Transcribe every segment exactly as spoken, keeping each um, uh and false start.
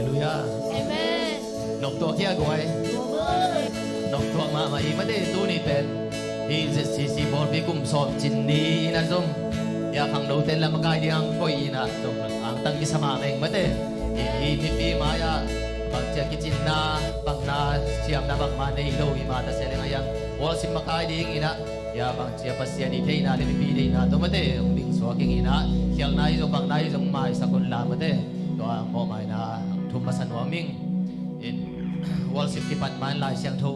Halleluiah. Amen. Noptuak hia guai? Noptuak mahmah hi mate. Tuni pen hih Z C C pawlpi kum sawm cin ni in a zong hia khangnote lam a kai ding ang koi in a zong angtang kisa mahmah ing mate. Hih mipi mai-ah bangcia kicinna, bangna siamna bangmah nei lo hi mah ta se leng a hiang worship makai ding in a, hia bangcia Pasian i theihna le mipi theihna tawh mate hong dingsuak ing in a, khialhna hi zong bangna hi zong maisak un la mate. Tua mawhmaina thum masa nuam ing. In worship kipan man Lai Siangtho,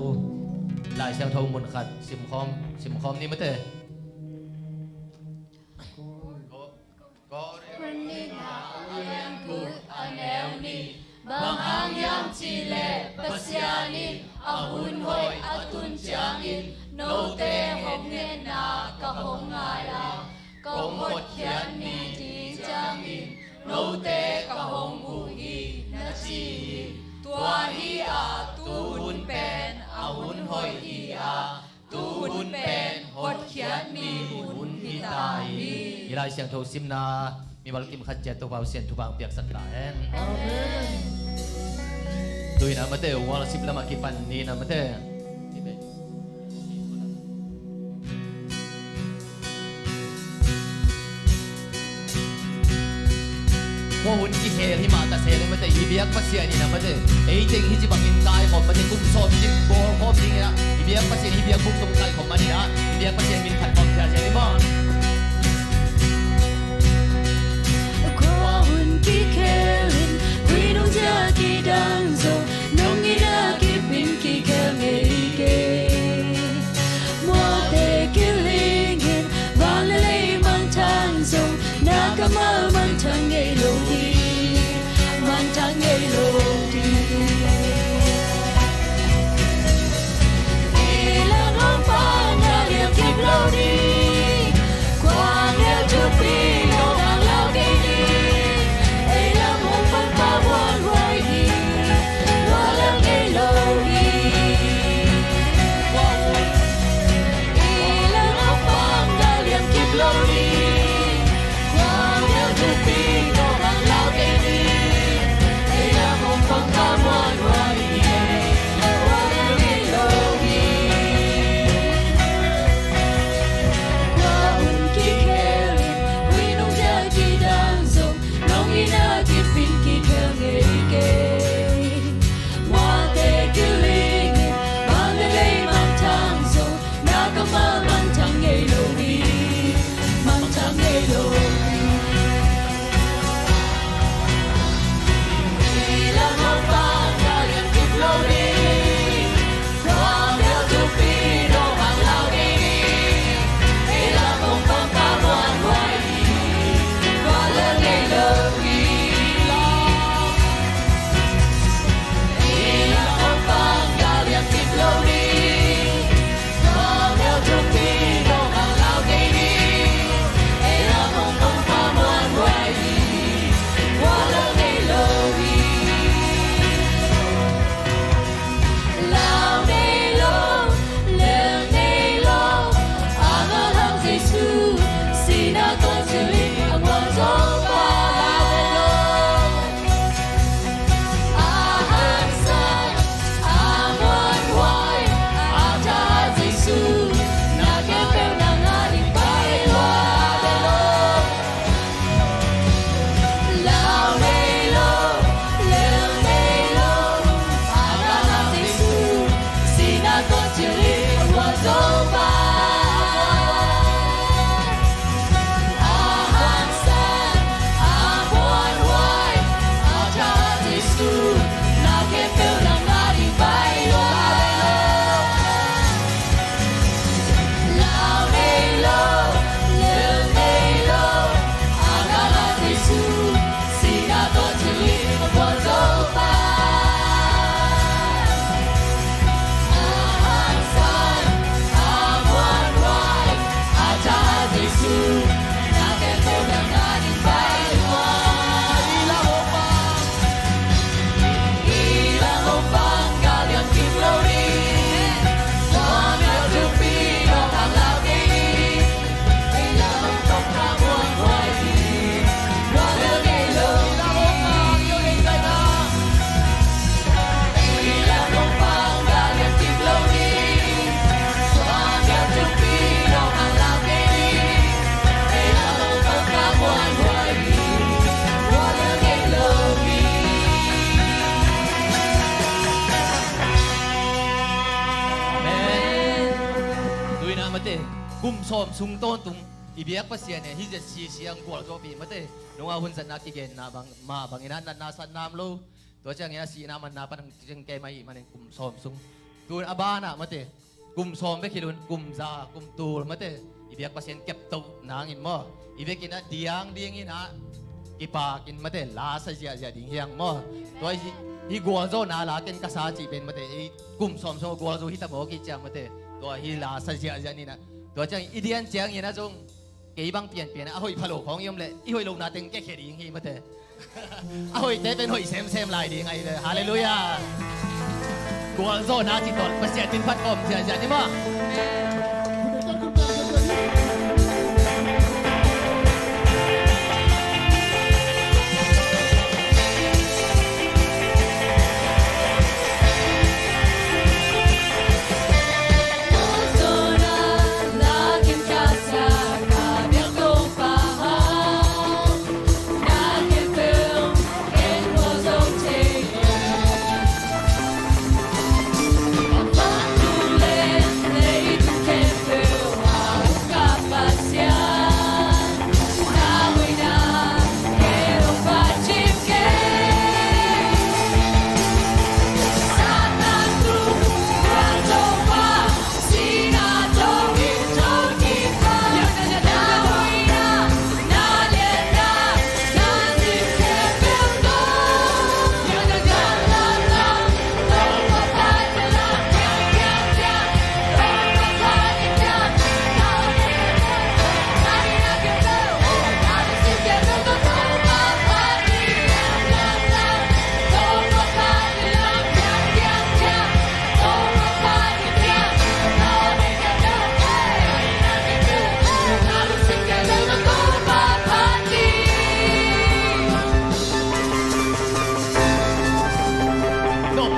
Lai Siangtho mun khat simkhawm, simkhawm ni mate. Korinth a lian kul a neu nih. Bang hang hiam cih leh Pasian in a hun hoih a tun ciangin note hong ngetna ka hong ngai a, kong hotkhiat mi ding ciangin note ka hong huh hi, na ci hi. Tua hi a, tu hun pen a hun hoih hi a, tu hun pen hotkhiat mi hun hi ta hi. Hih Lai Siangtho simna mimal kim khat ciat Topa Pasian thupha hong piaksak ta hen. Amen. Tu in a mate worship lam a kipan ni in a mate. Khua hun kikhel hi mah ta se leng mate, i biak Pasian in a mate, ei teng hih ci bangin kaikhawm mate, kum sawm cin bawlkhawm ding in a, i biak Pasian hih biakbuk sung kaikhawm man in a, i biak Pasian min phat khawm khia sia ni maw. Khua hun kikhel in, ui nung zia kidang zo, nong in a kip in kikhel ngei kei. Muate kilingin, van le lei mangthang zong, na kammal mangthang ngei lo hi, mangthang ngei lo hi. Ei lam hong pang na liam kip lo ding, kuang liau thupi lo nang lau kei ding. Ei lam hong pang pa buan huai hi. Kum sawm sung tawntung i biak Pasian in hih zia sisiang gualzawhpih mate. Nungah hun zatna kigenna bang mah bangin ah natna satna om lo. Tua ciangin ah sihna manna pan hong ciangkei mah ahih manin kum sawm sung. Tun a banah mate, kum sawm bek hi lo in kum za, kum tul mate, i biak Pasian keptoh nangin maw, i vekin ah diang dingin ah kipakin mate, la sa ziahziah ding hi hang maw. Tua hi, hih gualzawhna la ken ka sa cih pen mate, ei kum sawm sung gualzo hi ta maw kih ciang mate, tua hih la sa ziahziah ni in ah. Tua ciang i dian ciangin ah zong kei bang pianpian a hoih pha lo khawng i om leh i hoih lohna teng kiakhia ding hi mate. A hoihte pen hoih semsem lai ding ahi ve. Halleluiah. Gualzawhna ci tawh Pasian min phat kawm ziahziah ni maw.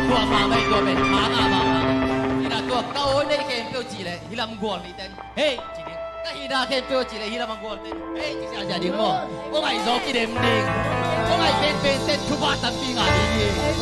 Tua pa mai tua pen pa ngah mahmah. Ina tua ka awi nei khempeuh cih leh hih lam gual neiten hei ci ding. Ka hihna khempeuh cih leh hih lam a gual ten hei ci ziahziah ding maw. Kong aih zaw kidem ding. Kong aih penpen ten thupha tampi ngah ding hi.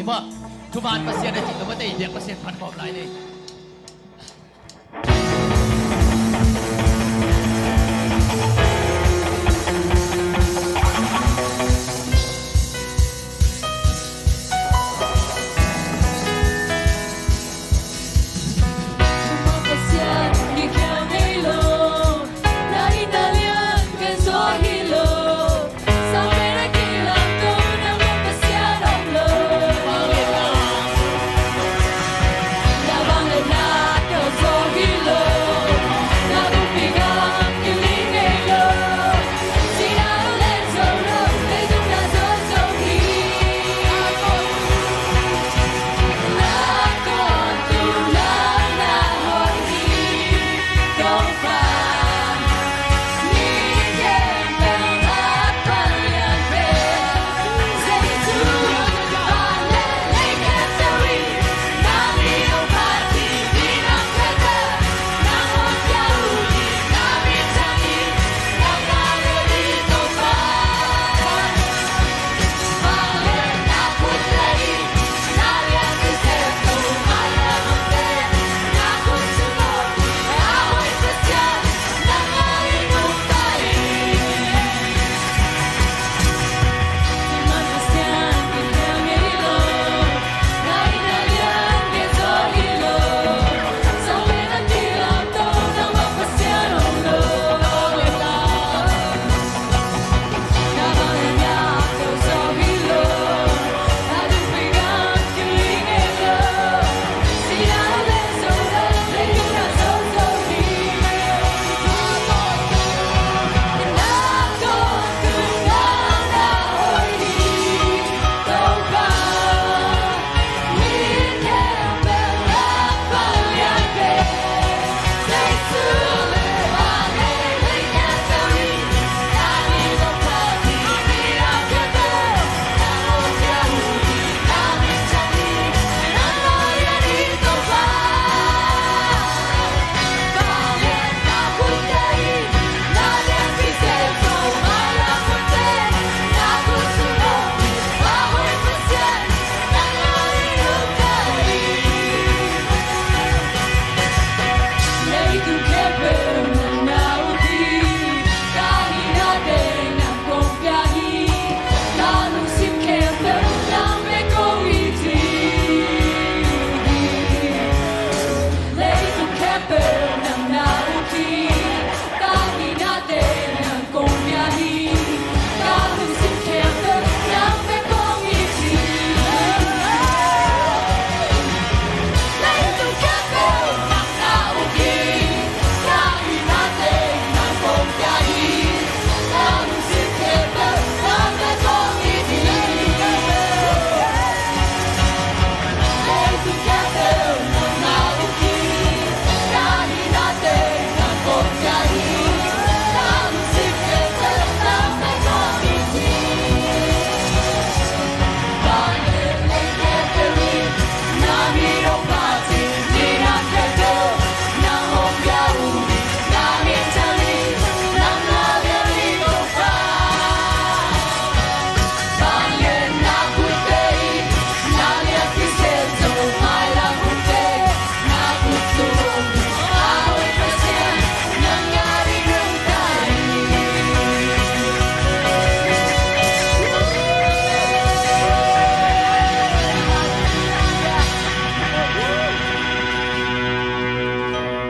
Mah, thuman Pasian a cih lo mate, i biak Pasian phat khawm lai ni.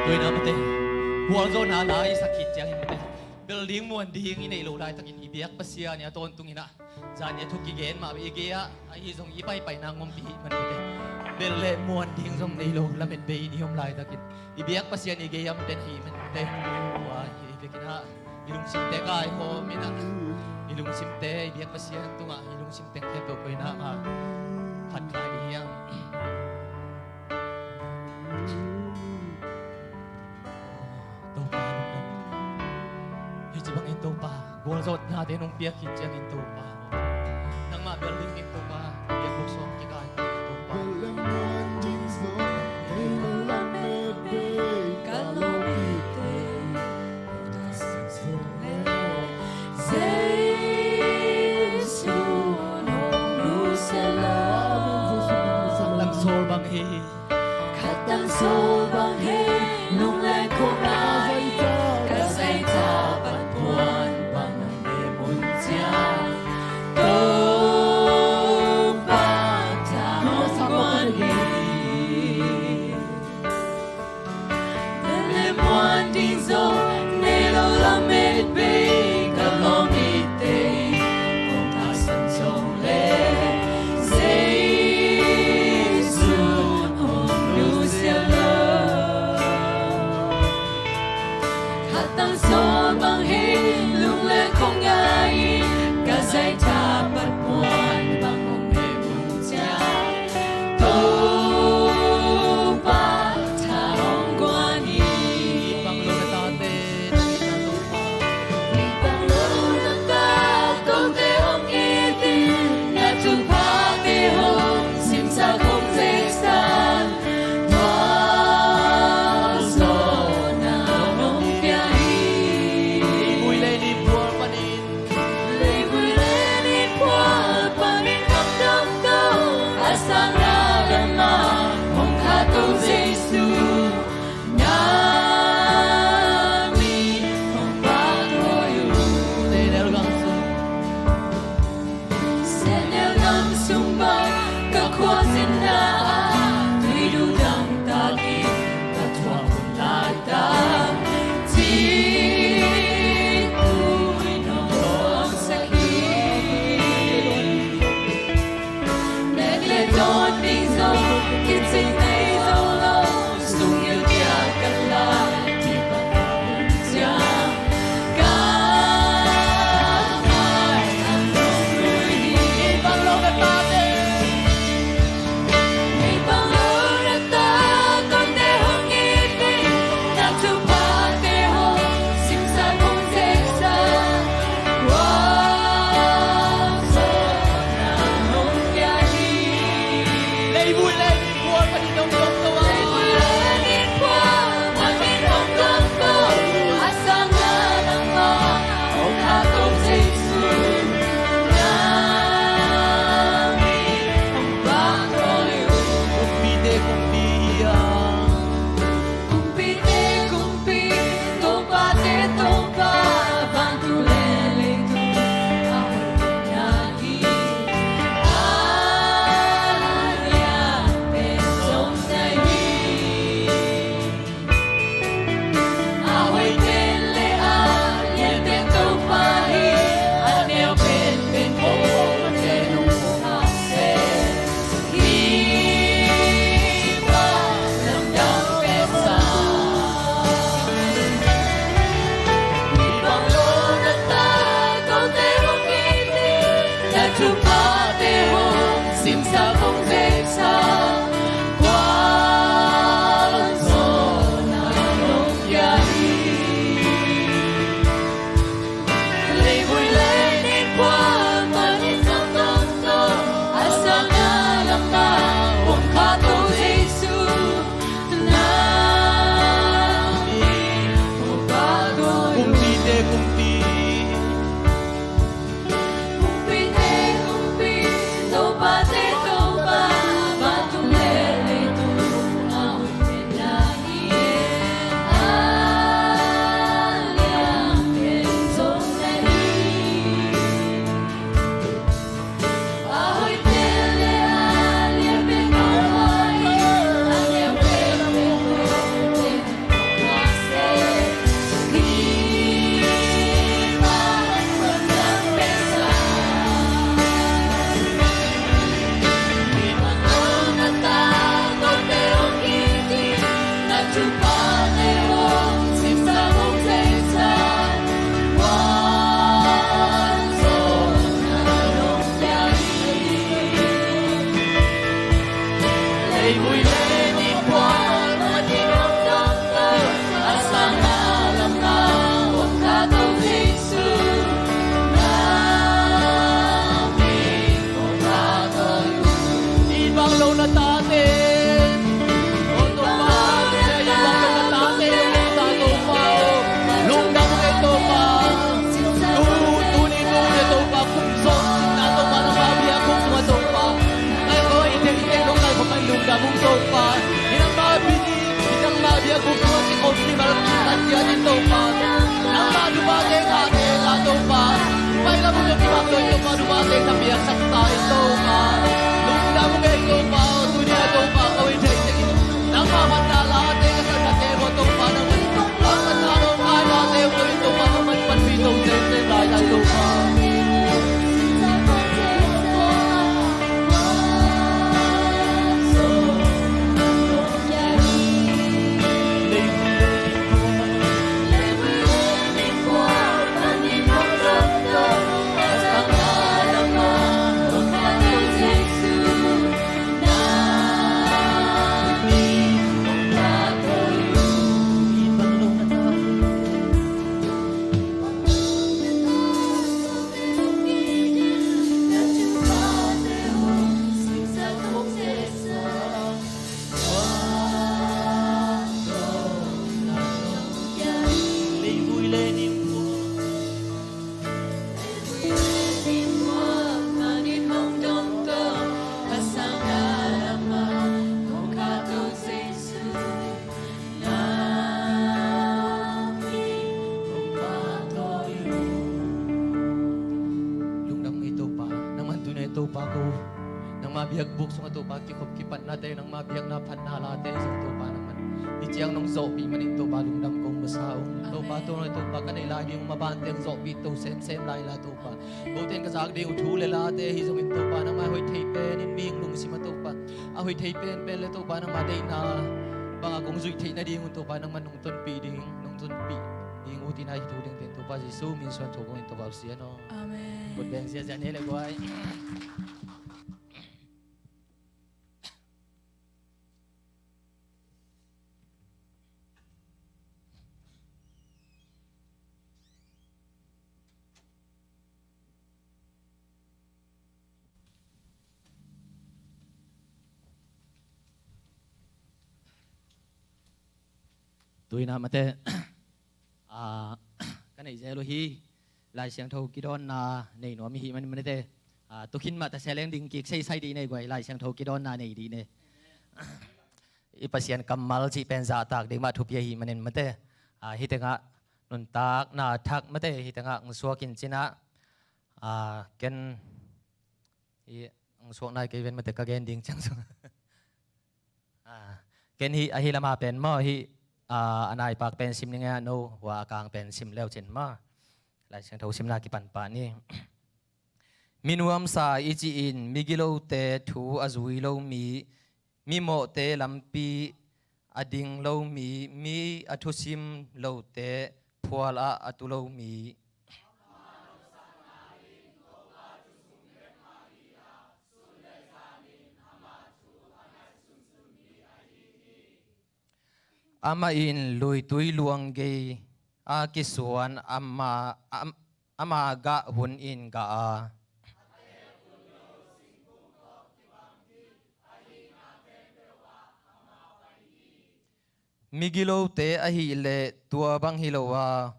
Tuina mate, gualzawhna la i sak khit ciangin mate, bel ding muan ding i neih loh laitakin i biak Pasian i a tawntung inah, zan i a thu kigen mah i gei-ah ahi zong i paipaina ngompi hih man mate, bel le muan ding zong nei lo lamet bei i ni om laitakin i biak Pasian i gei-ah om den hih man mate. Tua hi vekinah i lungsimte kaihawm inah, i lungsimte i biak Pasian tungah i lungsim teng khempeuh koinah mah phat lai ding hiam? Topa lungdam. Hih ci bangin Topa gualzawhna te nong piak khit ciangin Topa, nangmah bel dingin Topa, biakbuk sawm kikai Topa. Sawl bang hi. Khat tang sawl bang hi. Lungleng khawng ah ka zaitha pan puan bang hong nei mun ciang, Topa tha hong guan hi. Lem muan ding zong nei lo lamet bei, ka lawm i tei kong a san zong le, Jesu hong nusia lo. Khat tang sawl bang hi. Lungleng khawng ah ka zaitha pan puan bang hong nei mun ciang, Topa tha hong guan hi. Bang lo na tate, na tate, Topa. Bang lo na tate, kote hong it in, na thuphate hong simsak hong zeksak, thuakzawhna hong pia hi. Leivui le ni phual panin. Leivui le ni phual panin hong dam to, a sangna lamah hong kha to Jesu, na min hong phat huai uh. Sehnel gam sung, Sehnel gam sung bang ka khualzinna ah, tui dudang takin ka thuak hun laitak, cih tui nong hawmsak hi. Nek le dawn ding zong kicing nei zo lo, sung gilkial ka lai, thihpang ka hun ciang, ka ngai a nong lui hi. Bang lo na tate, bang lo na tate, kote hong it in, na thuphate hong simsak hong zeksak, thuakzawhna hong pia hi. Leivui le ni phual panin hong dam to a. Leivui le ni phual panin hong dam to, a sangna lamah hong kha to Jesu, na min hong phat huai uh. Kumpite kumpi hi a. Kumpite kumpi, topate Topa, vantung le leitung a hoih pen na hi. A lian pen zong na hi. A hoih pen le a lian pen Topa hi. A neu pen pen Topa pen hong pha se. Leivui le ni phual panin hong dam to, a sangna lamah hong kha to Jesu, na min hong phat huai uh. Kumpite kumpi. Kumpite kumpi, topate Topa, vantung le leitung a hoih pen na hi. A lian pen zong na hi. A hoih pen le a lian pen Topa hi. A neu pen pen Topa pen hong pha se. Bang lo na tate. O Topa, bang lo na tate, o Topa, Topa, o. Lungdam ung e Topa. Tu, tuni, tuni Topa, kum sawm sitna Topa, nangma biak kum sung a Topa. Ngai ko, i te, i te, lungdam ko, ngai lungdam ung. Om ni mal ki tan dia ni Topa. Nangmah Topa te ka te la Topa. Pai la mu Topa Topa Topa te ka pia sak ta ni Topa. Lungdam mu Topa, tu dia Topa ko i thei te. Nangmah man na la te ka sa ka te ko Topa nangmah. Nangmah na lo ka la te ko i Topa nangmah pan pi to te te lai la Topa. Lungdam ngei Topa, nangman tuni Topa ko, nangma biakbuk sungah Topa kikhop kipatnate, nangma biakna phatna late zong Topa nangman hih ciang nong zawhpih manin Topa lungdam kong masa ung. Topa tuni Topa ka neih lai ding uh mabante hong zawhpih to semsem lai la Topa. Kote in ka zak ding uh thu le late hi zongin Topa nangma hoih thei pen in mihing lungsim a Topa a hoih thei penpen le Topa nangma deihna bangah kong zuih theih nading un Topa nangman nong tonpih ding, nong tonpih ding uh tina hi thu ding pen Topa Jesu min suan thu kong in Topa uh sian aw. Amen. Kut beng ziazia ne le guai. Tuinah mate, ah, ka neih zel uh hi. Lai Siangtho kidawnna nei nuam i hih manin mate, ah, tukhin mah ta seleng ding kik seisai dih nei guai, Lai Siangtho kidawnna nei dih nei. I Pasian kammal cih pen zahtak ding mah thupi ahi manin mate, ah, hih tengah nuntakna thak mate hih tengah ang suak in cinah, ah, ken hih ang suak nai kei ven mate ka gen ding ciang sung. Ah, ken hih ahi lama pen maw hih, ah, a naipak pen sim ning a no hua a kang pen sim leu cin maw. Lai Siangtho simna kipan pah ni. Mi nuamsa i ci-in migilote thu a zui lo mi, mi mawhte lampi a ding lo mi, mi a thusim lote phual ah a tu lo mi. Amah in luitui luang gei a kisuan ama, am-, ama gah hun in gah a. Migilote ahih leh tua bang hi lo a,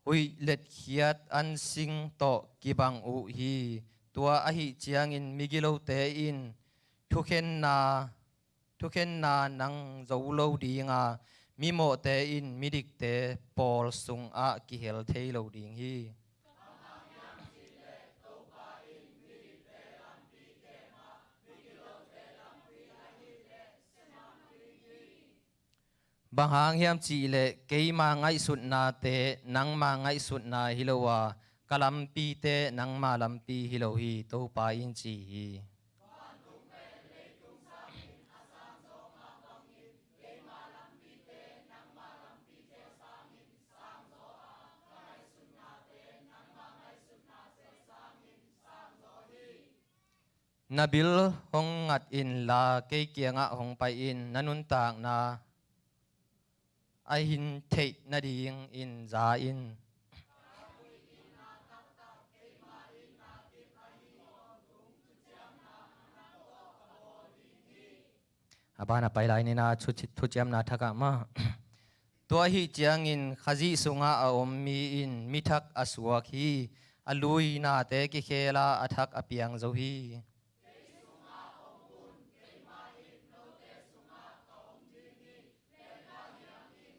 huih letkhiat an sing tawh kibang uh hi. Tua ahih ciangin migilote in thukhenna, thukhenna nang zo lo ding a, mimawhte in midikte pawl sungah kihel thei lo ding hi. Bang hang hiam cihleh keima ngaihsutnate nangma ngaihsutna hi lo a, ka lampite nangma lampi hi lo hi, Topa in ci hi. Na bil hong ngat inla kei kiangah hong pai in, na nuntakna a hin theih nadingin za in. A ban a pai lai nina thu-, thuciamna thak ah mah. Tua ahih ciangin Khazih sungah a om mi in mi thak a suak hi. A lui nate kikhel a, a thak a piang zo hi. Kei sungah om un, keimah in note sungah ka om ding hi. Ken bang hiam in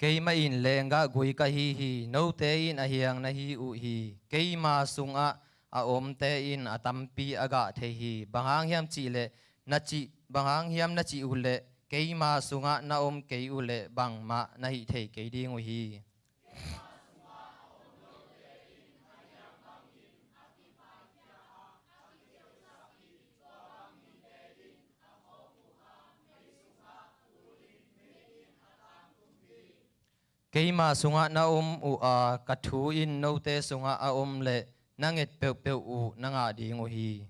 Keimah in leenggah gui ka hi hi. Note in a hiang na hi uh hi. Keima sungah a omte in a tampi a gah thei hi. Bang hang hiam cihleh na cih, bang hang hiam na cih uhleh keima sungah na om kei uhleh bangmah na hih thei kei ding uh hi. Keima sungah na om uh a, ka thu in note sungah a om leh na nget peuhpeuh uh na ngah ding uh hi.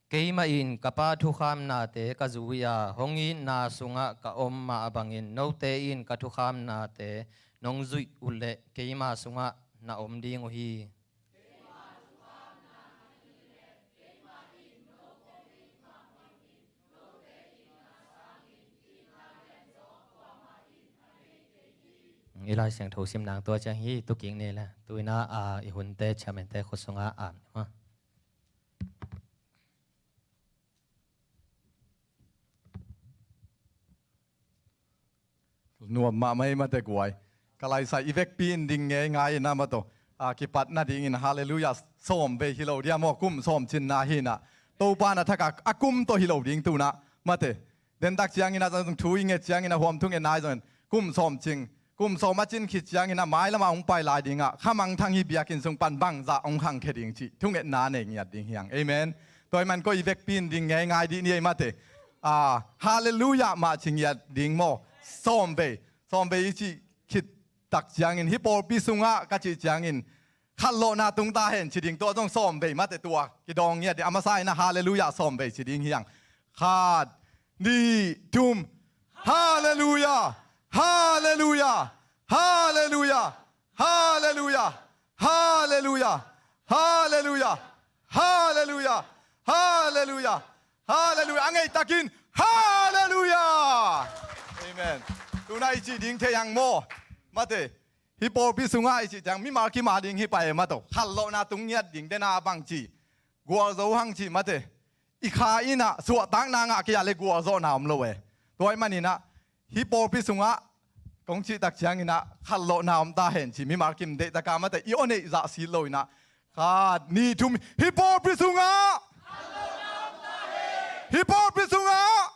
Keimah in ka Pa thukhamnate ka zui a, hong itna sungah ka om mah bangin note in ka thukhamnate nong zuih uhleh keima sungah na om ding uh hi. I Lai Siangtho sim nang tua ciang hi, tu kik ni la. Tu-in ah, i hunte, chairman-te khut sungah, ah, ha. Nuam mahmah hi mate guai. Ka laisai i vekpi in ding ngeingai in ah mate. A, kipat nadingin halleluiah sawm vei hi lo dia maw, kum sawm cinna hi in ah. Topa na thak a, a kum tawh hi lo ding tu-in ah mate. Dentak ciangin ah zong thu i nget ciangin ah huam thu ngetna hi zongin kum sawm cing, kum sawm a cin khit ciangin ah mailam ah hong pai lai ding ah khamangthang hi biakinn sung pan bangzah hong khangkhia ding cih thu ngetna nei ngiat ding hi hang. Amen. Tua ahih man koi i vekpi in ding ngeingai dih ni ei mate. A, halleluiah mah ci ngiat ding maw. Sawm vei, sawm vei i cih khit tak ciangin, hih pawlpi sungah ka cih ciangin, khatlawhna tung ta hen ci ding, tua zong sawm vei mate tua kidawng ngiat ding. A masa in ah halleluiah sawm vei ci ding hi hang. Khat, nih, thum. Halleluiah! Halleluiah! Halleluiah! Halleluiah! Halleluiah! Halleluiah! Halleluiah! Halleluiah! Halleluiah! A ngeitakin halleluiah! Amen. Tu-in ah i cih ding thei hang maw. Mate, hih pawlpi sungah i cih ciang mimal kim a ding hi pai e mate. Khatlawhna tung ngiat ding, den a bang ci, gualzo hang ci mate. I kha in ah suahtakna ngah kei a leh gualzawhna om lo e. Tua ahih manin ah hih pawlpi sungah kong cih tak ciangin ah khatlawhna om ta hen ci, mimal kim deihtak a mate, i aw neih zah sit lo in ah. Khat, nih, thum. Hih pawlpi sungah! Hih pawlpi sungah!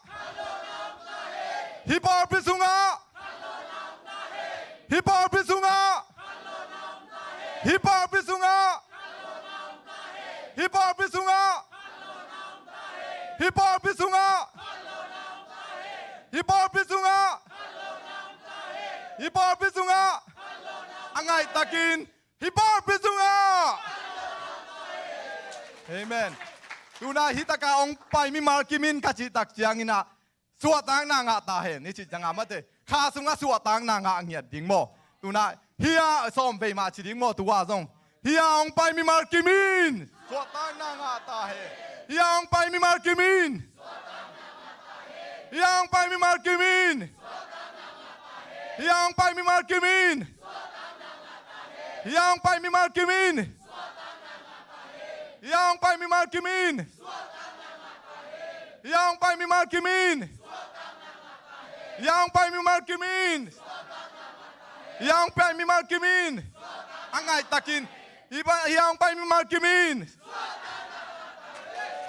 Hih pawlpi sungah! Hih pawlpi sungah! Hih pawlpi sungah! Hih pawlpi sungah! Hih pawlpi sungah! Hih pawlpi sungah! Hih pawlpi sungah! A ngaihtakin hih pawlpi sungah! Amen. Tu-in ah hih tak a hong pai mimal kim in ka cih tak ciangin ah suahtakna ngah ta hen i cih ciang a mate. Kha sungah suahtakna ngah ngiat ding maw. Tu-in ah hih a sawm vei mah ci ding maw, tu-a zong. Hih a hong pai mimal kim in suahtakna ngah ta hen. Hih a hong pai mimal kim in. Hih a hong pai mimal kim in. Hih a hong pai mimal kim in. Hih a hong pai mimal kim in. Hih a hong pai mimal kim in. Hih a hong pai mimal kim in. Hih a hong pai mimal kim in. Hih a hong pai mimal kim in. A ngaihtakin. Hih pa, hih a hong pai mimal kim in.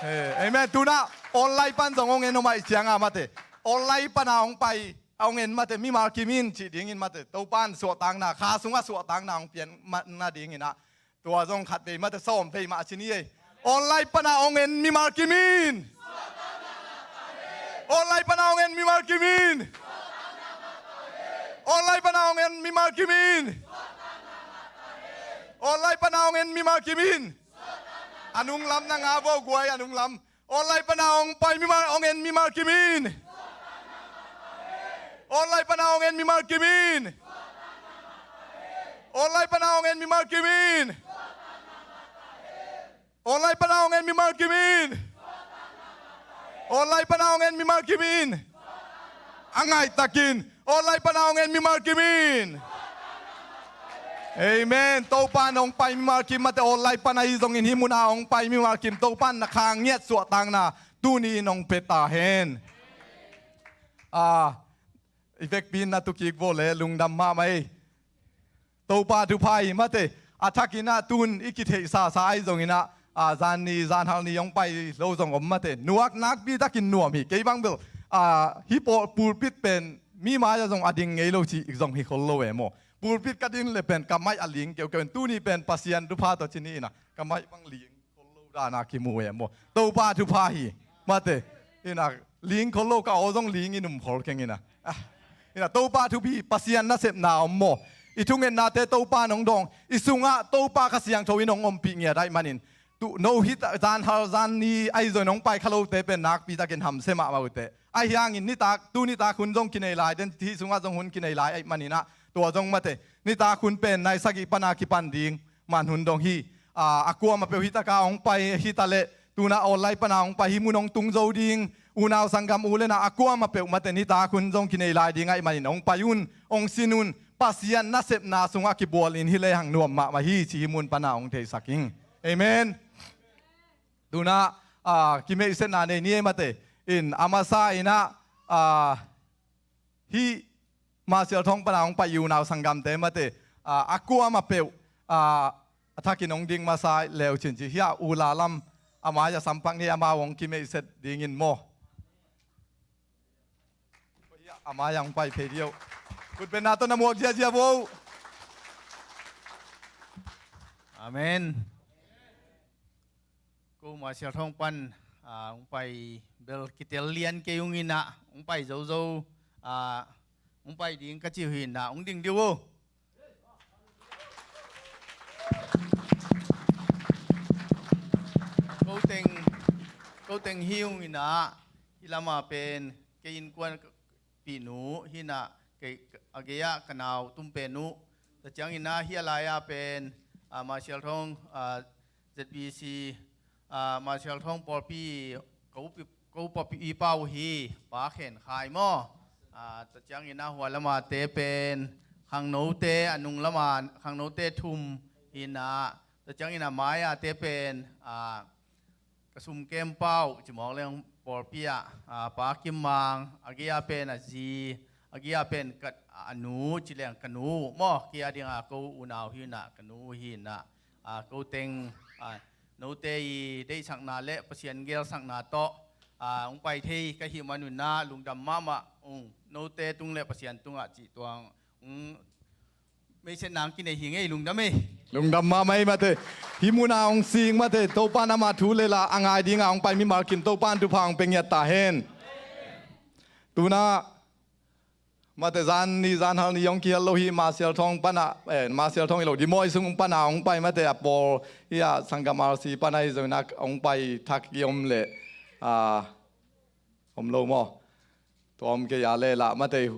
He, amen. Tu-in ah online pan zong hong en om ahih ciang a mate. Online pan a hong pai, a hong en mate, mimal kim in cih dingin mate. Topa in suahtakna, kha sungah suahtakna hong piak mah nadingin ah. Tua zong khat vei mate, sawm vei mah ci ni ei. Online pan a hong en mimal kim in. Online pan a hong en mimal kim in. Online pan a hong en mimal kim in. Online pan a hong en mimal kim in. A nunglam na ngah vo guai, a nunglam. Online pan a hong pai mimal, hong en mimal kim in. Online pan a hong en mimal kim in. Online pan a hong en mimal kim in. Online pan a hong en mimal kim in. Online pan a hong en mimal kim in. A ngaihtakin. Online pan a hong en mimal kim in. Amen. Topa in hong pai mimal kim mate, online pan ahi zongin hih munah hong pai mimal kim Topa in na kha ngiat suahtakna tuni in hong pia ta hen. Ah, i vekpi in na tukik vua le lungdam mahmah ei. Topa thupha hi mate, a thakin ah tun i kitheihsasa ahi zongin ah, ah, zanni zanhal ni hong pai lo zong om mate. Nuak nakpi takin nuam hi, kei bang bel, ah, hih pulpit pen mi mai-ah zong a ding ngei lo cih zong hi khol lo e maw. Pulpit ka ding le pen ka maih a ling keukeu in, tuni pen Pasian thupha tawh ci ni in ah ka maih bang ling khol lo dan a kimu e maw. Topa thupha hi mate. Ina ling khol lo, ka aw zong ling in um khol keng ina. Ah, ina Topa thupha hi, Pasian nasepna om maw. I thungennate Topa in hong dawng, i sungah Topa Kha Siangtho in hong ompih ngiat ahih manin, tu no hita, zanhal zanni ahi zongin hong pai kha lote pen nakpi takin hamsia mahmah uh teh. Ahi hangin nitak, tu nitak hun zong kinei lai, den hih sungah zong hun kinei lai ahih manin ah, tua zong mate, nitak hun pen nai sagih pana kipan ding man hun dong hi. Ah, a kuamah peuh hih taka hong pai hita leh, tuna online pana hong pai hih mun hong tung zo ding unau sanggam u le nau a kuamah peuh mate, nitak hun zong kinei lai ding ahih manin hong pai un, hong sin un, Pasian nasepna sungah kibual in hih lehang nuam mahmah hi cih hih mun pana hong theisak ing. Amen. Tuna, ah, kimeihsetna nei ni ei mate. In a masa in ah, ah, hih Marshall Thawng pana hong pai i unau sanggamte mate, ah, a kuamah peuh, ah, a thakin hong ding masa leu cin ci hiah, u La Lam a mai-ah sampak ni, amau hong kimeihset dingin maw. A mai-ah hong pai phei dih uh. Kutbenna tawh na muak ziazia vo. Amen. Ko Marshall Thawng pan, ah, hong pai bel kitel lian kei ung in ah, hong pai zozo, ah, hong pai ding ka ci uh hi in ah, hong ding dih uh. Ko teng, ko teng hi ung in ah, hih lamah pen kei innkuan pihnu hi in ah, kei a gei-ah ka nau tum pen uh. Tua ciangin ah hih a lai-ah pen, ah, Marshall Thawng, ah, Z B C, ah, Marshall Thawng pawlpi ko pi, ko pawlpi pa uh hi, Pa Khen Khai maw. Ah, tua ciangin ah hua lamate pen khangnote, a nung lamah khangnote thum hi in ah, tua ciangin ah mai-ate pen, ah, ka sumkem pa uh, cimawk leng pawlpi ah, ah, Pa Kim Mang, a gei-ah pen a zi, a gei-ah pen ka, a nu, ci leng ka nu uh maw, kei a dingah ko unau hi in ah, ka nu uh hi in ah, ah, ko teng, ah, note i deihsakna le Pasian geelsakna tawh, ah, hong pai thei ka hih man un ah lungdam mahmah ung, note tung le Pasian tungah cih tuang, um, meihsetna hong kinei hi ing ei, lungdam ei. Lungdam mahmah ei mate. Hih munah hong sing mate, Topa in amah thu le la a ngai dingah hong pai mimal kim Topa in thupha hong pia ngiat ta hen. Tuna mate, zanni zanhal ni hong kihel lo hi, Marshall Thawng pana, eh, Marshall Thawng hi lo, Dimoh sung pana hong pai mate, a pawl hi a, sanggam R C pana hi zongin ah hong pai thak i om leh, ah, om lo maw. Tua om kei a le la mate,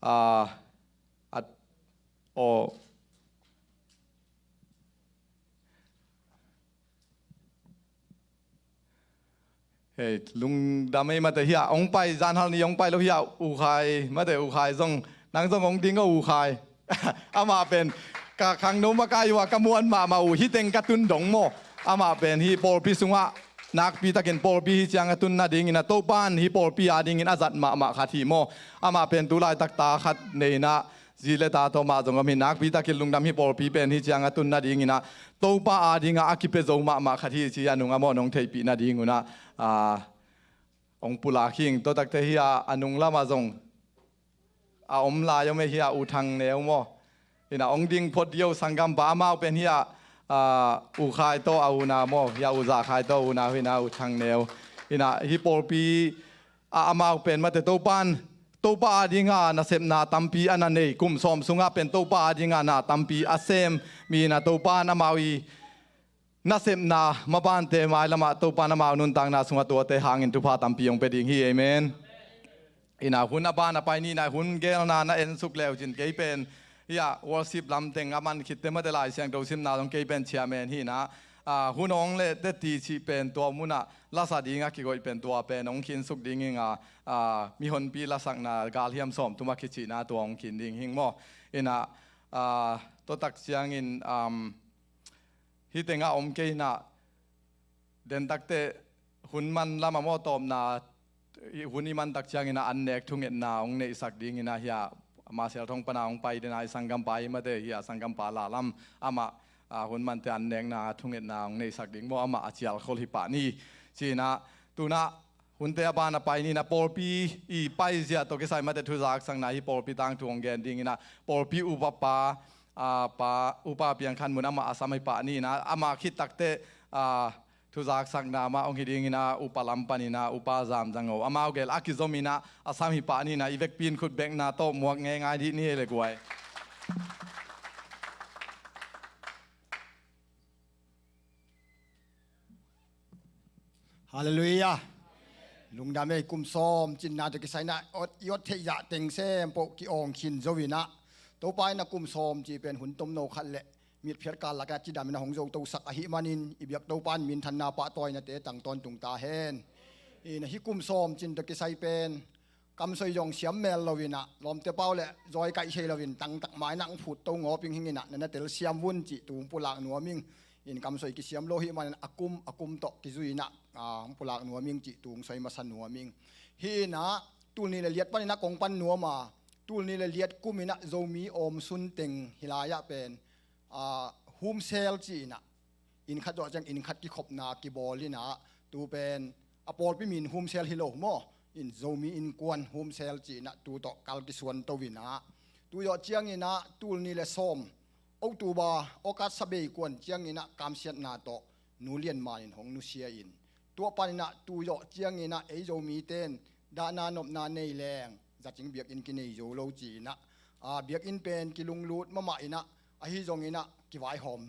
ah, at, aw. Hei, lungdam ei mate, hiah hong pai, zanhal ni hong pai lo hiah, U Khai mate, U Khai zong, nang zong hong ding aw, U Khai. Amah pen ka khangno makai uh a ka muan mahmah uh, hih teng ka tun dong maw. Amah pen hih pawlpi sungah nakpi takin pawlpi hih ciang a tun nadingin ah, Topa in hih pawlpi a dingin a zat mahmah khat hi maw. Amah pen tu laitak ta khat nei in ah, zi le ta tawh mah zong om hi, nakpi takin lungdam, hih pawlpi pen hih ciang a tun nadingin ah Topa a dingah a kipia zo mahmah khat hi ci a nung a mawh nong theihpih nadingun ah, ah, hong pulak hi ing. Tua takte hi a, a nung lamah zong a om lai om e, hi a, U Thang Neu maw. Hi in ah hong ding phot dih uh, sanggampa, amau pen hi a, ah, U Khai tawh a unau maw, hi a, U Za Khai tawh a unau, hi in ah, U Thang Neu. Hi in ah hih pawlpi a amau pen mate, Topa in, Topa a dingah nasepna tampi a na nei, kum sawm sungah pen Topa a dingah na tampi a sem mi in ah, Topa in amau i nasepna mabante mailamah Topa in amau nuntakna sungah tuate hangin thupha tampi hong pia ding hi. Amen. Hi in ah hun a ban a pai ni in ah, hun geelna na ensuk leu cin, kei pen hi a, worship lam teng a man khitte mate, Lai Siangtho simna zong kei pen chairman hi in ah, ah, hun hong leh teh ti cih pen tua munah lasa ding a kigoih pen tua pen hong khinsuk ding hi ing a, ah, mihonpi lasakna galhiam sawmthum a kicihna tua hong khin ding hi ing maw. Hi in ah, ah, tua tak ciangin, um, hih tengah om kei inah, den takteh hun man lam a mawh tawpna, hun i man tak ciangin ah an nek thungetna hong neihsak dingin ah hiah Marshall Thawng pana hong pai dena i sanggampa hi mate, hiah sanggampa Lalam amah, ah, hun mante an nekna thungetna hong neihsak ding maw, amah a cialkhol hi pah ni. Ci-in ah tunah hunte a ban a pai ni inah pawlpi i paizia tawh kisai mate thuzaksakna hi pawlpi tangthu hong gen dingin ah pawlpi upapa, ah, pa, upa Piang Khan Mun amah a sam hi pah ni inah amah khit takteh, ah, thuzaksakna mah hong hi dingin ah upa lam panin ah upa Zam Zang Ngo amau gel a kizom inah a sam hi pah ni inah i vekpi in khut bekna tawh muak ngeingai dih ni ei le guai. Halleluiah. Lungdam ei, kum sawm cinna tawh kisai inah i ot theih zah teng sempoh ki-awng khin zo inah Topa in ah kum sawm cih pen hun tomno khat le mitphiat kal lakah cidam inah hong zotosak ahih manin i biak Topa in minthanna pahtawinate tang tawntung ta hen. Inah hih kum sawm cin tawh kisai pen kamsoi zong siam mel lo inah lawmte pau le zawi kaih thei loin tangtak ma inah hong phut to ngawp ing hing inah na na telsiam vun cih tu hong pulak nuam ing. In kamsoi kisiam lo hih manin a kum a kum tawh kizui inah, ah, hong pulak nuam ing cih tu hong soi masa nuam ing. Hih inah tul nih le liat pan inah kong pan nuam a, tul nih le liat kum inah Zomi awmsun teng hih lai-ah pen, ah, Humsel ci inah inn khat zawh ciang inn khat kikhopna kibawl inah tu pen a pawlpi min Humsel hi lo maw, in Zomi innkuan Humsel ci inah tu tawh kal kisuan to inah tu zawh ciang inah tul nih le sawm October, August sabei kuan ciang inah kamsiatna tawh Nu Lian Man in hong nusia in tua pan inah tu zawh ciang inah ei Zomite in dahna nopna nei leng zacing biakinn kinei zo lo ci inah, ah, biakinn pen kilunglut mahmah inah ahi zong inah kivaihawm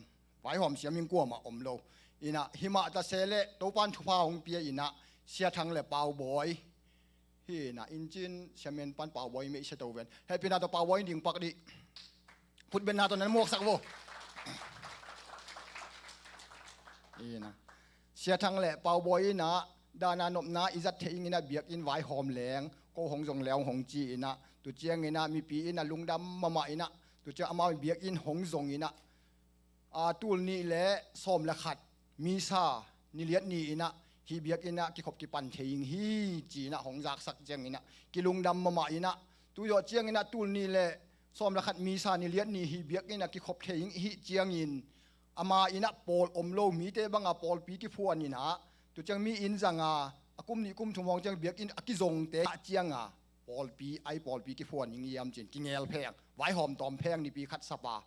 vaihawm siam in kuamah om lo. Inah himah tase le Topa in thupha hong pia inah Sia Thang le Pau Bawi. Hih inah inn cin siamen pan Pau Bawi meih sia to ven. Hehpihna tawh Pau Bawi in ding pak dih. Khutbetna tawh nan muaksak vo. Inah Sia Thang le Pau Bawi inah dahna nopna i zat theih ing inah biakinn vaihawm leng ko hong zong leng hong ci inah tu ciang inah mipi inah lungdam mahmah inah tu ciang amau biakinn hong zong inah, ah, tul nih le sawm le khat Misa ni liat ni inah hih biakinn ah kikhop kipan thei ing hi ci inah hong zaksak ciang inah kilungdam mahmah inah tu zawh ciang inah tul nih le sawm le khat Misa ni liat ni hih biakinn ah kikhop thei ing hih ciangin ama inah pawl om lo, mite banga pawlpi kiphuan inah tu ciang mi inn zanga a kum nih kum thum hong ciang biakinn a kizongte ah cianga pawlpi ai pawlpi kiphuan ing hiam cin kingel pheng, vaihawm tawm pheng nipi khat sapa.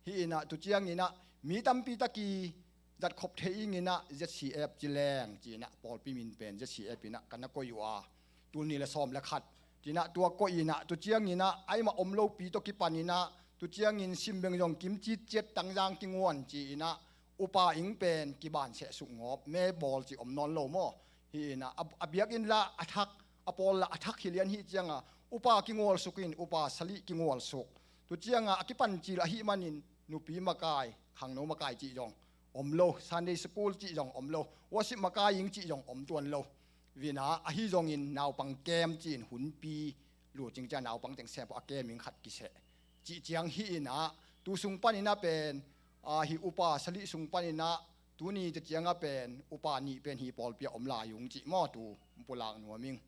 Hih inah tu ciang inah mi tampi taki zatkhop thei ing inah Z C F ci leng ci inah pawlpi min pen Z C F inah ka na koih uh a, tul nih le sawm le khat ci inah tua koih inah tu ciang inah ai mah om lopi tawh kipan inah tu ciangin simbeng zong kim citciat tangzang kinguan ci inah upa ing pen kiban sehsuk ngawp me bawl ci om nawn lo maw. Hih inah a, a biakinn lah a thak, a pawl lah a thak hi lian hih cianga upa kingualsuk in upa salih kingualsuk. Tu cianga a kipancil ahih manin nupi makai, khangno makai cih zong om lo, Sunday school cih zong om lo, worship makai ing cih zong om tuan lo. Vinah ahi zongin naupang kem ci-in hunpi lu cing ciang naupang teng sempoh a kem ing khat kiseh. Cih ciang hih inah tu sung pan inah pen, ah, hih upa salih sung pan inah tuni te ciangah pen upa nih pen hih pawlpi ah om lai ung cih maw tu hong pulak nuam ing.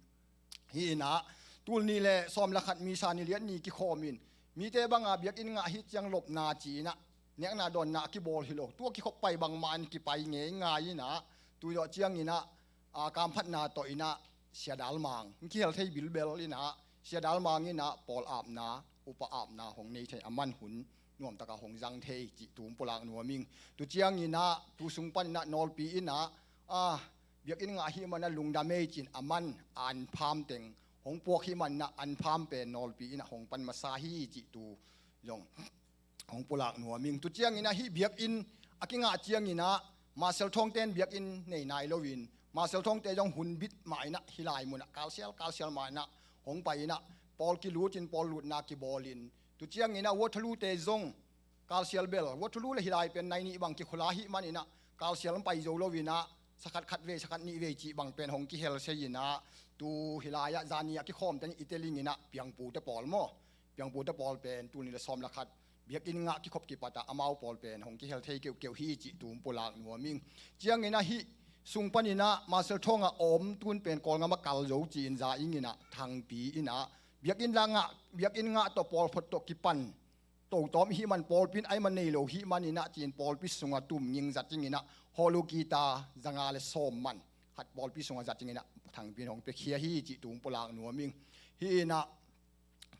Hih inah tul nih le sawm le khat Misa ni liat ni kikhawm in mite banga biakinn ngah hi ciang lopna ci inah nekna dawnna a kibawl hi lo. Tua kikhop pai bangmah in kipai ngeingai inah tu zawh ciang inah, ah, kamphatna tawh inah Sia Dal Mang hong kihel thei bilbel inah Sia Dal Mang inah pawl apna upa apna hong nei thei a man hun nuamtaka hong zang thei cih tu hong pulak nuam ing. Tu ciang inah tu sung pan inah nawlpi inah, ah, biakinn ngah hih manah lungdam ei cin a man a anpham teng hong puak hih manah anpham pen nawlpi inah hong pan masa hi cih tu zong hong pulak nuam ing. Tu ciang inah hih biakinn a kingah ciang inah Marshall Thawngte in biakinn nei nai loin Marshall Thawngte zong hun bit mah inah hih lai munah kalsial kalsial mah inah hong pai inah pawl kilut in pawl lutna kibawl in tu ciang inah Waterloo te zong kalsial bel, Waterloo le hih lai pen nai nih bang kikhula hih man inah kalsial hong pai zo lo inah sakhat khat vei sakhat nih vei cih bang pen hong kihel sei inah tu hih lai-ah zani a kikhawm teng i teling inah piangpute pawl maw, piangpute pawl pen tul nih le sawm le khat biakinn ngah kikhop kipat ah amau pawl pen hong kihel thei keuhkeuh hi cih tu pulak nuam ing. Ciangin ah hih sung panin ah Marshall Thawng ah a om, tun pen Kawlgam ah kal zo ci-in za ingin ah Thangpi in ah biakinn la ngah, biakinn ngah tawh pawlphot tawh kipan totawm i hih man pawlpi in ai man nei lo hih manin ah ci-in pawlpi sungah tum ngingzat ingin ah hawlu kita zanga le sawm man khat pawlpi sungah zat ingin ah Thangpi in hong piakhia hi cih tu pulak nuam ing. Hih in ah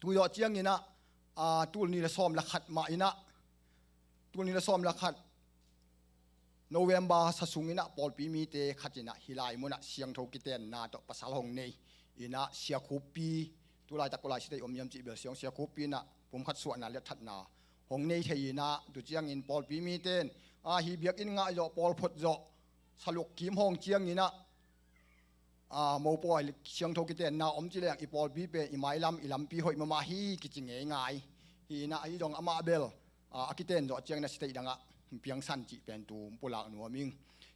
tu zawh ciangin ah, aa, tul nih le sawm le khat mah in ah, tul nih le sawm le khat November sa sungin ah pawlpi mite khat in ah hih lai munah siangtho kitenna tawh pasal hong nei in ah Sia Khuppi, tu laitak kua lai state om hiam cih bel Sia Khuppi in ah pumkhat suahna liatthatna hong nei thei in ah, tu ciangin pawlpi mite in, aa, hih biakinn ngah zawh, pawlphot zawh, saluk kim hawng ciangin ah, aa, mopawi siangtho kitenna om ci leng i pawlpi pen i mailam, i lampi hoih mahmah hi kici ngeingai. Hih in ah ahi zong amah bel, aa, a kiten zawh ciangin ah state dangah piangsan cih pen tu pulak nuam ing.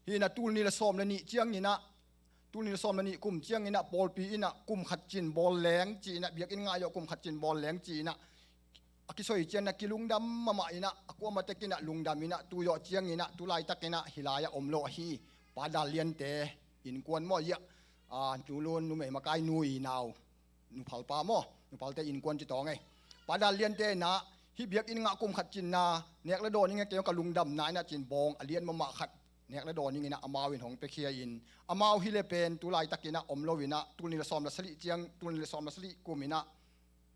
Hih in ah tul nih le sawm le nih ciangin ah, tul nih le sawm le nih kum ciangin ah pawlpi in ah kum khat cin bawl leng ci-in ah, biakinn ngah zawh kum khat cin bawl leng ci-in ah a kisoi ciangin ah kilungdam mahmah in ah, a kuamah tek in ah lungdam in ah, tu zawh ciangin ah tu laitak in ah hih lai ah om lo ahi Pa Dal Liante innkuan maw, ziah, aa, nu Lun, numei makai nu i nau, nu Phalpa maw, nu Phalte innkuan ci tawng ei. Pa Dal Liante in ah hih biakinn ngah kum khat cinna nek le dawn ing e, kei zong ka lungdamna in ah ci-in bawng a lian mahmah khat nek le dawn ingin ah amau in hong piakhia in, amau hi le pen tu laitak in ah om lo in ah tul nih le sawm le sagih ciang, tul nih le sawm le sagih kum in ah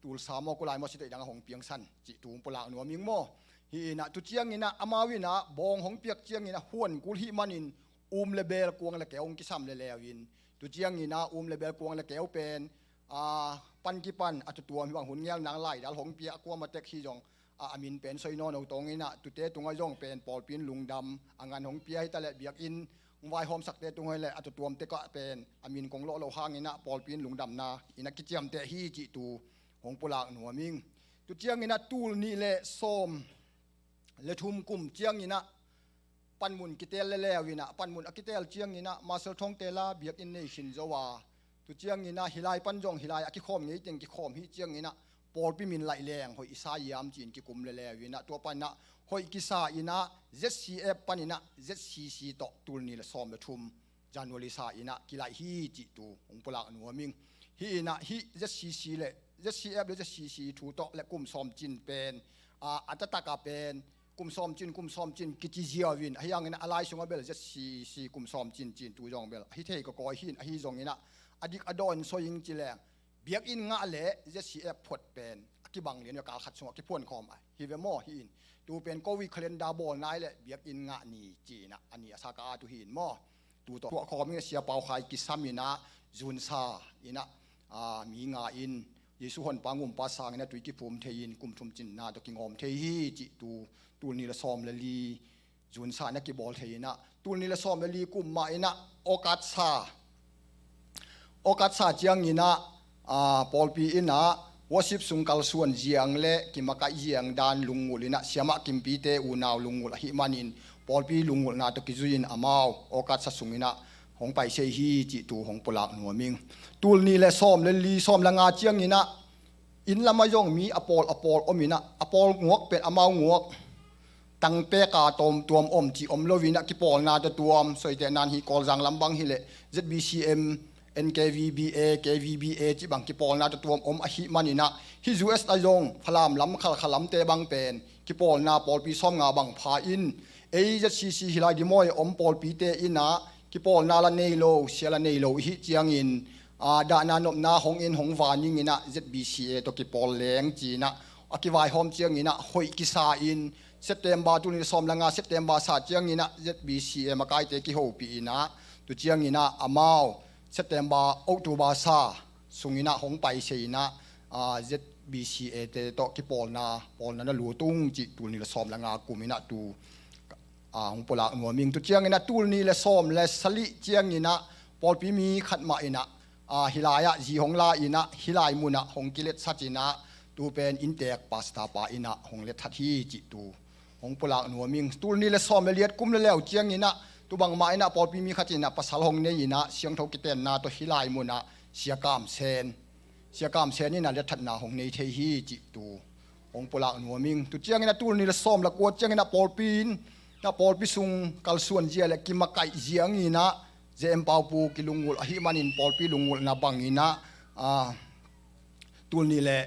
tulsa maw, kua lai maw state dangah hong piangsan cih tu pulak nuam ing maw. Hih in ah tu ciangin ah amau in ah bawng hong piak ciangin ah huan kul hih manin um le bel kuang le keu hong kisam le leu in, tu ciangin ah um le bel kuang le keu pen, aa, pan kipan a tutuam hih bang hun ngel nang laidal hong pia, a kuamah tek hi zong, aa, a min pen soi nawn lo tawng in ah tute tungah zong pen pawlpi in lungdam a ngan hong pia hi ta leh, biakinn hong vaihawmsakte tungah hi leh a tutuam tek ah pen a min kong lawh loh hangin ah pawlpi in lungdamna in ah kiciamteh hi cih tu hong pulak nuam ing. Tu ciangin ah tul nih le sawm le thum kum ciangin ah panmun kitel le leu in ah, panmun a kitel ciangin ah Marshall Thawngte la biakinn nei khin zo a, tu ciangin ah hih lai pan zong hih lai a kikhawm ngei teng kikhawm hi ciangin ah pawlpi min laih leng hoih i sa hiam ci-in kikum le leu in ah, tua pan ah hoih kisa in ah Z C F panin ah Z C C tawh tul nih le sawm le thum January sa in ah kilaih hi cih tu hong pulak nuam ing. Hih in ah hih Z C C le Z C F le Z C C thu tawh le kum sawm cin pen, aa, a taktak ah pen kum sawm cin, kum sawm cin kici ziau in, ahi hangin ah a lai sungah bel Z C C kum sawm cin ci-in tu zong bel ahi thei kawkawi hi in, ahi zongin ah a dik a dawn soi ing ci leng biakinn ngah le Z C F phuat pen a kibang lian ve, kal khat sungah kiphuan khawm a hi ve maw. Hih in tu pen Covid calendar bawl nai le biakinn ngah ni ci-in ah a ni a sa ka at uh hi in maw. Tu tawh tuah khawm ing. Sia Pau Khai kisam in ah June sa in ah, aa, mi nga in Jesu honpa ngumpa sangin ah tui kiphum thei in kum thum cinna tawh kingawm thei hi cih tu tul nih le sawm le li June sa in ah kibawl thei in ah, tul nih le sawm le li kum mah in ah August sa, August sa ciangin ah, aa, pawlpi in ah worship sung kalsuan ziang le kimakaih ziang dan lunggulh in ah Siamah Kimpite unau lunggulh ahih manin pawlpi lunggulhna tawh kizui in amau August sa sungin ah hong paisei hi cih tu hong pulak nuam ing. Tul nih le sawm le li, sawm le nga ciangin ah inn lamah zong mi a pawl a pawl om in ah, a pawl nguak pen amau nguak tangpek a tawm tuam om cih om lo in ah kipawlna tawh tuam, soiteh nan hi Kawlzang lam bang hi leh Z B C M, N K V B A, K V B A cih bang kipawlna tawh tuam om ahih manin ah, hih U S a zong Falam lam, Khalkha lamte bang pen kipawlna pawlpi sawm nga bang pha in, ei Z C C hih lai Dimawi a om pawlpite in ah kipawlna la nei lo, sia la nei lo i hih ciangin, aa, dahna nopna hong en hong van ing in ah Z B C A tawh kipawl leng ci-in ah a kivaihawm ciangin ah hoih kisa in September, tul nih le sawm le nga September sa ciangin ah Z B C A makaite kihopih in ah, tu ciangin ah amau September, October sa sungin ah hong paisei in ah, aa, Z B C A te tawh kipawlna, pawlna na lut ung cih tul nih le sawm le nga kum in ah tu, aa, hong pulak nuam ing. Tu ciangin ah tul nih le sawm le sagih ciangin ah pawlpi mi khat mah in ah, aa, hih lai ah zi hong la in ah hih lai mun ah hong kiletsat in ah tu pen inntek pastor pa in ah hong letsat hi cih tu hong pulak nuam ing. Tul nih le sawm le li kum le leu ciangin ah tu bangmah in ah pawlpi mi khat in ah pasal hong nei in ah siangtho kitenna tawh hih lai mun ah Sia Kam Sen, Sia Kam Sen in ah letsatna hong nei thei hi cih tu hong pulak nuam ing. Tu ciangin a tul nih le sawm le kua ciangin a pawlpi in, a pawlpi sung kalsuan zia le kimakaih zia ngin a, J M Paupu kilunggulh ahih manin pawlpi lunggulhna bangin a, a, tul nih le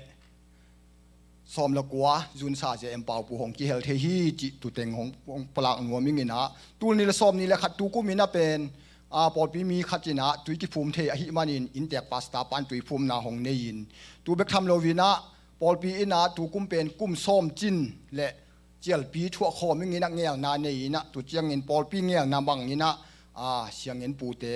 sawm le kua June sa J M Paupu hong kihel thei hi cih tu teng hong, hong pulak nuam ing in a, tul nih le sawm nih le khat tu kum in a pen, a, pawlpi mi khat in a tui kiphum thei ahih manin inntek pastor pan tuiphumna hong nei in, tu bek tham lo in a, pawlpi in a tu kum pen kum sawm cin le cialpi thuah khawm ing in a ngelna nei in a, tu ciangin pawlpi ngelna bangin a, a, siangin pute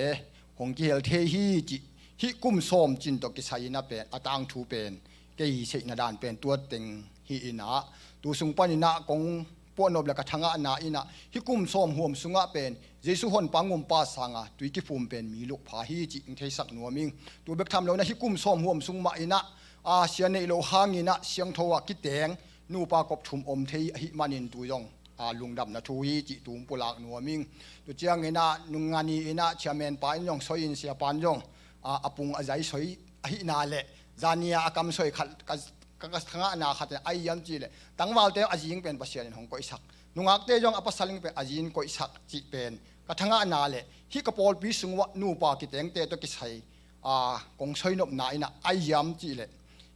hong kihel thei hi cih, hih kum sawm cin tawh kisai in a pen, a tangthu pen, kei seihna dan pen tua teng hi in a, tu sung panin a kong puahnop le ka thangahna in a, hih kum sawm huam sungah pen, Jesu honpa ngumpa sanga tui kiphum pen mi lukpha hi cih ing theisak nuam ing. Tu bek tham lo in a hih kum sawm huam sung mah in a, a, sia neih loh hangin a siangtho ah kiteng nupa kop thum om thei ahih manin tu zong, a, lungdamna thu hi cih tu hong pulak nuam ing. Tu ciangin a nung ngani in a chairman pa in zong soi in sia pan zong, a, a pung a zai soi ahihna le zania a kam soi khat ka, ka, ka thangahna khat in a, ai hiam cih le tangvalte a zing pen Pasian in hong koihsak, nungakte zong a pasal in pen a zing koihsak cih pen ka thangahna le hih ka pawlpi sung uah nupa kitengte tawh kisai, a, kong soinopna in a ai hiam cih le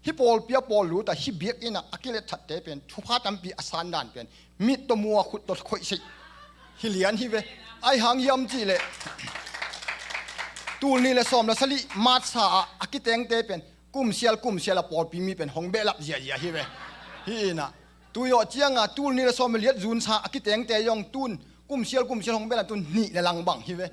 hih pawlpi a pawl lut a hih biakinn a a kilet thatte pen thupha tampi a san dan pen mit tawh mua khut tawh khoih sih hi lian hi ve. Ai hang hiam cih le tul nih le sawm le sali March sa a, a kitengte pen kumsial kumsial a pawlpi mi pen hong behlap ziahziah hi ve. Hi in a, tu zawh ciang a tul nih le sawm le liat June sa a kitengte zong tun kumsial kumsial hong behlap tun nih le lang bang hi ve.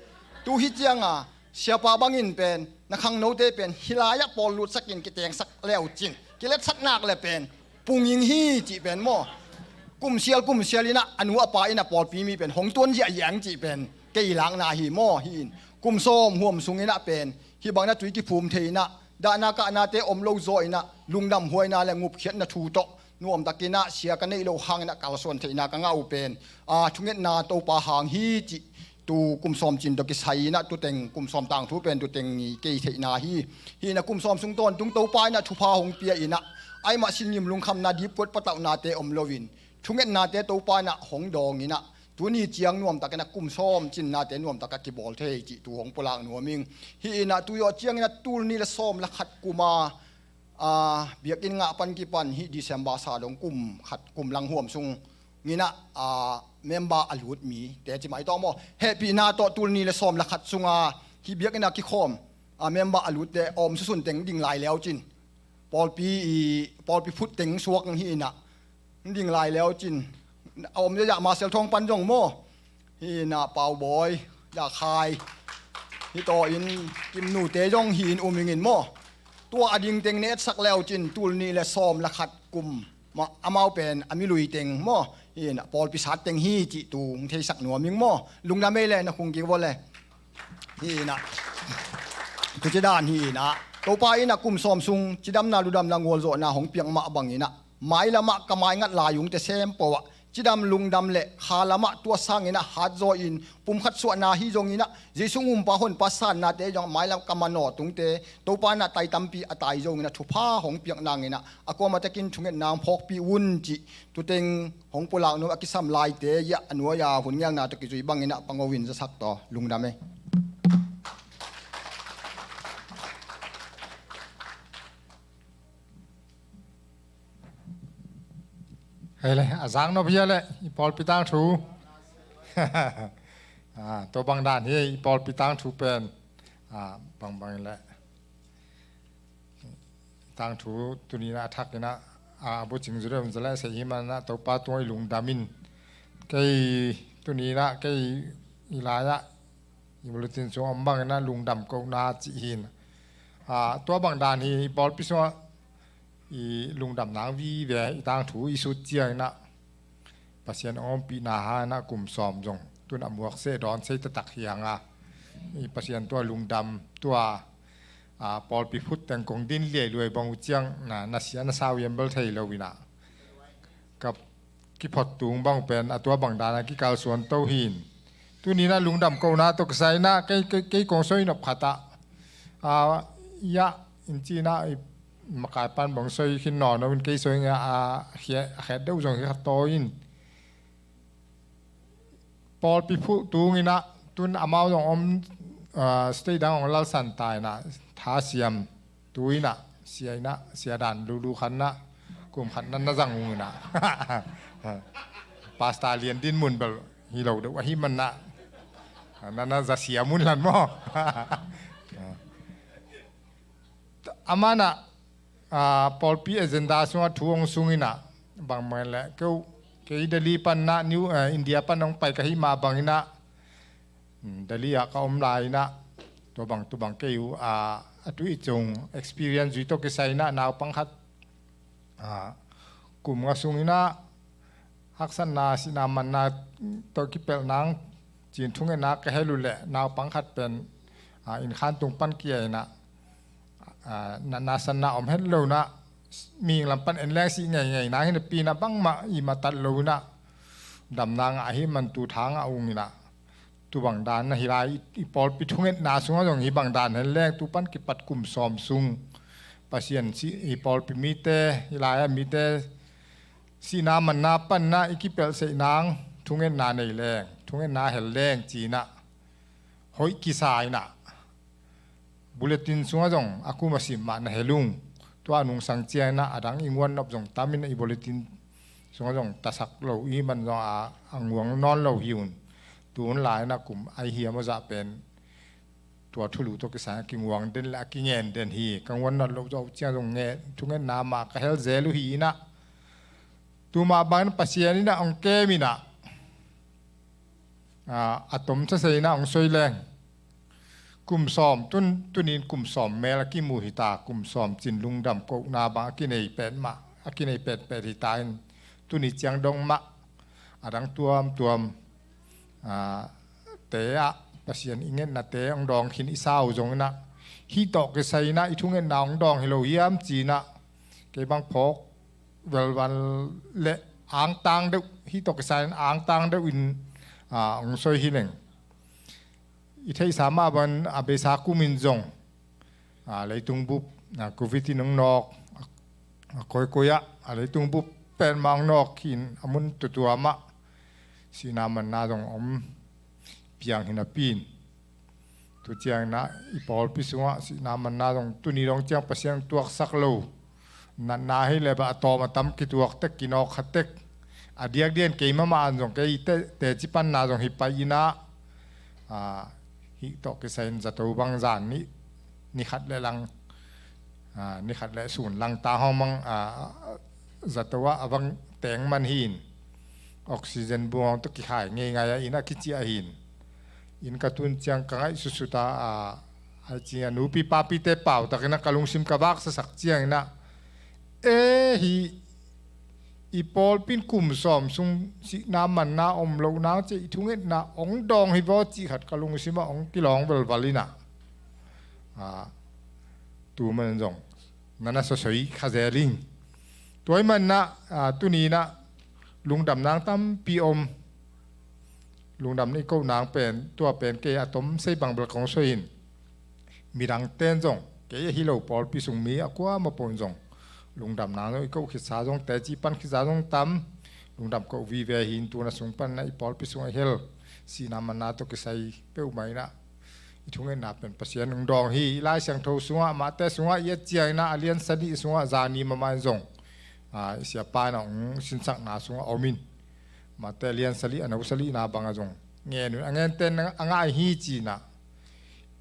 Tu hi ciang a siapa bangin pen na khangnote pen hih lai ah pawl lutsak in kitengsak leu cin kiletsat nak le pen pung ing hi cih pen maw. Kumsial kumsial in a, a nu a pa in a pawlpi mi pen hong tuan ziahziah ing cih pen kei lakna hi maw. Hi in kum sawm huam sung in a pen hih bang in a tui kiphum thei in a, dahna kahnate om lo zaw in a, lungdam huaina le ngupkhiatna thu tawh nuamtak in a sia ka neih loh hangin a kalsuan theihna ka ngah uh pen, a, thungetna Topa hang hi cih tu kum sawm cin tawh kisai in a tu teng kum sawm tangthu pen tu teng i kei theihna hi. Hi in a kum sawm sung tawntung Topa in a thupha hong pia in a, ai mah sin ngim lungkhamna dipkuat patauhnate om lo in thungetnate Topa in a hong dawng in a, tuni ciang nuamtak in a kum sawm cinnate nuamtak a kibawl thei cih tu hong pulak nuam ing. Hi in a tu zawh ciang in a tul nih le sawm le khat kum a, a, biakinn ngah pan kipan hih December sa dong kum khat kum lang huam sung in a, a, member a lut mite ci mai tawh maw, hehpihna tawh tul nih le sawm le khat sung a hih biakinn a kikhawm, a, member a lutte a om susun teng ding lai leu cin pawlpi i, pawlpi phut teng suak hi in a, ding lai leu cin a om zia Marcel Thawng pan zong maw. Hi in a Pau Bawi, Za Khai, hi tawh in Kim Nu te zong hi in um ing in maw. Tua a ding teng ne etsak leu cin tul nih le sawm le khat kum mah amau pen a milui teng maw. Hi in a pawlpi sat teng hi cih tu hong theisak nuam ing maw. Lungdam ei le na khung kik vua le. Hi in a, tu ci dan hi in a, Topa in a kum sawm sung cidamna ludamna ngualzawhna hong piak mah bang in a, mailam ah ka maingat lai ungte sem pawh ah cidam lungdam le kha lam ah tua sang in a hat zaw in pumkhat suahna hi zong in a, Jesu ngumpa honpa sannate zong mailam ka manaw tungte Topa in a tai tampi a tai zong in a thupha hong piak nang in a, a kuamah tekin thungetna hong phawkpih un cih tu teng hong pulak nuam a kisam laite ia a nuai a hun ngelna tawh kizui bang in a pango in zasak tawh lungdam ei. Hei le, a zak nop hia le, i pawlpi tangthu. Ah, tua bang dan hi, i pawlpi tangthu pen. Ah, bangbang le. Tangthu tuni in a thak in a, a, a bucing zu deuh in za le, sei hi man a, Topa tungah i lungdam in. Kei tuni in a, kei i lai ah, i bulletin sung om bang in a lungdam kohna cih hi in. A, tua bang dan hi, i pawlpi sungah, i lungdam nang vive, i tangthu, i sut ciang in a. Pasian a ompihna hang in a kum sawm zong. Tun a muak seh dawn sei taktak hi hang a. I Pasian tua lungdam, tua, a, pawlpi phut teng kong din liailuai bang uh ciang, na, na sia na sau yam bel thei lo in a. Ka kiphot tung bang pen a tua bang dan a kikalsuan to hi in. Tuni in a lungdam kohna tawh kisai in a kei, kei, kei kong soi nop khat ah. A, ia, in ci in a, i, Makai pan bang soi khin nawn lo in kei soi nge a khet deuh zong hi kha tawi in. Pawlpi phuh tung in ah tun amau zong om, state dang hong lalsan ta in ah tha siam tu in ah sia in ah sia dan lulu khan ah kum khat na na zang ung in ah pasta lian din mun bel hi lo deuh ahi man ah na na za siam un lan maw? Aman ah pawlpi agenda sungah thu hong sung in ah bang man leh keu kei Delhi pan ah New India pan hong pai ka hi mah bang in ah Delhi ah ka om lai in ah tua bang tu bang kei uh a tu i cung experience zui tawh kisai in ah naupang khat kum nga sung in ah haksatna sihna manna tawh kipelh nang cin thungetna ka hel uh leh naupang khat pen inn khan tung pan kia in ah natna sanna om het lo in ah mihing lam pan en leng sih ngeingei nang hi napi in ah bangmah i matat lo in ah damna ngah ahi man tu tha ngah ung in ah tu bang dan na hi lai i pawlpi thungetna sungah zong hi bang dan hen leng tu pan kipat kum sawm sung Pasian i pawlpi mite hi lai ah mite sihna manna pan ah i kipelh seih nang thungetna nei leng thungetna hel leng cin ah hoih kisa in ah bulletin sungah zong a kum a sim mah na hel ung. Tua a nungsang ciang in ah a dang i nguan nop zong tam in ah i bulletin sungah zong tasak lo i man zong a nguang nawn lo hi un. Tu hun lai in ah kum ai hiam a zah pen tua thulu tawh kisai a kinguang den le a kingen den hi. Ka nguan nawn lo zawh ciang zong nge thungetna mah ka hel zel uh hi in ah tu mah bang in Pasian in ah hong kem in ah a tom sasei in ah hong soi leng kum sawm tun tunin kum sawm mel a kimu hi ta kum sawm cin lungdam kohna bang a kinei pet mah a kinei petpet hi ta in tuni ciang dong mah a dang tuamtuam te ah Pasian i ngetnate hong dawng khin i sau zong in ah hih tawh kisai in ah i thungetna hong dawng hi lo hiam cin ah kei bang phawk velval le angtang deuh hih tawh kisai in angtang deuh in hong soi hi leng i theihsa mah bang a beisa kum in zong leitung bup covid in hong nawk a koikoi ah a leitung bup pen mah hong nawk hi in a mun tutuam ah sihna manna zong om piang hi napi in tu ciang in ah i pawlpi sungah sihna manna zong tuni dong ciang Pasian tuaksak lo natna hi le bah a tawm a tam kituak tek kinawk kha tek a diakdian kei mahmah an zong kei teci panna zong hi pai in ah hih tawh kisai in zato bang zan ni khat le lang ni khat le sun lang ta hong mang zato ah a vang teng man hi in oxygen buang tawh kikhai ngeingai ah in a kiciah hi in in ka tun ciang ka ngaih susuta a ai ciang a nupi papite pau takin a ka lungsim ka vaksasak ciang in ah e hi i pawlpi in kum sawm sung sihna manna om lo nang ci i thungetna hong dawng hi vaw cih khat ka lungsim ah hong kilawng velval in ah tu man zong na na sosoi kha zel ing. Tua i man ah tuni in ah lungdam nang tampi om. Lungdam na i koh nang pen tua pen kei a tom sei bang bel kong soi in midang ten zong kei a hi lo pawlpi sung mi a kuamah pawh in zong lungdam nang zong i koh khitsa zong teci pan khitsa zong tam. Lungdam koh vive hi in tuna sung pan na i pawlpi sung a hel sihna manna tawh kisai peuhmah in ah i thungetna pen Pasian hong dawng hi. I Lai Siangtho sungah Mate sungah i et ciang in ah a lian sadi sungah zani mahmah in zong i siapa in ah hong sinsakna sungah om in Mate a lian sali a no salina bang a zong ngen un a ngente a ngai hi ci in ah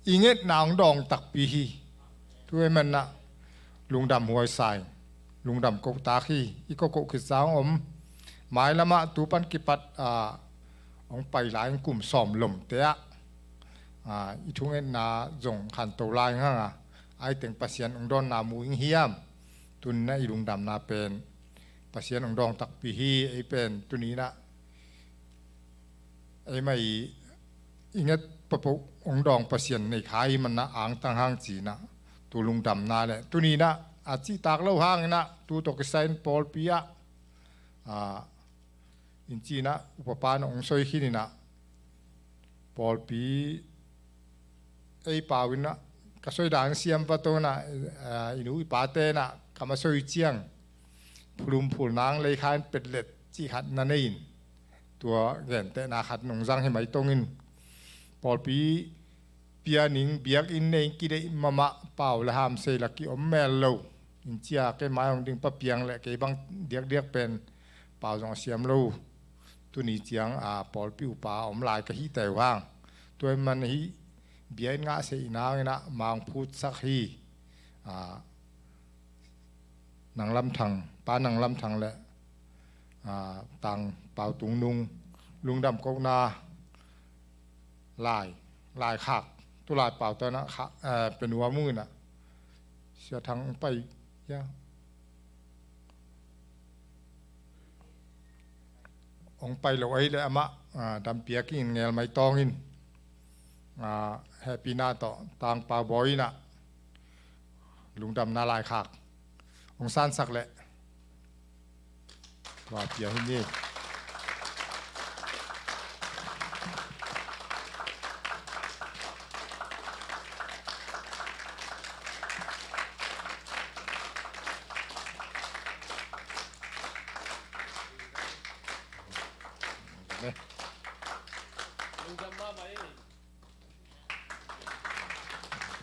i ngetna hong dawng takpi hi. Tu e man ah lungdam huai sa in lungdam kohtak hi. I koh koh khitsa hong om mailam ah tu pan kipat hong pai lai in kum sawm lomte ah i thungetna zong khanto lai hang a ai teng Pasian hong dawnna mu ing hiam? Tun in ah i lungdamna pen Pasian hong dawng takpi hi. Ei pen tuni in ah eimah i i nget papoh hong dawng Pasian nei kha i man ah angtang hang ci in ah tu lungdamna le tuni in ah a cihtak lo hang in ah tu tawh kisai in pawlpi ah in ci in ah upa pa in ah hong soi khin in ah pawlpi ei pau in ah ka soi dan siam va tawh inah, ah, i nu i pate inah ka ma soi ciang phulum phul nang lei kha in petlet cih khat na nei in, tua gentehna khat nong zang hi mai tong in, pawlpi pianing biakinn nei kideih mahmah, pau le hamsei la kiom mel lo in cia, kei mai hong ding pa piang le kei bang diakdiak pen pau zong a siam lo. Tuni ciang, a, pawlpi upa om lai ka hih teh uh hang. Tua ahih man hih bia in ngah seh in hang inah ma hong phutsak hi. A, Nang Lam Thang, Pa Nang Lam Thang le, a, Tang Pau Tung Nung lungdam kohna lai, laikhak, tu lai pau ta inah kha, a, pe nuam ung inah. Sia Thang hong pai, ya. Hong pai lo ahih leh amah, a, dam piak in ngel mai tawng in, a, hehpihna tawh Tang Pau Bawi inah lungdamna laikhak hong sansak leh tua pia hi ni.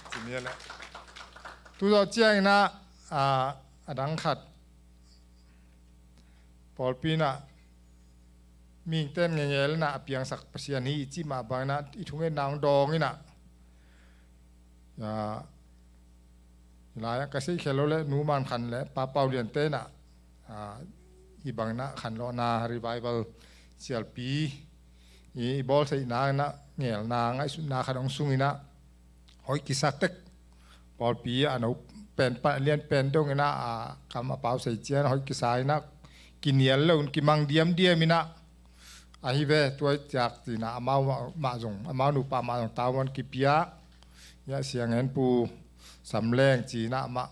Ci ni leh. Tu zawh ciang inah, a, a dang khat pawlpi inah mihingte'n ngengel inah a piangsak Pasian hi i cih mah bang inah i thungetna hong dawng inah, a, lai-ah ka seih khia lo le Nu Man Khan le Pa Pau Lian te inah, a, hih bang inah khanlawhna revival sialpi i, i bawlsaihna inah ngelna ngaihsutna khat hong sung inah hoih kisa tek. Pawlpi a no pen pan a lian pen dong inah, a, kam a pau sei ciang hoih kisa inah kinial lo in kimang diamdiam inah ahi ve. Tua ciang ci inah amau mah, mah zong, amau nupa mah zong tavuan kipia. Ya, Siang En Pu Sam Leng ci inah mah,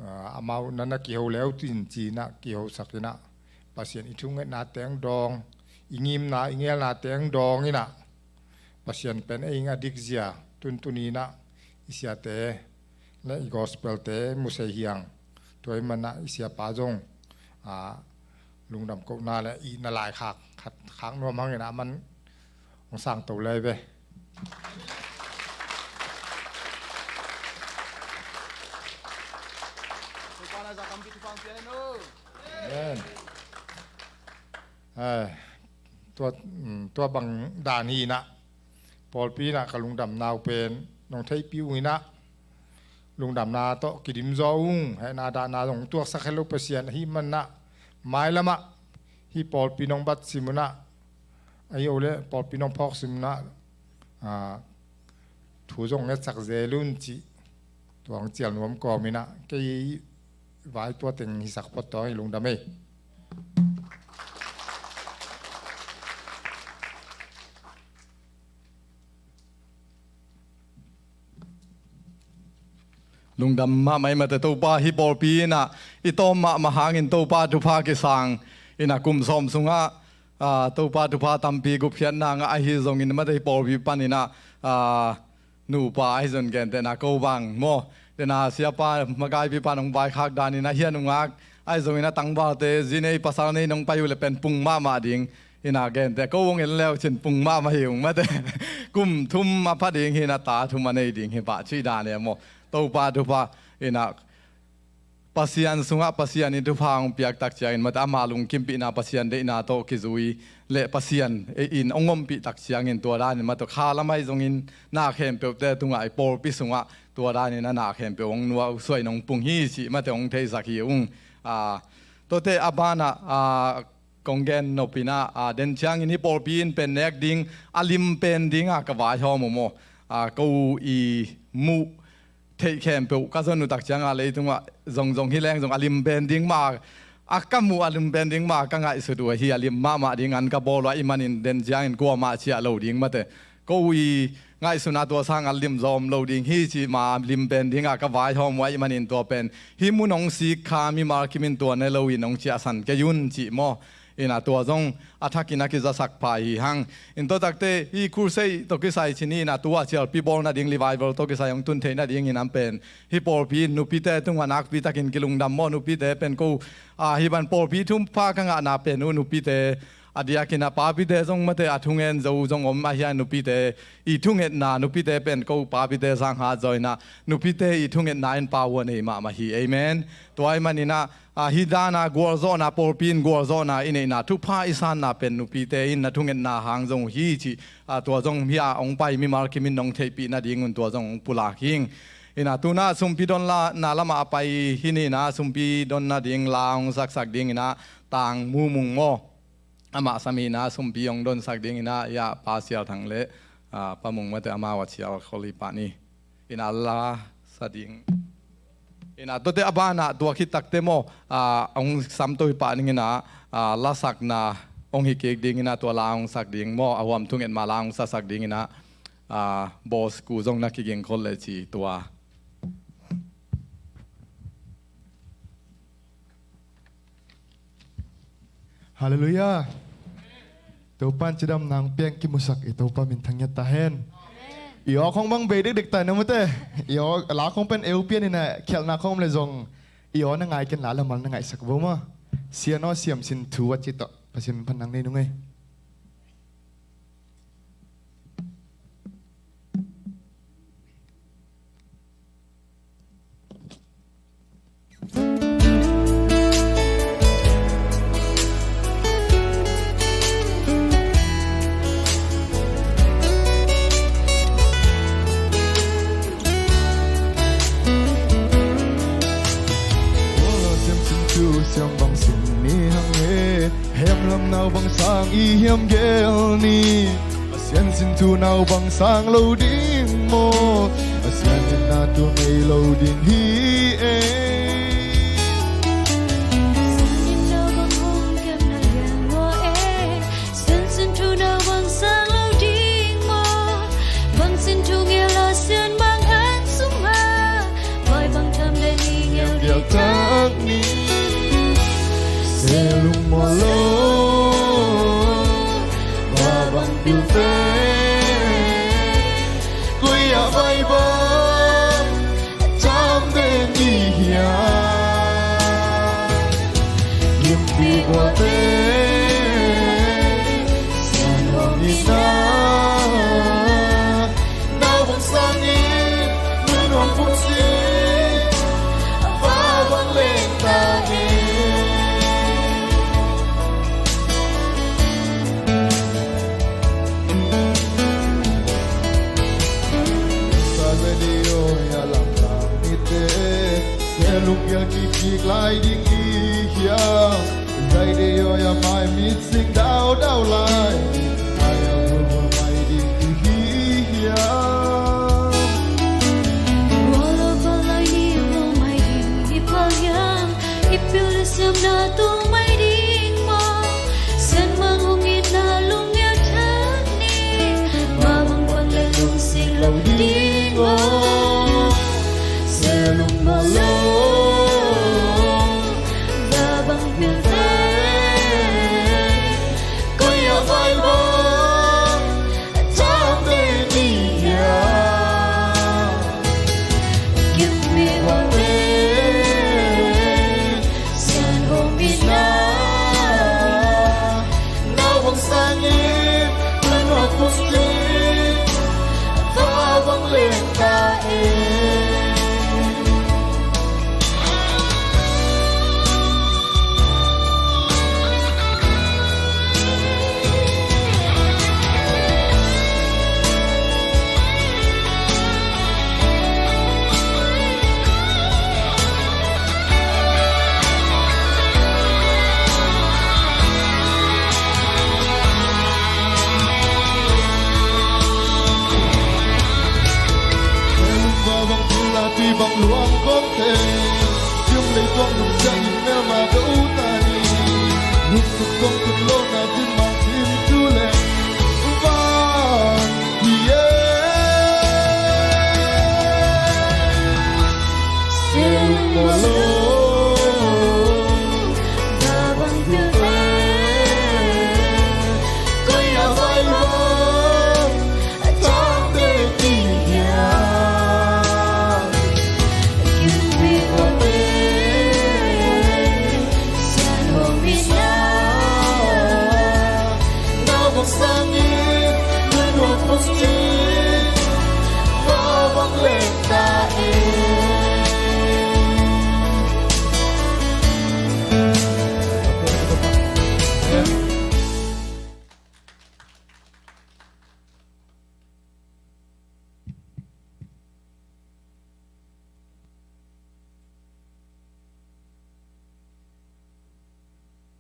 a, amau na na kiho leu tin ci inah kihosak inah Pasian i thungetna teng dawng, i ngimna i ngelna teng dawng inah Pasian pen ei ing a dikzia, tuntun inah i siate le i gospel te musei hiang. Tua ahih man inah i siapa zong, a, lungdam kohna le i na laikhak khat khak nuam hang inah aman hong sang to lai ve. Amen. Ai, tua, mm, tua bang dan hi inah pawlpi inah ka lungdamna uh pen nong theihpih uh inah lungdamna tawh kidim zaw ung. Hehna dahna zong tuaksak het lo Pasian ahih man inah mailam ah hih pawlpi nong bat sim un ah, ahi o le pawlpi nong phawk sim un ah, a, thu zong ngetsak zel un cih tua hong cial nuam kawm inah kei vai tua teng hisak phot tawh hi. Lungdam ei. Lungdam mahmah ei mate. Topa, hih pawlpi inah i tawm mahmah hangin Topa thupha kisang inah kum sawm sungah, a, Topa thupha tampi gupkhiatna ngah ahi zongin mate, hih pawlpi pan inah, a, nupa ahi zong gentehna ko bang maw, tena siapa makaipipa nong vaikhak dan inah hih a nungak ahi zong inah tangvalte zi nei pasal nei nong pai uh le pen pung mahmah ding. Inah gente ko hong en leu cin pung mahmah hi ung mate. Kum thum a pha ding hi inah ta thum a nei ding hi pah cih dan e maw. Topa thupha inah Pasian sungah Pasian in thupha hong piak tak ciangin mate, ama lungkimpihna, Pasian deihna tawh kizui le Pasian in hong ompih tak ciangin tua danin mate kha lam ahi zongin na khempeuhte tungah i pawlpi sungah tua danin a na khempeuh hong nuausuai nong pung hi cih mate hong theisak hi ung. A, tuate a banah, a, kong gen nop inah, a, den ciangin hih pawlpi in pen nek ding a lim pen dinga ka vaihawm uh maw. A, ko i muh theih khempeuh ka zon uh tak cianga leitungah zongzong hi leng zong a lim pen ding mah, a ka muh a lim pen ding mah ka ngaihsut uh ahi. A lim mahmah ding an ka bawl uh ahih manin den ciangin kuamah ciah lo ding mate. Ko i ngaihsutna tua sang a lim zawm lo ding hi cih mah a lim pen dinga ka vaihawm uh ahih manin tua pen hih mun hong sik kha mimal kimin tua ne loin hong ciahsan kei un cih maw. Ina tua zong a thakin a kizasak pha hi hang. In tua takte hih crusade tawh kisai cih ni ina tua cialpi bawl nading revival tawh kisai hong tun theih nadingin an pen hih pawlpi in nupite tungah nakpi takin kilungdam maw, nupite pen ko, a, hih ban pawlpi thupha ka ngahna pen uh nupite a diakin a papite zong mate a thungen zo zong om ahi a, nupite i thungetna, nupite pen ko papite zanghat zaw ina nupite i thungetna in pau a nei mahmah hi. Amen. Tua ahih manin a, a, hih dana gualzawhna, pawlpi in gualzawhna i neihna thupha i sanna pen nupite in na thungetna hang zong hi cih, a, tua zong hih a hong pai mimal kim in nong theihpih nadingun tua zong hong pulak hing. Ina tuna sumpi donna lamah a pai hi ni ina sumpi don nading la hong saksak ding ina Tang Mu Mung maw, amah sami ina sumpi hong donsak ding ina, ya, Pa Sial Thang le, a, Pa Mung mate amau a cial khol hi pah ni. Ina la sa ding. Ina tuate a banah tua khit takte maw, a, hong sam to hi pah ning ina, a, la sakna hong hi kik ding ina tua la hong sak ding maw, a huam thunget ma la hong sasak ding ina, a, boss ku zong na kiging khol le ci tua. Halleluiah. Topa'n cidamna hong piang kimusak i Topa minthang ngiat ta hen. I aw khong bang bei dikdik ta na mute. I aw la khong pen eu pian ina khialhna khong om le zong i aw na ngai ken la lamal na ngaihsak bo maw. Sian aw siam sin thu a ci tawh Pasian min phat nang nei nung ei. Siam sin thu siam bang sin ni hang e. Hiam lam nau bang sang i hiam gel ni. Pasian sin thu nau bang sang lo ding maw? Pasian itna tu ngei lo ding hi e. Pasian itna bang hong kem na liang maw e? Pasian sin thu nau bang sang lo ding maw? Bang sin thu ngel a sian bang an sung ha. Vai bang tham le ni ngel gel tak ni. Selung maw lo. Ba bang pil te. Koi a vai bang. Tam den di hia. Gimpi wa te. San wa mi na. Nau bang sang in, nau bang put sin, a va bang leng ta in. Sa zai de yo ya lam lam ni te, se lung ya ki ki lai ding i hia. Zai de yo ya mai mit sing dau dau lai. Ai a bul bul mai ding i hi hiam. Wala palai ni bul mai ding i pal hiam. I pil le siam na tung mai ding maw. Sian mang hong it na lung ya thak ni. Ma mang pang le lung sing lo ding maw. Se lung maw lo. Za bang pil te. Koi a vai bang. Tam te ni ya. Give me one day. San hong mi na. Nau bang sang in. Nau bang sang in. Fa bang leng ta in. Bang pula ti bang luang kong te. Yung lei kong lung sa in mel ma do ta ni. Lung suk kong tun lo na tin ma tin tu le. Bang hiam. Sel mo lo. Ba bang tu le.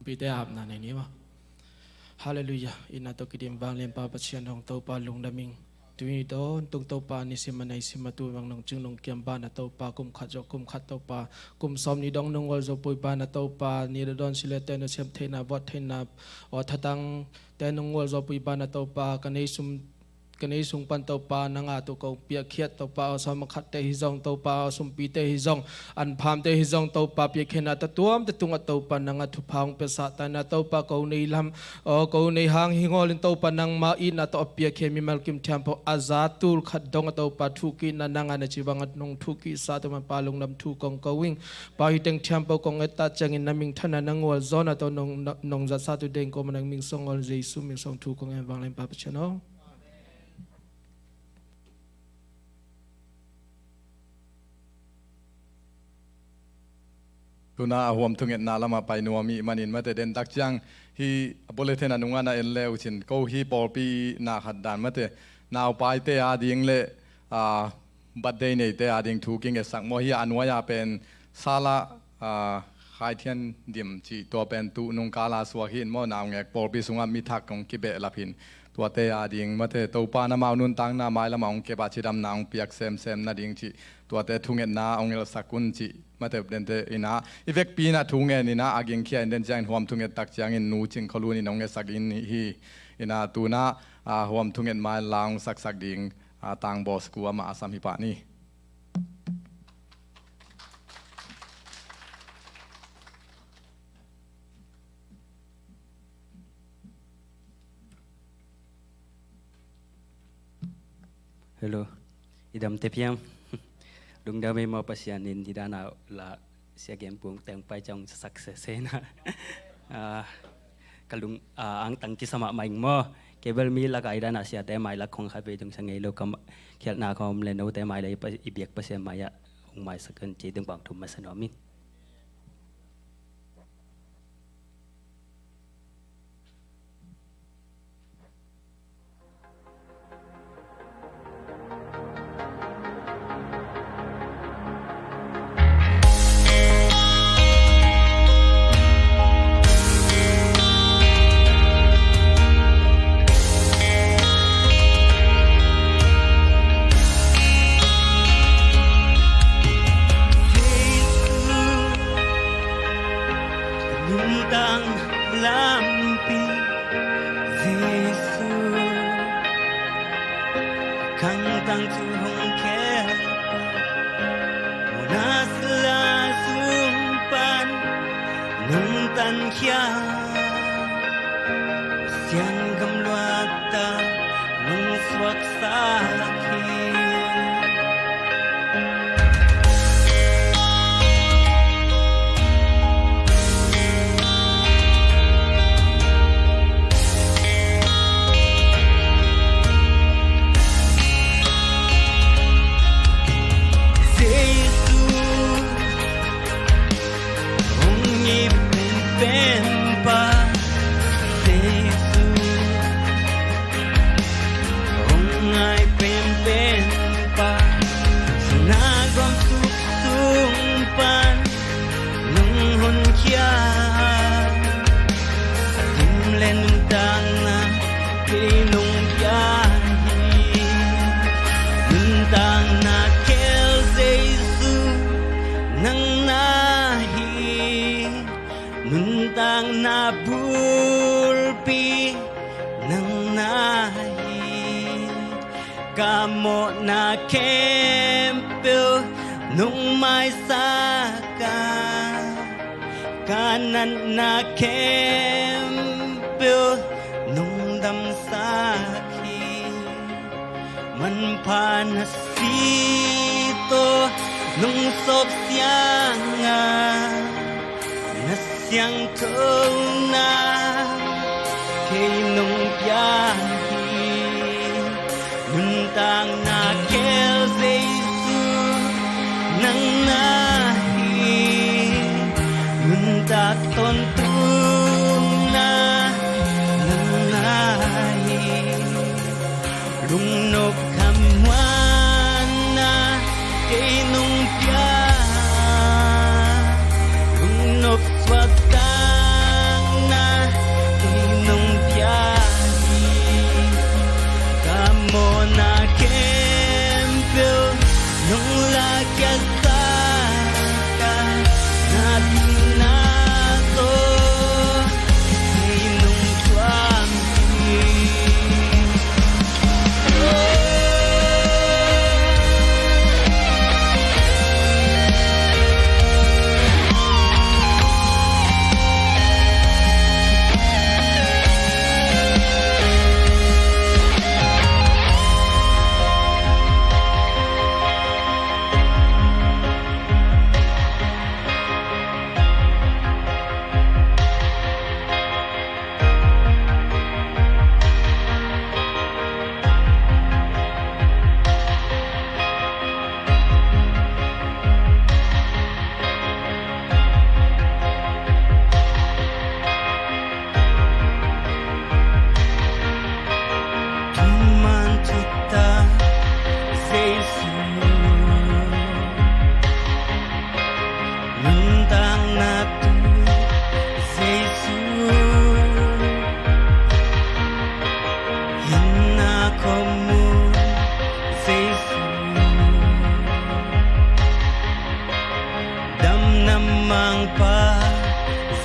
Pite a apna nei ni maw. Halleluiah. Itna tawh kidim vanglianpa Pasian hong Topa lungdam ing. Tuni dawntung Topa, nisim a naisim a tu bang nong cing nong kiam banah Topa, kum khat zawh kum khat Topa, kum sawm ni dong nong gualzawhpih banah Topa, ni dadawn silete na sem theihna, buat theihna, aw thatangte nong gualzawhpih banah Topa, ka nei sum ka nei sung pan Topa, nang a tu kong piakkhiat Topa, aw sawm a khatte hi zong Topa, aw sumpite hi zong, anphamte hi zong Topa, piakkhiatna tatuamte tungah Topa, nang a thupha hong piasak ta in ah Topa, ko nei lam, aw ko nei hang hi ngawlin Topa, nangma itna tawh a piakkhiat mimal kim thiampho a za tul khat dong a Topa, thukikna nang a na ci bang a nong thukiksa Topa, Pa lungdam thu kong ko ing. Pa, hi teng thiampho kong et ta ciangin na minthanna, na gualzawhna tawh nong, nong zatsa tu deng kawm a nang ming song ngawl, Jesu ming song thu kong en, vanglianpa Pasian aw. Tuna a huam thungetna lamah pai nuam i hih manin mate, den tak ciang hi a bulletin a nungah na en le uh cin, ko hi pawlpi na khat dan mate, naupaite a ding le, a, birthday neite a ding thu kingetsak maw. Hi a nuai-ah pen Sala, a, Khai Thian Dim cih tua pen tuh nung kal a suak hi in maw, naungek pawlpi sungah mi thak hong kibehlap hi in. Tuate a ding mate, Topa in amau nuntakna mailamah hong kep a cidamna hong piak semsem nading cih, tuate thungetna hong elsak un cih mate, dente in ah i vekpi in ah thu ngen in ah a gingkhia in, den ciangin huam thunget tak ciangin Nu Cing Khua Lun in hong etsak in hi in ah, tuna, a, huam thunget ma in la hong saksak ding, a, Tangbaw Sku amah a sam hi pah ni. Hello. I dam tep hiam? Lungdam ei maw, Pasian in hi dan a la Sia Gen Pung teng pai ciang success hi na. Ah, ka lung, ah, angtang kisa mahmah ing maw. Kei bel mi lakah hi dan a siate mailak khong khat vei dong sa ngei lo, ka ma-, khialhna khong om le note mailak i pa-, i biak Pasian mai-ah hong maisak un ci ding bang thum masa nuam ing. Ka nuntakna lampi Jesu, ka khangtang thu hong khelpa, mawhna sila sung pan nong tankhia, Pasian gamluat ah nong suaksak hi. Jesu, hong ngei penpen pa, Jesu, hong ngai penpen pa, sana gawm tuk sung pan nong honkhia, dim le nuntakna kei nong pia hi. Nuntakna khel Jesu nang na hi. Nuntakna bulpi nang na hi. Ka mawhna khempeuh nong maisak a, ka natna khempeuh nong damsak hi. Manpha na si tawh nong sawp siang a, na siangthona kei nong pia hi. Tuna nang lai lungnop khamuanna kei nong pia, lungnop suahtakna kei nong pia hi. Ka mawhna khempeuh nong lakkhiat sak a, na dingna tawh kei nong thuam hi. Thuman thutang Jesu, nuntakna tui Jesu, hinna khuamun Jesu, damna mangpa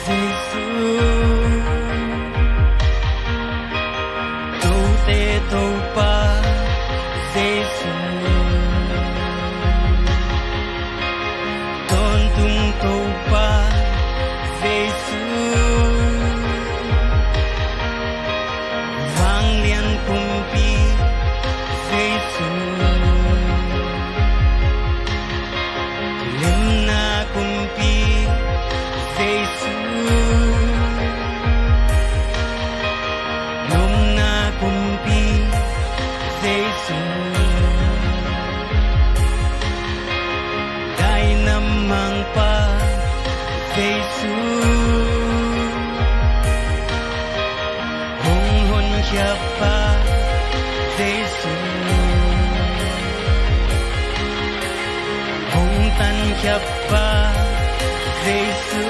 Jesu, tote Topa Jesu, tawntung Topa Jesu, vanglian kumpi Jesu, lemna kumpi Jesu, lupna kumpi Jesu, daina mangpa Jesu, hong honkhiatpa Jesu, hong tankhiatpa Jesu,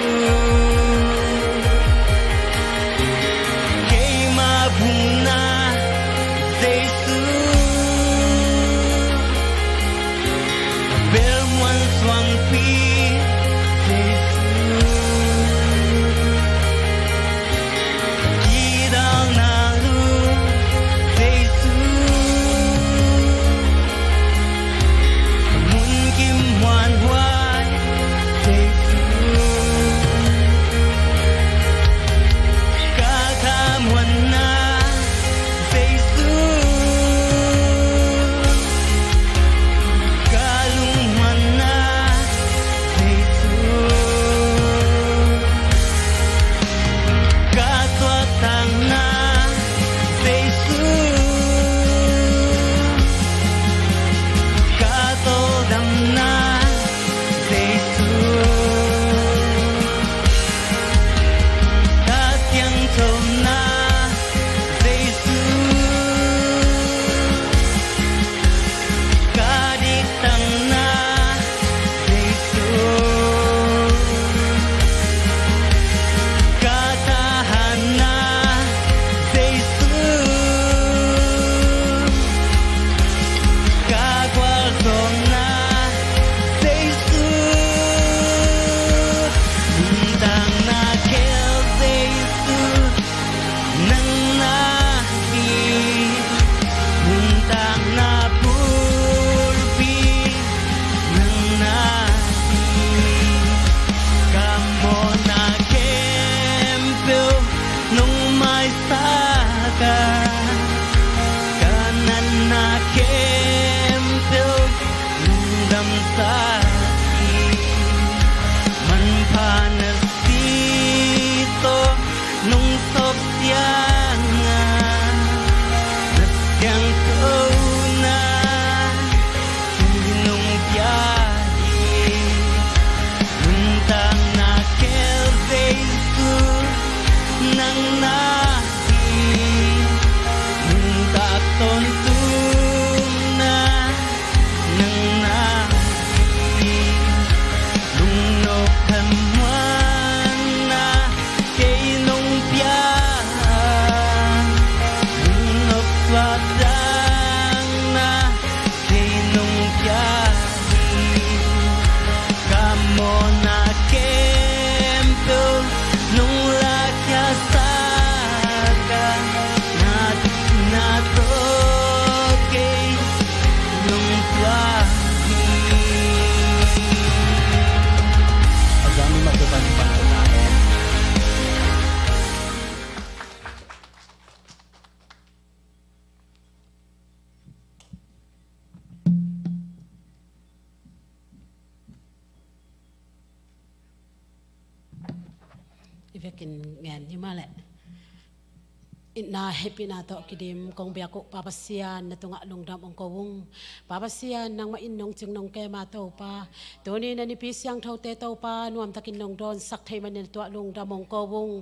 keima bungna Jesu, belmuan suangpi Jesu, kidalna lum Jesu, mun kim muanhuai Jesu, Vekin ngen ni mah leh. Itna hehpihna tawh kidim kong biak uh Pa Pasian, na tungah lungdam hong ko ung. Pa Pasian, nangmah in nong cing nong kem a Topa, tuni na Nipi siangthote Topa nuamtakin nong dawnsak thei manin na tungah lungdam hong ko ung.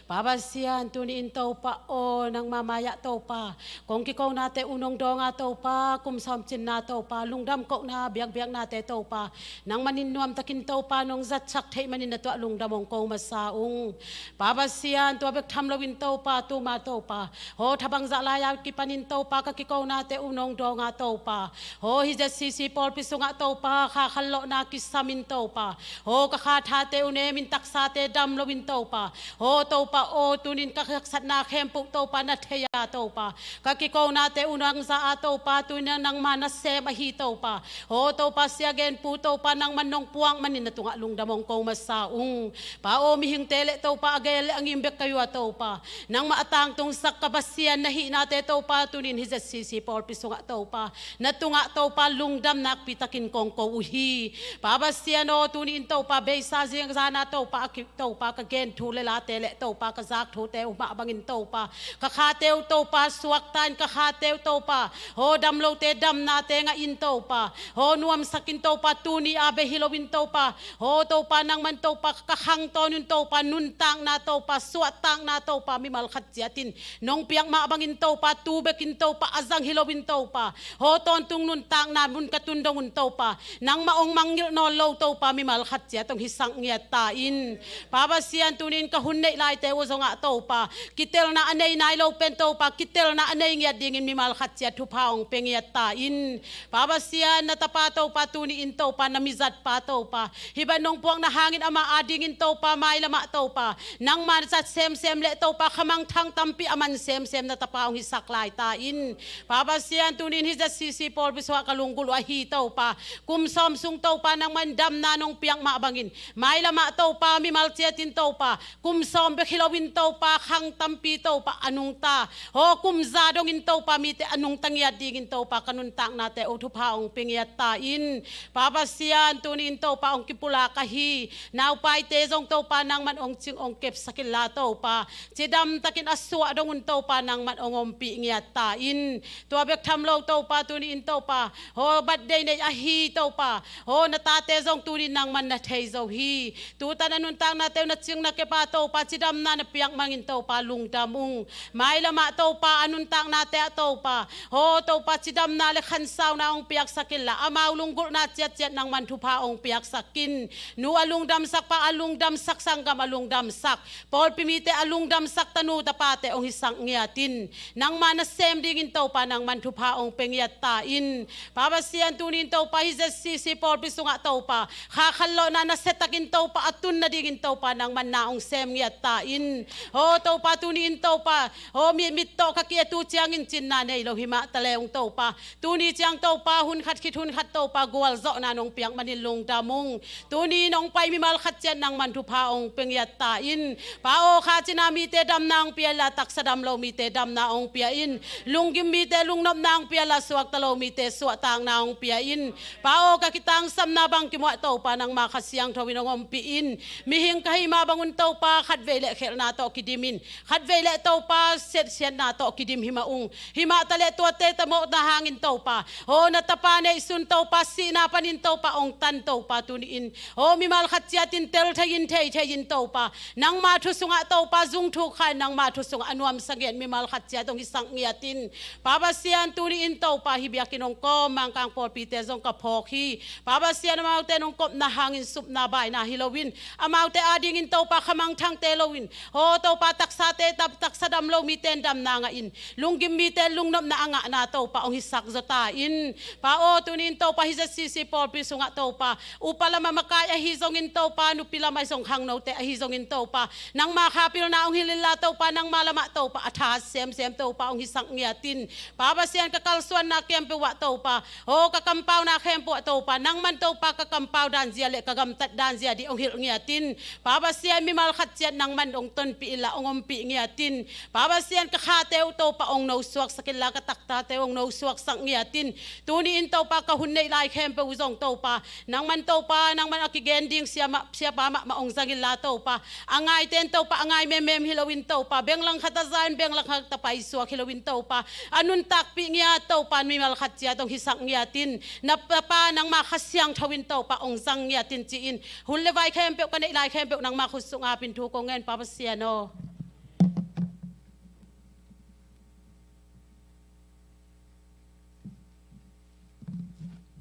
Pa Pasian, tuni in Topa aw, nangma mai-ah Topa kong kikonate uh nong dawng a Topa, kum sawm cinna Topa, lungdam kohna biakbiaknate Topa, nangmah in nuamtakin Topa nong zatsak thei manin na tungah lungdam hong ko masa ung. Pa Pasian, tua bek tham loin Topa, tuma Topa, haw thabang zah lai-a kipanin Topa ka kikonate uh nong dawng a Topa, haw hih Z C C pawlpi sungah Topa kha khanlawhna kisam in Topa, haw ka kha thate uh nem in taksate dam loin Topa, haw Topa aw, tuni in ka haksatna khempeuh Topa na thei a Topa, ka kikonate uh nang za a Topa, tuni in nangma nasem ahi Topa, haw Topa, sia genpu Topa, nangman nong puak manin na tungah lungdam hong ko masa ung. Pa aw, mihingte leh Topa a gel leh a ngim bek ka hi uh a Topa, nangmah a tangtungsak ka Pasian na hihnate Topa, tuni in hih Z C C pawlpi sungah Topa na tungah Topa lungdam nakpitakin kong ko uh hi. Pa Pasian aw, tuni in Topa beisa zingzana Topa a ki Topa ka gen thu le late leh Topa ka zak thute uh mah bangin Topa ka khate uh Topa suakta in, ka khate uh Topa haw damlote damnate ngah in Topa, haw nuamsak in Topa, tuni a bek hi loin Topa, haw Topa nangman Topa ka khang tawn un Topa, nuntakna Topa, suahtakna Topa mimal khat ciatin nong piak mah bangin Topa, tu bekin Topa a zang hi loin Topa, haw tawntung nuntakna mun ka tun dong un Topa, nangmah hong mangngilh nawn lo Topa mimal khat ciat hong hisak ngiat ta in. Pa Pasian, tuni in ka hun neih laite uh zongah Topa kitelna a nei nai lo pen Topa kitelna a nei ngiat dingin mimal khat ciat thupha hong pia ngiat ta in. Pa Pasian, na tapa Topa, tuni in Topa na mizatpa Topa, hih bang nong puakna hangin amah adingin Topa mailamah Topa nangma na zat semsem leh Topa khamangthang tampi a man semsem na tapa hong hisak lai ta in. Pa Pasian, tuni in hih Z C C pawlpi sungah ka lunggulh uh ahi Topa, kum sawm sung Topa nangman damna nong piak mah bangin mailamah Topa mimal ciatin Topa kum sawm bek hi loin Topa khang tampi Topa a nungta, haw kum za dongin Topa mite a nungta ngiat dingin Topa ka nuntaknate uh thupha hong pia ngiat ta in. Pa Pasian, tuni in Topa hong kipulak ahi naupaite zong Topa nangman hong cing hong kepsak inla Topa cidamtakin a suah dong un Topa nangman hong ompih ngiat ta in. Tua bek tham lo Topa, tuni in Topa haw birthday nei ahi Topa, haw na tate zong tuni in nangman na thei zo hi. Tutan a nuntaknate uh na cing na kep a Topa cidamna na piak mangin Topa lungdam ung. Mailamah Topa a nuntaknate ah Topa, haw Topa cidamna le khansauna hong piaksak inla amau lunggulhna ciatciat nangman thupha hong piaksak in. Nu a lungdamsak, pa a lungdamsak, sanggam a lungdamsak, pawlpi mite a lungdamsak tanu tapate hong hisak ngiat in. Nangma nasem dingin Topa nangman thupha hong pia ngiat ta in. Pa Pasian, tuni in Topa hih Z C C pawlpi sungah Topa kha khanlawhna nasiatakin Topa a tun nadingin Topa nangman na hong sem ngiat ta in. Haw Topa, tuni in Topa haw mi mit tawh ka ki-et uh ciangin cinna nei lo hi mah ta leng Topa, tuni ciang Topa hun khat khit hun khat Topa gualzawhna nong piak manin lungdam ung. Tuni nong pai mimal khat ciat nangman thupha hong pia ngiat ta in. Pa aw, kha cina mite damna hong pia inla taksa dam lo mite damna hong pia in. Lunggim mite lungnopna hong pia inla suakta lo mite suahtakna hong pia in. Pa aw, ka kitangsamna bang kimuah Topa nangma Kha Siangtho in hong ompih in. Mihing ka hi mah bangun Topa khatvei leh khelhna tawh kidim in, khatvei leh Topa siatsiatna tawh kidim hi mah ung. Hi mah ta leh tuate tamawhna hangin Topa, haw na tapa neihsun Topa sihna panin Topa hong tan Topa, tuni in haw mimal khat ciatin tel thei in, thei thei in Topa nangma thu sungah Topa zung thuk kha in, nangma thu sungah a nuamsa ngiat mimal khat ciat hong hisak ngiat in. Pa Pasian, tuni in Topa hih biakinn hong kawm Mangkang pawlpite zong ka phawk hi. Pa Pasian, amaute nong kopna hangin supna baina hi loin, amaute adingin Topa khamangthangte loin, haw Topa taksate tap taksa dam lo mite in damna ngah in, lunggim mite lungnopna a ngahna Topa hong hisak zaw ta in. Pa aw, tuni in Topa hih Z C C pawlpi sungah Topa upa lam a makai ahi zongin Topa, nupi lam ahi zong khangnote ahi zongin Topa, nangma kha pilna hong hilh inla Topa nangma lamah Topa, a tha semsem Topa hong hisak ngiat in. Pa Pasian, ka kalsuanna khempeuh ah Topa, aw ka kampauna khempeuh ah Topa, nangman Topa ka kampau danzia le ka gamtat danzia ding hong hilh ngiat in. Pa Pasian, mimal khat ciat nangman hong tonpih inla hong ompih ngiat in. Pa Pasian, ka khate uh Topa hong nosuaksak inla ka taktate uh hong nosuaksak ngiat in. Tuni in Topa, ka hun neih lai khempeuh uh zong Topa, nangman Topa, nangman a kigen ding siamah, siapa mahmah hong zang inla Topa, a ngaite in Topa, a ngai memem hi loin Topa, beng langkhat a za in beng langkhat a paisuak hi loin Topa, a nuntakpih ngiat Topa, mimal khat ciat hong hisak ngiat in. Na Pa, nangma Kha Siangtho in Topa hong zang ngiat in ci-in, hun le vai khempeuh, ka neih lai khempeuh nangma khut sungah ap in thu kong ngen, Pa Pasian aw.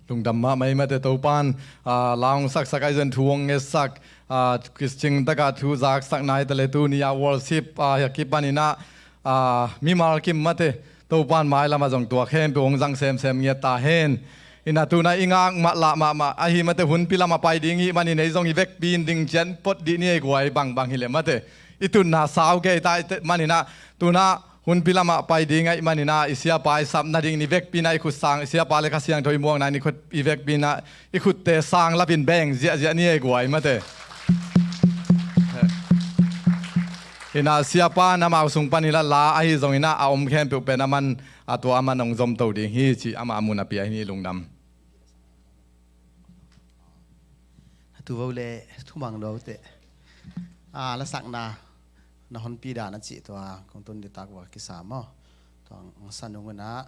Lungdam mahmah ei mate. Topa'n, ah, la hong saksak, ahi zongin thu hong ngetsak, ah, kicing takah thu zaksak nai ta le, tuni-a worship, ah, hi a kipanin ah, ah, mimal kim mate, Topa'n mailamah zong tua khempeuh hong zang semsem ngiat ta hen. Inah tu-in ah i ngak mah lah mahmah ahi mate, hunpi lamah pai ding i hih manin ei zong i vekpi in ding ciang pot dih ni ei guai, bangbang hi leh mate. I tunna sau kei ta i hih manin ah tu-in ah hunpi lamah pai ding ahih manin ah i siapa i sap nadingin i vekpi in ah i khut sang, i siapa le Kha Siangtho i muakna in i khut, i vekpi in ah i khutte sang lapin beng ziahziah ni ei guai mate. Inah siapa in amau sung panin ah la ahi zongin ah a om khempeuh pen aman, a tua aman hong zomto ding hi cih amah a mun a pia hi ni. Lungdam. Thu vo le thumang lo teh. A, lasakna na honpi dan a cih tua kong tun ding tak ua kisa maw? Tua ang san ung un ah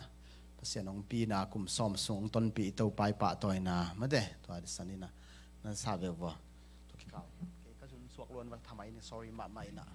Pasian hong pina kum sawm sung hong tonpih i Topa i pahtawina mate, tua ding san inah na sa ve ua. Tua kikal kei ka zun suak luan val thamai ni, sorry mahmah inah.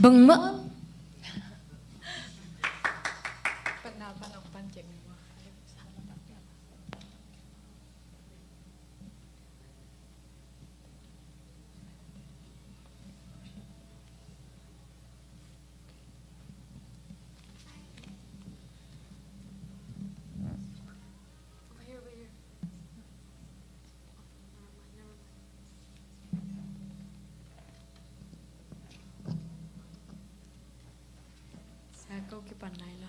Bangmah. Sa ko kipan nai lo.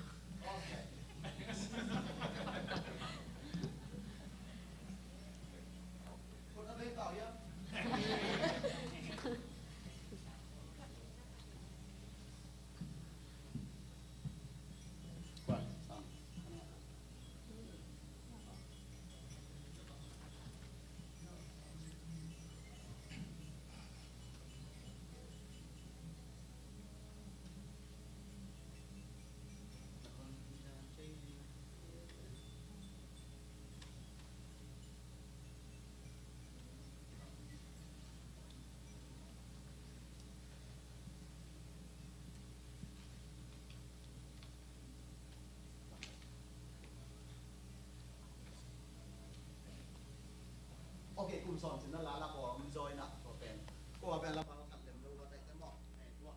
Okay, kum sawm cin na la la ko min zoi na ko pen. Ko a pen la pal khat lem lo wa tai te mo. Eh, tua.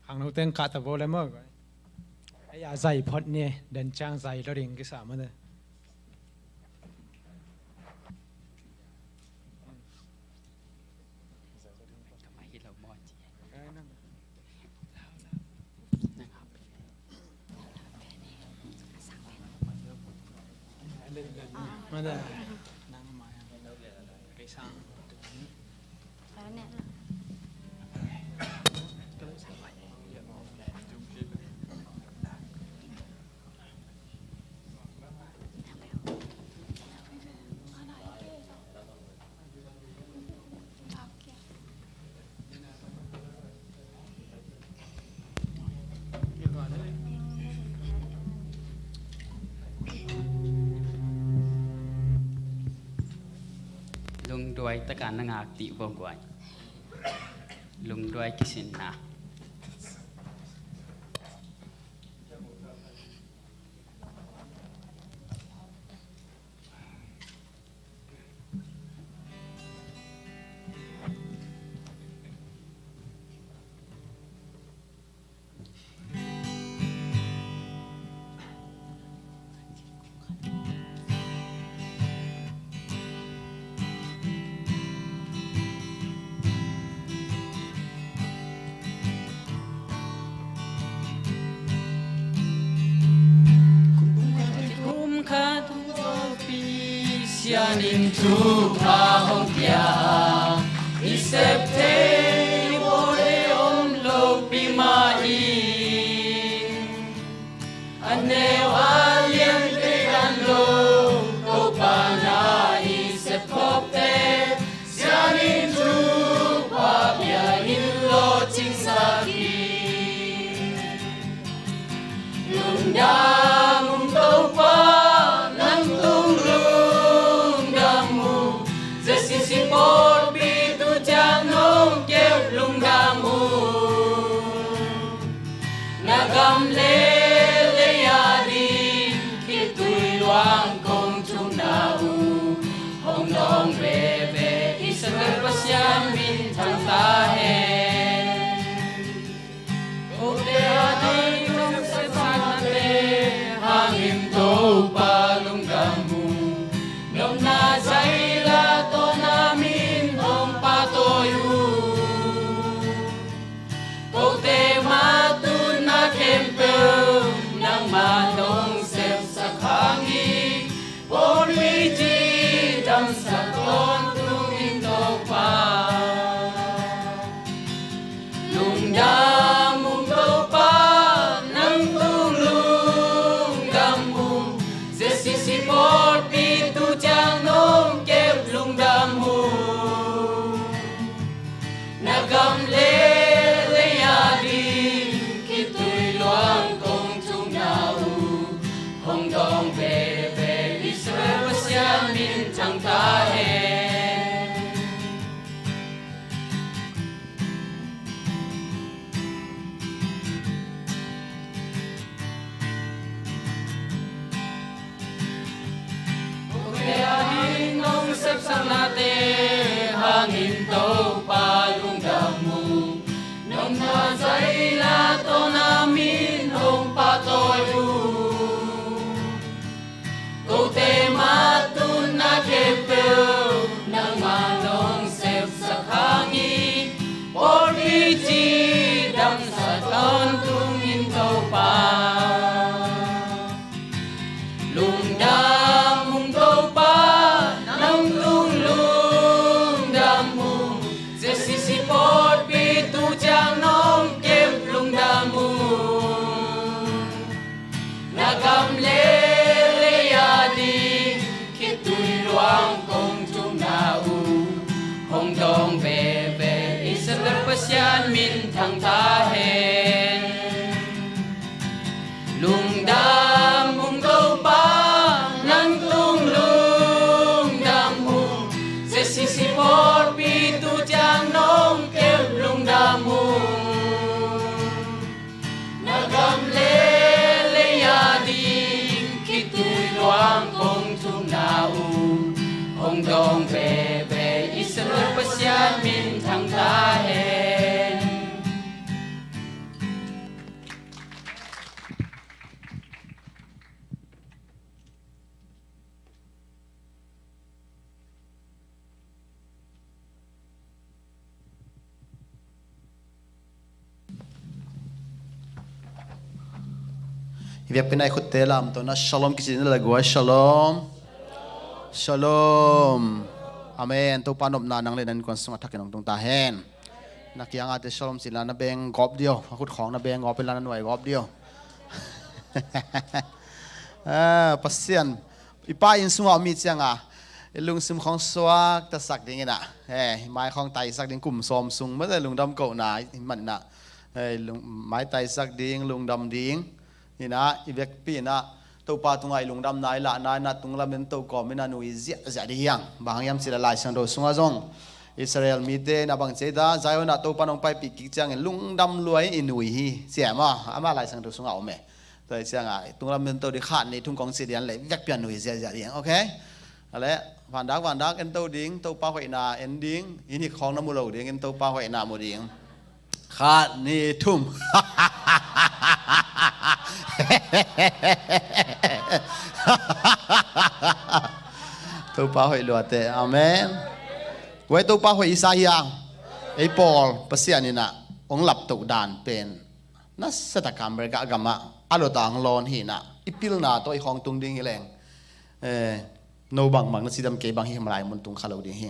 Khangno teng kah ta vo le maw. Ya zai phot ni, dan ciang zai lo ding kisa mah na. Lungduai taka na ngak dih vo guai. Lungduai kisinna. Kum khat hong Zopi Sianin thupha hong pia a, i sep thei vawlei om lopi mah in, a neu a lian peidan lo Topa na i sepkhawmte, Sianin thupha pia in lawhcingsak hi. Lungdam ung Topa, nang tung lungdam ung. J C C pawlpi tu ciang no Hi biakpiakna i khutte lamto na, shalom kici ding na, le guai, shalom. Shalom. Amen. Topa nopna nang le na innkuan sungah thakin hong tung ta hen. Na kiangah te shalom ci-in la na beng gawp dih o. A khut khawng na beng gawp in la na nuai gawp dih o. Ah, Pasian i Pa inn sungah om i cianga i lungsim khawng suaktasak ding inah, eh, i mai khawng taisak ding, kum sawm sung mate lungdam kohna i hih maninah, eh, lung, mai taisak ding, lungdam ding inah, i vekpi inah Topa tungah i lungdamna i lahna inah tunglam in To kawm inah nui ziahziah ding hi hang. Bang hang hiam cih leh Lai Siangtho sungah zong Israel mite inah bang ci a, Zion ah Topa nong paipih kik ciangin lungdam lua in i nui hi, ci a maw, amah Lai Siangtho sungah om e. Tua hi ciangah tunglam in To ding, khat nih thum kong ci dian le vekpi a nui ziahziah ding, ok? A le, vandak vandak en To ding, Topa hoihna en ding, i nik khawng na mu lo ding in Topa hoihna mu ding. Khat nih thum. Topa hoih luate. Amen. Guai, Topa hoih i sa hi hang. Ei pawl Pasian inah hong laptoh dan pen nasia tak a America gamah a lota hong lawn hi inah, i pilna tawh i khawng tung ding hi leng, eh, no bangbang na cidam, kei bang hi malai mun tung kha lo ding hi.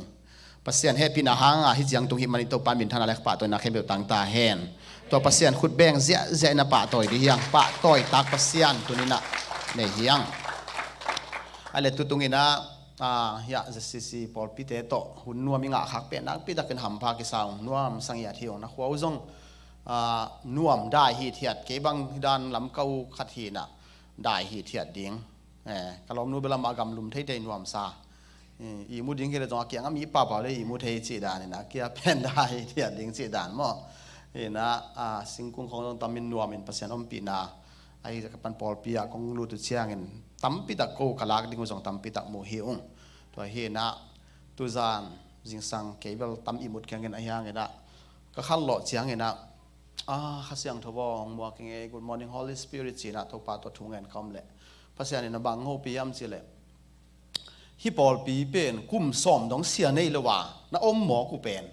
Pasian hehpihna hanga hih ciang tung hi manin Topa minthanna le pahtawina khempeuh tang ta hen. Tua Pasian khut beng ziahziah inah pahtawi ding hi hang. Pahtawi tak Pasian tuni inah nei hi hang. A le tutung inah, ah, hiah Z C C pawlpite tawh hun nuam i ngah khak pen nakpi takin hampha kisa ung. Nuam sangiat hi ung, na khua uh zong, ah, nuam dai hithiat, kei bang hi dan Lamka uh khat hi inah dai hithiat ding. Eh, ka lawmnu bel amah gamlum theithei nuamsa. Eh, i mu ding hi le zong a kiangah mi pahpah le i mu thei cih dan inah, a kia pen dai hithiat ding cih dan maw. Inah, ah, singkung khawng zong tam in nuam in Pasian ompihna ahi ka pan pawlpi ah kong lut uh ciangin tampi tak ko ka lak ding uh zong tampi tak mu hi ung. Tua hi inah tuzan zingsang kei bel tam i mut khengin ahi hang inah ka khanlawh ciang inah, ah, Kha Siangtho aw hong muak ing ei, good morning Holy Spirit ci inah Topa tawh thu ngen ka om leh Pasian inah bang hong hopih hiam cih leh, hih pawlpi pen kum sawm dong sia nei lo a na om mawk uh pen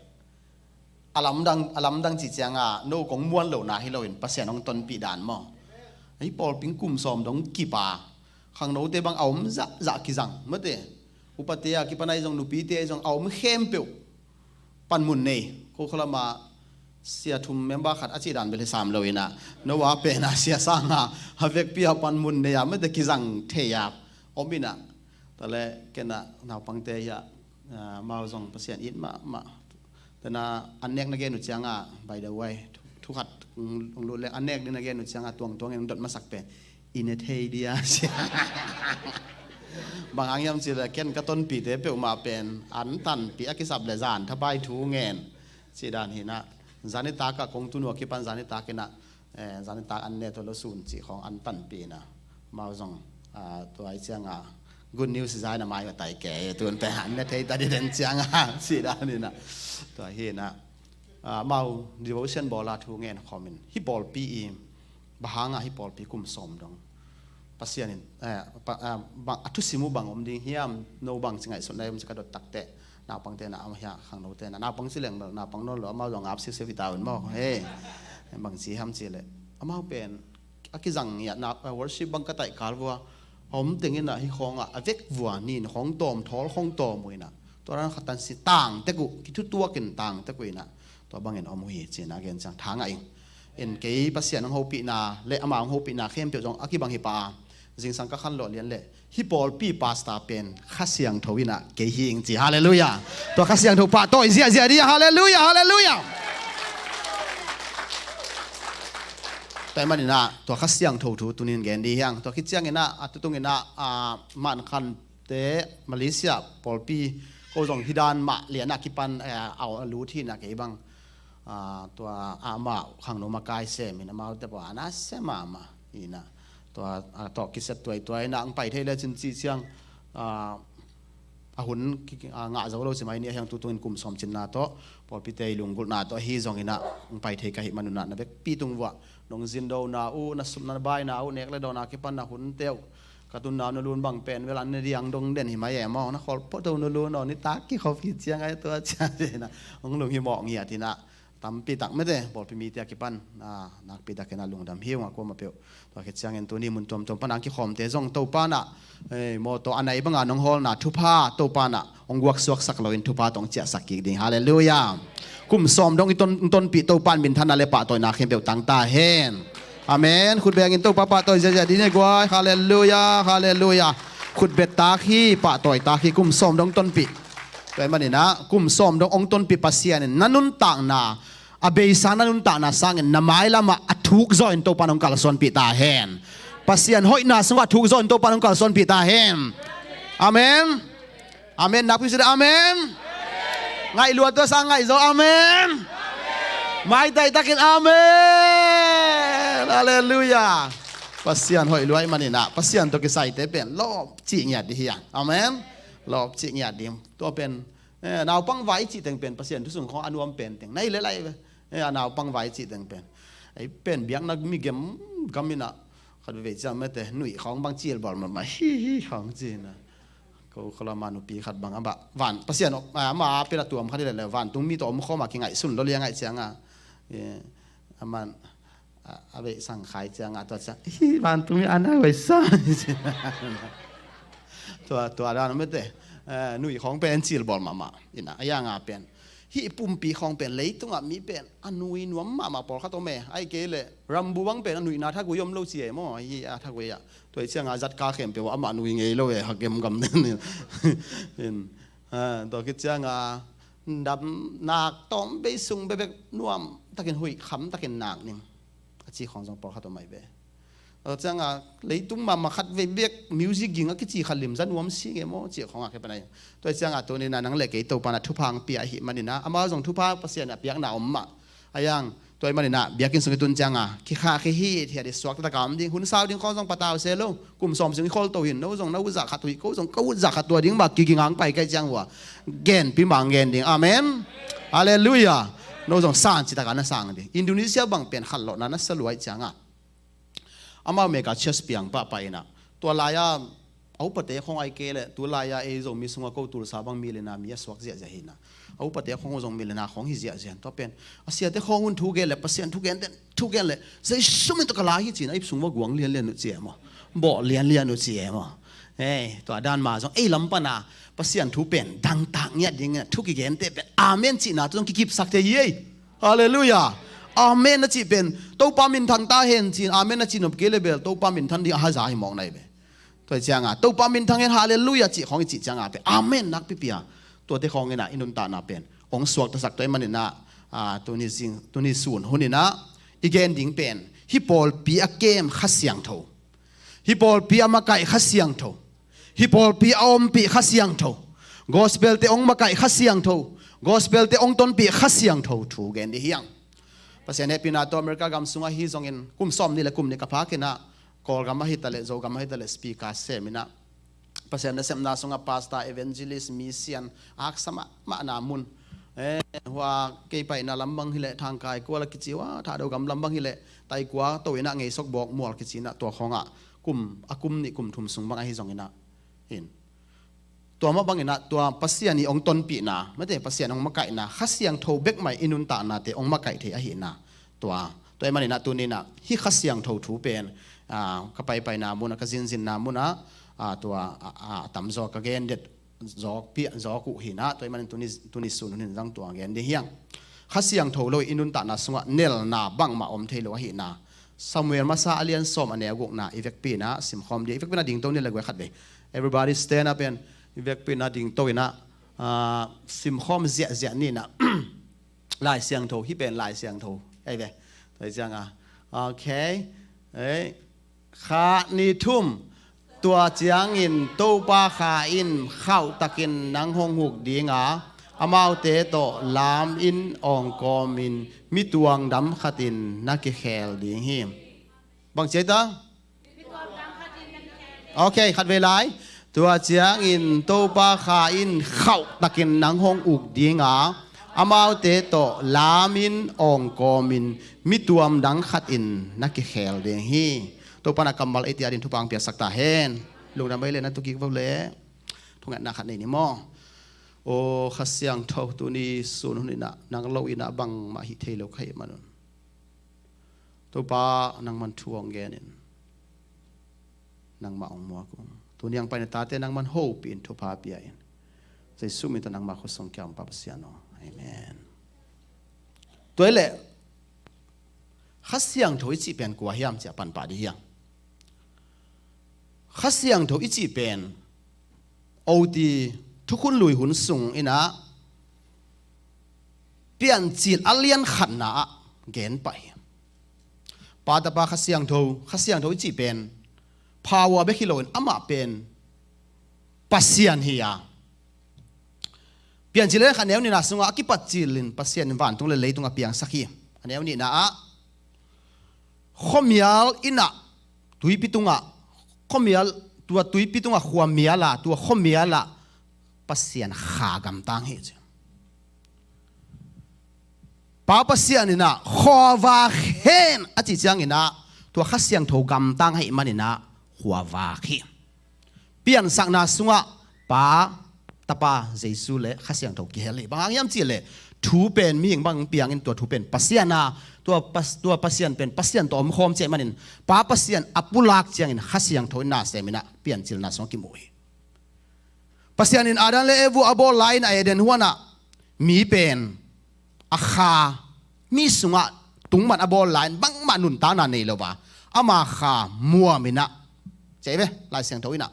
a lamdang, a lamdang cih cianga no kong muan lohna hi loin Pasian hong tonpih dan maw. Hih pawlpi in kum sawm dong kip a, khangnote bang a om zahzah kizang mate, upate a kipan ahi zong, nupite ahi zong, a om khempeuh panmun nei. Ko kholama sia thum member khat a cih dan bel hi sam lo inah, no a pen a sia sanga a vekpi a panmun nei a mate kizang thei a om inah. Tua le ken ah naupangte hiah, ah, amau zong Pasian it mahmah. Tena an nek na gen uh cianga, by the way, thu, thu khat hong lut le, an nek ding na gen uh cianga tuangtuang in hong dot masak pen i ne thei dia. Bang hang hiam cih leh ken ka tonpihte peuhmah pen an tanpih a kisap leh zan thapai thu ngen cih dan hi inah, zanitak ah kong tun uh a kipan zanitak inah, eh, zanitak an ne to lo sun cih khawng an tanpih inah, amau zong, ah, tua hi cianga good news za inah mai va tai kei, tun pen an ne thei ta dih den cianga cih dan inah. Tua hi inah, ah, amau devotion bawl a thu ngen khawm in, hih pawlpi i bang hanga hih pawlpi kum sawm dong Pasian in, eh, pa, ah, bang, a thusim uh bang om ding hiam, no bang ci ngaihsutna om ci ka dot takteh, naupangte na, amah hiah khangnote na, naupang ci leng bel naupang nawn lo, amau zong ap siusiu hi ta un maw. Hei, bang ci hiam cih leh, amau pen a kizang hiah na, ah, worship bang ka taih kal vua a om teng inah hih khawngah a vek vua nin khawng tawm, thawl khawng tawm uh inah, tua dan khatan si tang tek uh, kithutuak in tang tek uh inah, tua bangin om uh hi ci inah a gen ciang tha ngah ing. In kei Pasian hong hopihna le amah hong hopihna khempeuh zong a kibang hi pah a, zingsang ka khanlawh lian leh hih pawlpi pastor pen Kha Siangtho inah kei hi ing ci. Halleluiah. Tua Kha Siangtho pahtawi ziahziah dih. Halleluiah, halleluiah. Tua hi maninah tua Kha Siangtho thu tunin gen dih hi hang. Tua khit cianginah a tutung inah, ah, Mankhante Malaysia pawlpi ko zong hih dan mah lianah kipan, eh, a lut hi inah kei bang, ah, tua amah khangno makai sem in amaute pawh a nasia mahmah hi inah. Tua, ah, tawh kisiat tuaitua inah hong pai thei lecin cih ciang, ah, a hun ki, ah, ngah zo lo ci mai ni, a hiang tutungin kum sawm cinna tawh pawlpite i lunggulhna tawh ahi zong inah hong pai thei ka hih manunah na vekpi tung vuah nong zindona uh, na supna na baina uh, nek le dawn a kipan na hunte uh, ka tunna uh na lun bang pen bel an ne diang dong den hi mai e maw, na khawl phot uh na lun aw, nitak kikhop kik ciang ai tua ciang ci inah hong lunghimawh ngiat inah. tampi tak mete pawlpi mite a kipan, a, nakpi takin a lungdam hi ung a, kuamah peuh. Tua khit ciangin tuni mun tuamtuam pan a kikhawmte zong Topa in a, eh, mawtaw a nai banga nong hawlna thupha Topa in a hong guaksuaksak loin thupha tawh hong ciahsak kik ding. Halleluiah. Kum sawm dong i ton, tonpih Topa in minthanna le pahtawina khempeuh tang ta hen. Amen. Khut bengin Topa pahtawi ziahziah ding hi guai. Halleluiah, halleluiah. Khut bet tak hi, pahtawi tak hi, kum sawm dong tonpih. Tua ahih manin a kum sawm dong hong tonpih Pasian in na nuntakna, a beisa na nuntakna sangin na mailamah a thuk zawin Topa in hong kalsuanpih ta hen. Pasian hoihna sungah a thuk zawin Topa in hong kalsuanpih ta hen. Amen. Amen. Nakpi sida amen. Ngaih lua tua sang ngaih zaw amen. Maitai takin amen. Halleluiah. Pasian hoih lua ahih manin a Pasian tawh kisaite pen lawpcih ngiat ding hi a. Amen. Lawpcih ngiat ding. Tua pen, eh, naupang vai i cih teng pen Pasian thu sung khawng a nuam pen teng. Nai le lai ve. Eh, a naupang vai i cih teng pen. Ei pen biakna mi gemgam in a khat veve ciang mete nuih khawng bang cilbawl mahmah hi hi khawng ci in a. Ko kholama nupi khat bang a bah van Pasian, a, ama a pila tuam khat hi leh leh vantung mi tawh om khawma kingaihsun lo liang ngaih cianga, eh, aman, a, a veih sang khai cianga tua ciang, "Hi, vantung mi ana veih sang." Tua, tua dan mete, eh, nuih khawng pen cilbawl mahmah. Ina, a yanga pen. Hih pumpi khawng pen, leitungah mi pen, a nui nuam mahmah pawlkhat om e. Ahih kei leh, rambu bang pen, a nuihna thagui om lo ci e maw. Hih a thagui ah. Tua hi cianga zatka khempeuh ah amah nui ngei lo e, ha gemgam den. In, ha, tua khit cianga, dam nak tawm bei sung bekbek nuam takin huih kham takin nak ning. A ci khawng zong pawlkhat om ahi ve. Tua cianga leitung mahmah khat vei bek music ging a kici khat limza nuam si nge maw, ci khawng a khe pan ahi. Tua cianga tuni in a nang le kei Topa in a thupha hong pia ahih manin a, amau zong thupha Pasian a piakna om mah. A yang, tua ahih manin a, biakinn sung i tun cianga, kikhah khe hi, thiat i suak taktak a om ding, hun sau ding khawng zong patau se lo, kum sawm sung i khol to hin, no zong na utzah khat uh hi, ko zong ka utzah khat uh a ding mah, kiging hong pai kei ciang uh a, genpi mah hong gen ding. Amen. Halleluiah. No zong sang citak a na sang ding. Indonesia bang pen khat lawhna na sa lua ahih cianga. Amau mega church piang pahpah in a. Tua lai-a, a upate khawng ahih kei leh, tu lai-a ei Zomi sungah ko Tulsa bang millionaire mi a suak ziahziah hi in a. A upate khawng zong millionaire khawng hi ziahziah. Tua pen, a siate khawng un thu gen leh, Pasian thu gen den, thu gen leh, Jesu min tawh ka la hi ci in a, ip sung va guang lianlian uh ci e maw. Bawh lianlian uh ci e maw. Ei, tua dan mah zong, ei lam pan a, Pasian thu pen, dangtak ngiat ding in a, thu kigente pen, amen cihna tawh zong kikipsak thei hi ei. Halleluiah. Amen na cih pen, Topa minthang ta hen ci-in, amen na cih nop kei leh bel, Topa minthang ding a haza hi mawk na hi ve. Tua hi cianga, Topa minthang hen, halleluiah cih khawng i cih cianga pen, amen nakpipi a. Tuate khawng in a, i nuntakna pen hong suaktasak tua ahih manin a, a, tuni zing, tuni sun hun in a, i gen ding pen, hih pawlpi a kem Kha Siangtho. Hih pawlpi a makaih Kha Siangtho. Hih pawlpi a ompih Kha Siangtho. Gospel-te hong makaih Kha Siangtho. Gospel-te hong tonpih Kha Siangtho thu gen ding hi hang. Pasian hehpihna tawh America gam sungah hi zongin kum sawm nih le kum nih ka phak in a, Kawlgam ahi taleh, Zogam ahi taleh, speaker sem in a, Pasian nasepna sungah pastor, evangelist, mission, a haksa mahmahna mun. Eh, hua kei paina lam bang hileh, Thangkai kual a kici ua, Thado gam lam bang hileh, Taikua to in a, Ngeisok Bawk Mual kici in a, tua khawngah kum, a kum nih kum thum sung bang ahi zongin a, hin. Tua mah bangin a, tua Pasian i hong tonpihna, mate Pasian hong makaihna, Kha Siangtho bek mah i nuntaknate hong makaih thei ahihna. Tua, tua ahih manin a tuni in a, hih Kha Siangtho thu pen, a, ka paipaina mun a, ka zinzinna mun a, a, tua, a, a, a tamzaw ka gen det zawk piah zawk uh hi in a, tua ahih manin tuni, tuni sun hun in zong tua gen ding hi hang. Kha Siangtho lo i nuntakna sungah nelna bangmah om thei lo ahihna. Samuel Masa a lian sawm a neu gukna i vekpi in a simkhawm ding, i vekpi in a dingto ni le guai khat vei. Everybody stand up and i vekpi in a dingto in a, a, simkhawm ziahziah ni in a. Lai Siangtho, hih pen Lai Siangtho ahi ve. Tua hi cianga, okay. Ei, khat, nih, thum. Tua ciangin Topa Kha in khauhtakin nang hong huk ding a, amaute tawh lam in awng kawmin mi tuamdam khatin na kikhel ding hi. Bang ci ei ta? Okay, khat vei lai. Tua ciangin Topa Kha in khauhtakin nang hong uk ding a, amaute tawh lam in awng kawmin mi tuamdam khatin na kikhel ding hi. Topa in a kammal eite adingin thupha hong piaksak ta hen. Lungdam ei le, na tu kik vo le. Thungetna khat nei ni maw. Aw Kha Siangtho, tuni sun hun inah nang lo inah bangmah hih thei lo ka hih manun, Topa, nangman thu hong genin nangmah hong muak ung. Tuni hong pai na tate nangman hopih in thupha pia in. Jesu min tawh nangmah khuasung kia hong Pa Pasian aw. Amen. Tua hileh Kha Siangtho i cih pen kua hiam ciah panpah dih hiam? Kha Siangtho i cih pen oti thukhun lui hun sung inah Piancil a lian khatna ah gen pah hi. Pa, Tapa, Kha Siangtho, Kha Siangtho i cih pen power bek hi loin amah pen Pasian hi a, Piancil a lian khat neu nihna sungah a kipat cilin Pasian in vantung le leitung a piangsak hi. A neu nihna ah khuamial inah, tuipi tungah, khuamial, tua tuipi tungah khuamial a, tua khuamial ah Pasian Kha gamtang hi ci. Pa Pasian inah khuavak hen a cih ciang inah tua Kha Siangtho gamtang ahih man inah khuavak hi. Piansakna sungah Pa, Tapa, Jesu le Kha Siangtho kihel hi. Bang hang hiam cihleh thu pen mihing bang piangin tua thu pen Pasian a, tua, pas, tua Pasian pen Pasian tawh omkhawm ciah manin Pa Pasian a pulak ciangin Kha Siangtho in na sem inah Piancilna sungah kimu hi. Pasian in Adam le Eva a bawl lai-in a Eden huanah mi pen a kha, mi sungah tungman a bawl lai-in bangmah nuntakna nei lo a, ama kha muam inah, ci hi ve Lai Siangtho inah,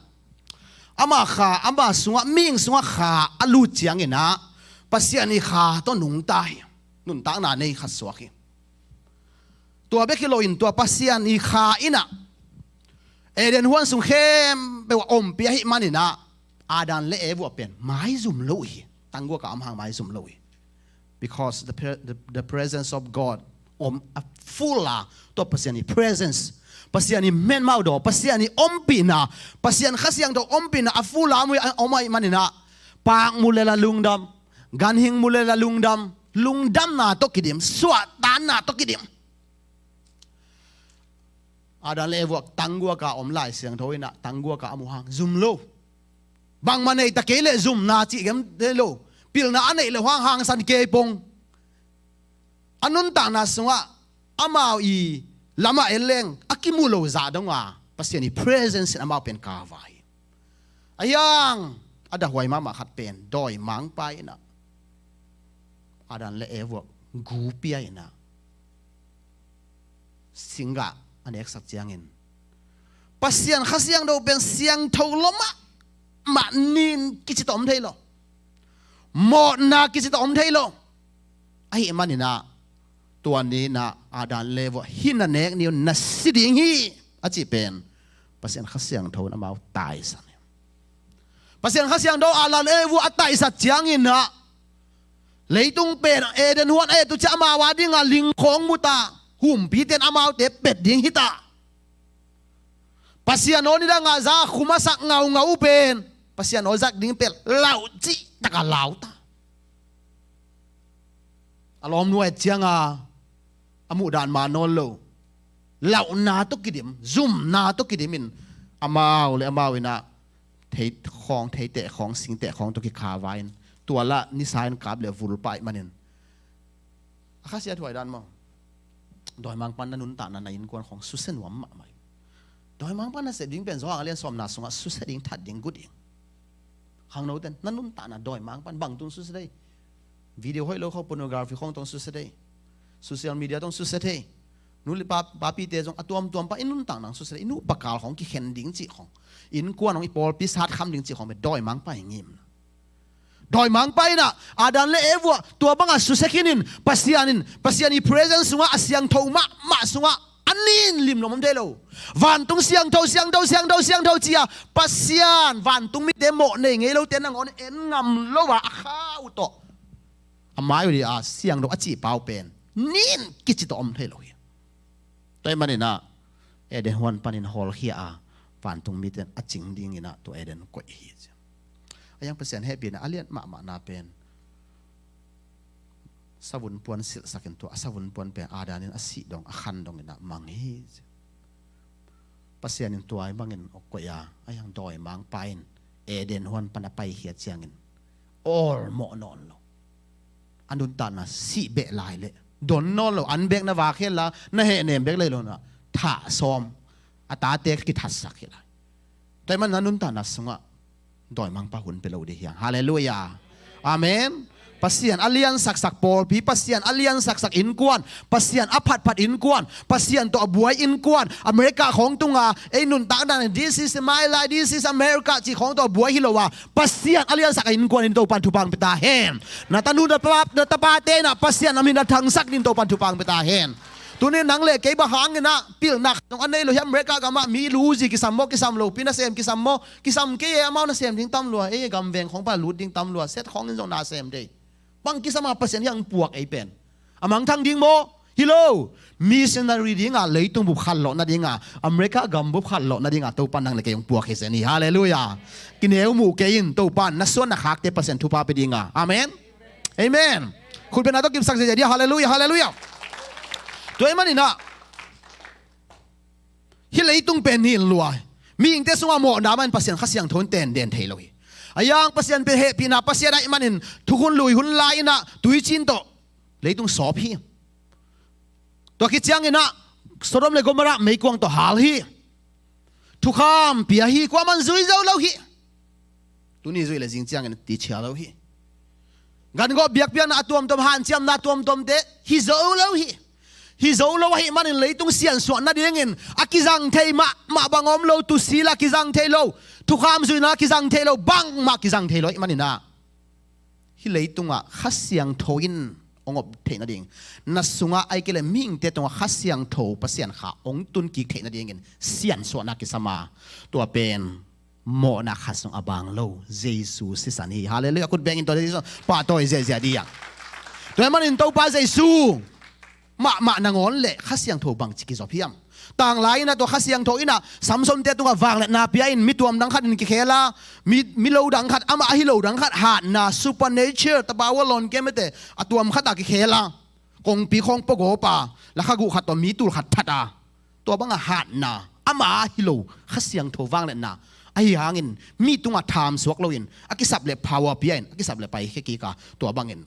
ama kha, ama sungah, mihing sungah kha a lut ciang inah Pasian i kha tawh nungta hi. Nuntakna nei khat suak hi. Tua bek hi loin tua Pasian i kha inah Eden huan sung khempeuh ah ompih ahih man inah Adam le Eva pen maizum lo uh hi. Tangguak a om hang maizum lo uh hi. Because the, pre- the, the presence of God om a full a, tua Pasian i presence, Pasian i menmauh daw, Pasian i ompihna, Pasian Kha Siangtho ompihna a full a om, om ahih man inah pakmu le la lungdam, ganhing mu le la lungdam, lungdamna tawh kidim, suahtakna tawh kidim. Adam le Eva tangguak a om Lai Siangtho inah tangguak a om uh hang zum lo. Bangmah nei ta kei leh zumna cih gem nei lo. Pilna a neih loh hang hangsan kei pong. A nuntakna sungah amau i lamah en leng a kimu lo zah dong a Pasian i presence in amau pen kava hi. A hiang a dahuai mahmah khat pen dawimangpa inah Adam le Eva gu pia inah singgah a neksak ciangin Pasian Kha Siangtho pen siangtho lo mahmah, nin kici tawh om thei lo, mawhna kici tawh om thei lo. Ahih man inah tua ni inah Adam le Eva hih na nek ni un na si ding hi a cih pen Pasian Kha Siangtho in amau taisan hi. Pasian Kha Siangtho Adam le Eva a taisat ciang inah leitung pen Eden huan a et uh ciah amau a dingah ling khawng mu ta, humpite in amaute pet ding hi ta. Pasian aw nidangah za khum a sak ngaungau uh pen Pasian aw zak ding pen lau cih takah lau ta. A lawmnu a et cianga a muhdan ma nawn lo, lauhna tawh kidim, zumna tawh kidim in amau le amau inah thei khawng, theiteh khawng, singteh khawng tawh kikha vai in tua lah nisa in kap le vul pah ahih manin a khasia thuai dan maw? Dawimangpan na nuntakna na innkuan khawng susia nuam mahmah hi. Dawimangpan na sep ding pen Johan a lian sawmna sungah susia ding, that ding, gu ding. Khangnoten na nuntakna dawimangpan bangtung susia dei? Video hoih lo khawng, pornography khawng tawh susia dei? Social media tawh susia dei? Nu le pa, papite zong a tuamtuam pan i nuntakna susia dei? I nupa kal khawng kikhen ding cih khawng, innkuan khawng i pawlpi satkham ding cih khawng pen dawimangpa i ngimna. Dawimangpa inah Adam le Eva tua bangah susia khinin Pasian in, Pasian i presence sungah, a siangtho mahmah sungah a nin limlom om thei lo. Vantung siangtho, siangtho, siangtho, siangtho ci-a Pasian vantung mite mawh nei ngei lote nangawn en ngam lo a, a kha uh tawh a mai uh dih a siangtho a cih pa uh pen nin kici tawh om thei lo hi. Tua ahih man inah Eden huan panin hawlkhia a vantung mite in a cing ding inah tua Eden koih hi ci. A hiang Pasian hehpihna a lian mahmahna pen savun puan silhsakin tua a savun puan pen Adam in a sih dong, a khan dong inah mang hi ci. Pasian in tua ahih manin a koih a, a hiang dawimangpa in Eden huan pan a paikhia ciangin awlmawh nawn lo. A nuntakna sih beh lai leh don nawn lo, an bek na vak hen la, na hehnem bek lai lo na, thah sawm a tate kithatsak hi lai. Tua ahih manin a nuntakna sungah dawimangpa hun pia lo ding hi hang. Halleluiah. Amen. Pasian a liansaksak pawlpi, Pasian a liansaksak innkuan, Pasian a phatphat innkuan, Pasian tawh a buai innkuan, America khawng tunga ei nuntakna, "This is my life, this is America," cih khawng tawh a buai hi lo a, Pasian a liansak a innkuan in Topan thupha pia ta hen. Na tanu na tapa, na tapate in ah Pasian a min a thangsak ding Topan thupha pia ta hen. Tuni nang le kei bang hangin ah pilna khat zong a nei lo hi, America gamah mi lu zi kisam maw, kisam lopi nasem kisam maw, kisam kei e, amau nasem ding tam lua, ei gam veng khawng pan lut ding tam lua, set khawng in zong nasem dei. Bang kisam a Pasian hiang puak ei pen. A mangthang ding maw? Hi lo. Missionary dinga leitung bup khat lawh nadinga, America gam bup khat lawh nadinga Topan nang le kei hong puak hi zen hi. Halleluiah. Kineu muh kei in, Topan na suan na khakte Pasian thupha pia dinga. Amen. Amen. Khut bengna tawh kipsak ziahziah dia. Halleluiah, halleluiah. Tua ahih manin ah hih leitung pen hi in lua. Mihingte sungah mawhna mah in Pasian Kha Siangtho in tenden thei lo hi. A yang Pasian pen hehpihna Pasian ahih manin thukhun lui hun lai in ah tuicin tawh leitung sawp hi. Tua khit ciangin ah Sodom le Gomorrah meikuang tawh hal hi. Thukham pia hi, kuaman zui zo lo hi. Tuni zui le zing ciangin tichia lo hi. Gangawh biakpiakna a tuamtuam, hanciamna a tuamtuamte hi zo lo hi. Hi zo lo ahih manin leitung siansuah nadingin a kizang thei mahmah bang om lo, tuusi la kizang thei lo, thukham zuina kizang thei lo, bangmah kizang thei lo ahih manin ah hih leitungah Kha Siangtho in hong op theih nading, na sungah ahih kei leh mihingte tungah Kha Siangtho Pasian Kha hong tun kik theih nadingin siansuahna kisam a, tua pen mawhna khat zong a bang lo Jesu sisan hi. Halleluiah. Kut bengin tua Jesu pahtawi ziahziah dih a. Tua ahih manin Topa Jesu mahmah nangawn le Kha Siangtho bangci kizop hiam? Tanglai in ah tua Kha Siangtho in ah Samson-te tungah vangliatna pia in mi tuam dang khat in kikhel a, mi, mi lo dang khat, amah ahi lo dang khat hatna, supernatural, tapa ua lawn kemete a tuam khat ah kikhel a, kongpi khawng pua gawp a, lakha guh khat tawh mi tul khat that a, tua banga hatna, amah ahi lo Kha Siangtho vangliatna ahi hangin mi tungah thamsuak loin a kisap le power pia in a kisap le paikhia kik a, tua bangin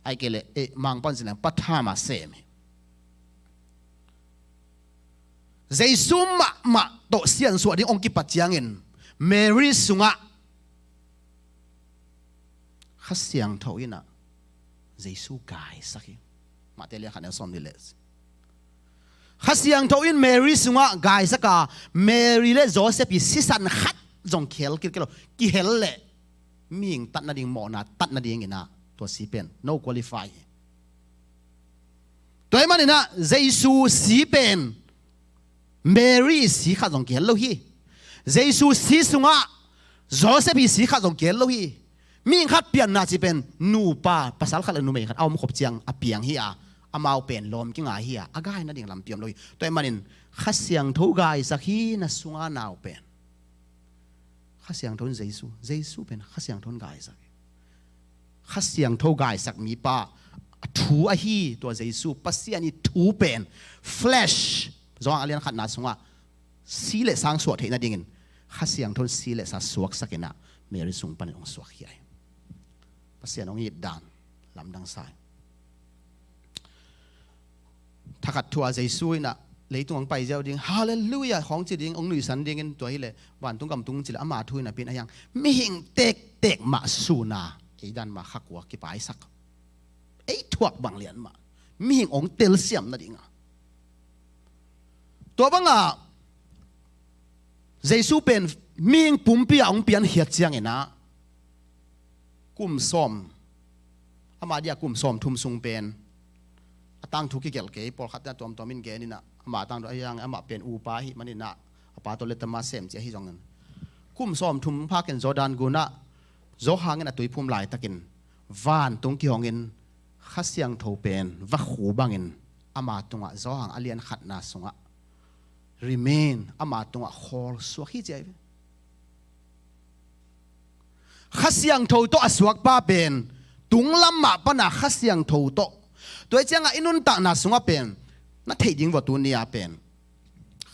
ahih kei leh eh, Mangpau in cih leng pathama sem hi. Jesu mahmah tawh siansuah ding hong kipat ciangin Mary sungah Kha Siangtho in ah Jesu gaisak hi. Matthai lian khat neu sawm nih le Kha Siangtho in Mary sungah gaisak a, Mary le Joseph i sisan khat zong kihel kik lo. Kihel leh mihing tat nading, mawhna tat nadingin ah tua si pen no qualify hi. Tua ahih manin ah Jesu si pen Mary si khat zong kihel lo hi. Jesu si sungah Joseph i si khat zong kihel lo hi. Mihing khat pianna cih pen nupa, pasal khat le numei khat a om khop ciang a piang hi a, amau pen lawm kinga hi a, a gai nading lampi om lo hi. Tua ahih manin Kha Siangtho gaisak hi na sunga nau pen. Kha Siangtho in Jesu, Jesu pen Kha Siangtho in gaisak hi. Kha Siangtho gaisak mipa a thu ahi tua Jesu, Pasian i thu pen flesh, Johan a lian khatna sungah si le sang suah theih nadingin Kha Siangtho in si le sa suaksak in ah Mary sung panin hong suak hi ai. Pasian hong it dan lamdang sa hi. Thakhat thu-a Jesu in ah leitung hong pai ziau ding, Halleluiah khawng ci ding, hong nuihsan dingin tua hileh vantung gam tung ci leh ama thu in a pi in a hiang, mihing tektek mah sun a ei dan mah kha kua kipaisak, ei thuak bang lian mah, mihing hong telsiam nading a. Tua bangah Jesu pen mihing pumpi ah hong piankhiat ciangin ah kum sawm, ama dia kum sawm thum sung pen a tangthu kigelh kei, pawlkhat a tuamtuam in gen in ah ama tangthu a hiang, amah pen upa ahih manin ah a pa tawh letama sem ci ahi zongin, kum sawm thum phakin Jordan gun ah Johan in a tuiphum laitakin vantung kihongin Kha Siangtho pen vakhu bangin ama tungah, Johan a lian khatna sungah remain, ama tungah khawl suak hi ci ahi ve. Kha Siangtho tawh a suakpa pen tunglam mah pana Kha Siangtho tawh, tua hi ciangah i nuntakna sungah pen na theih ding vua tuni-a pen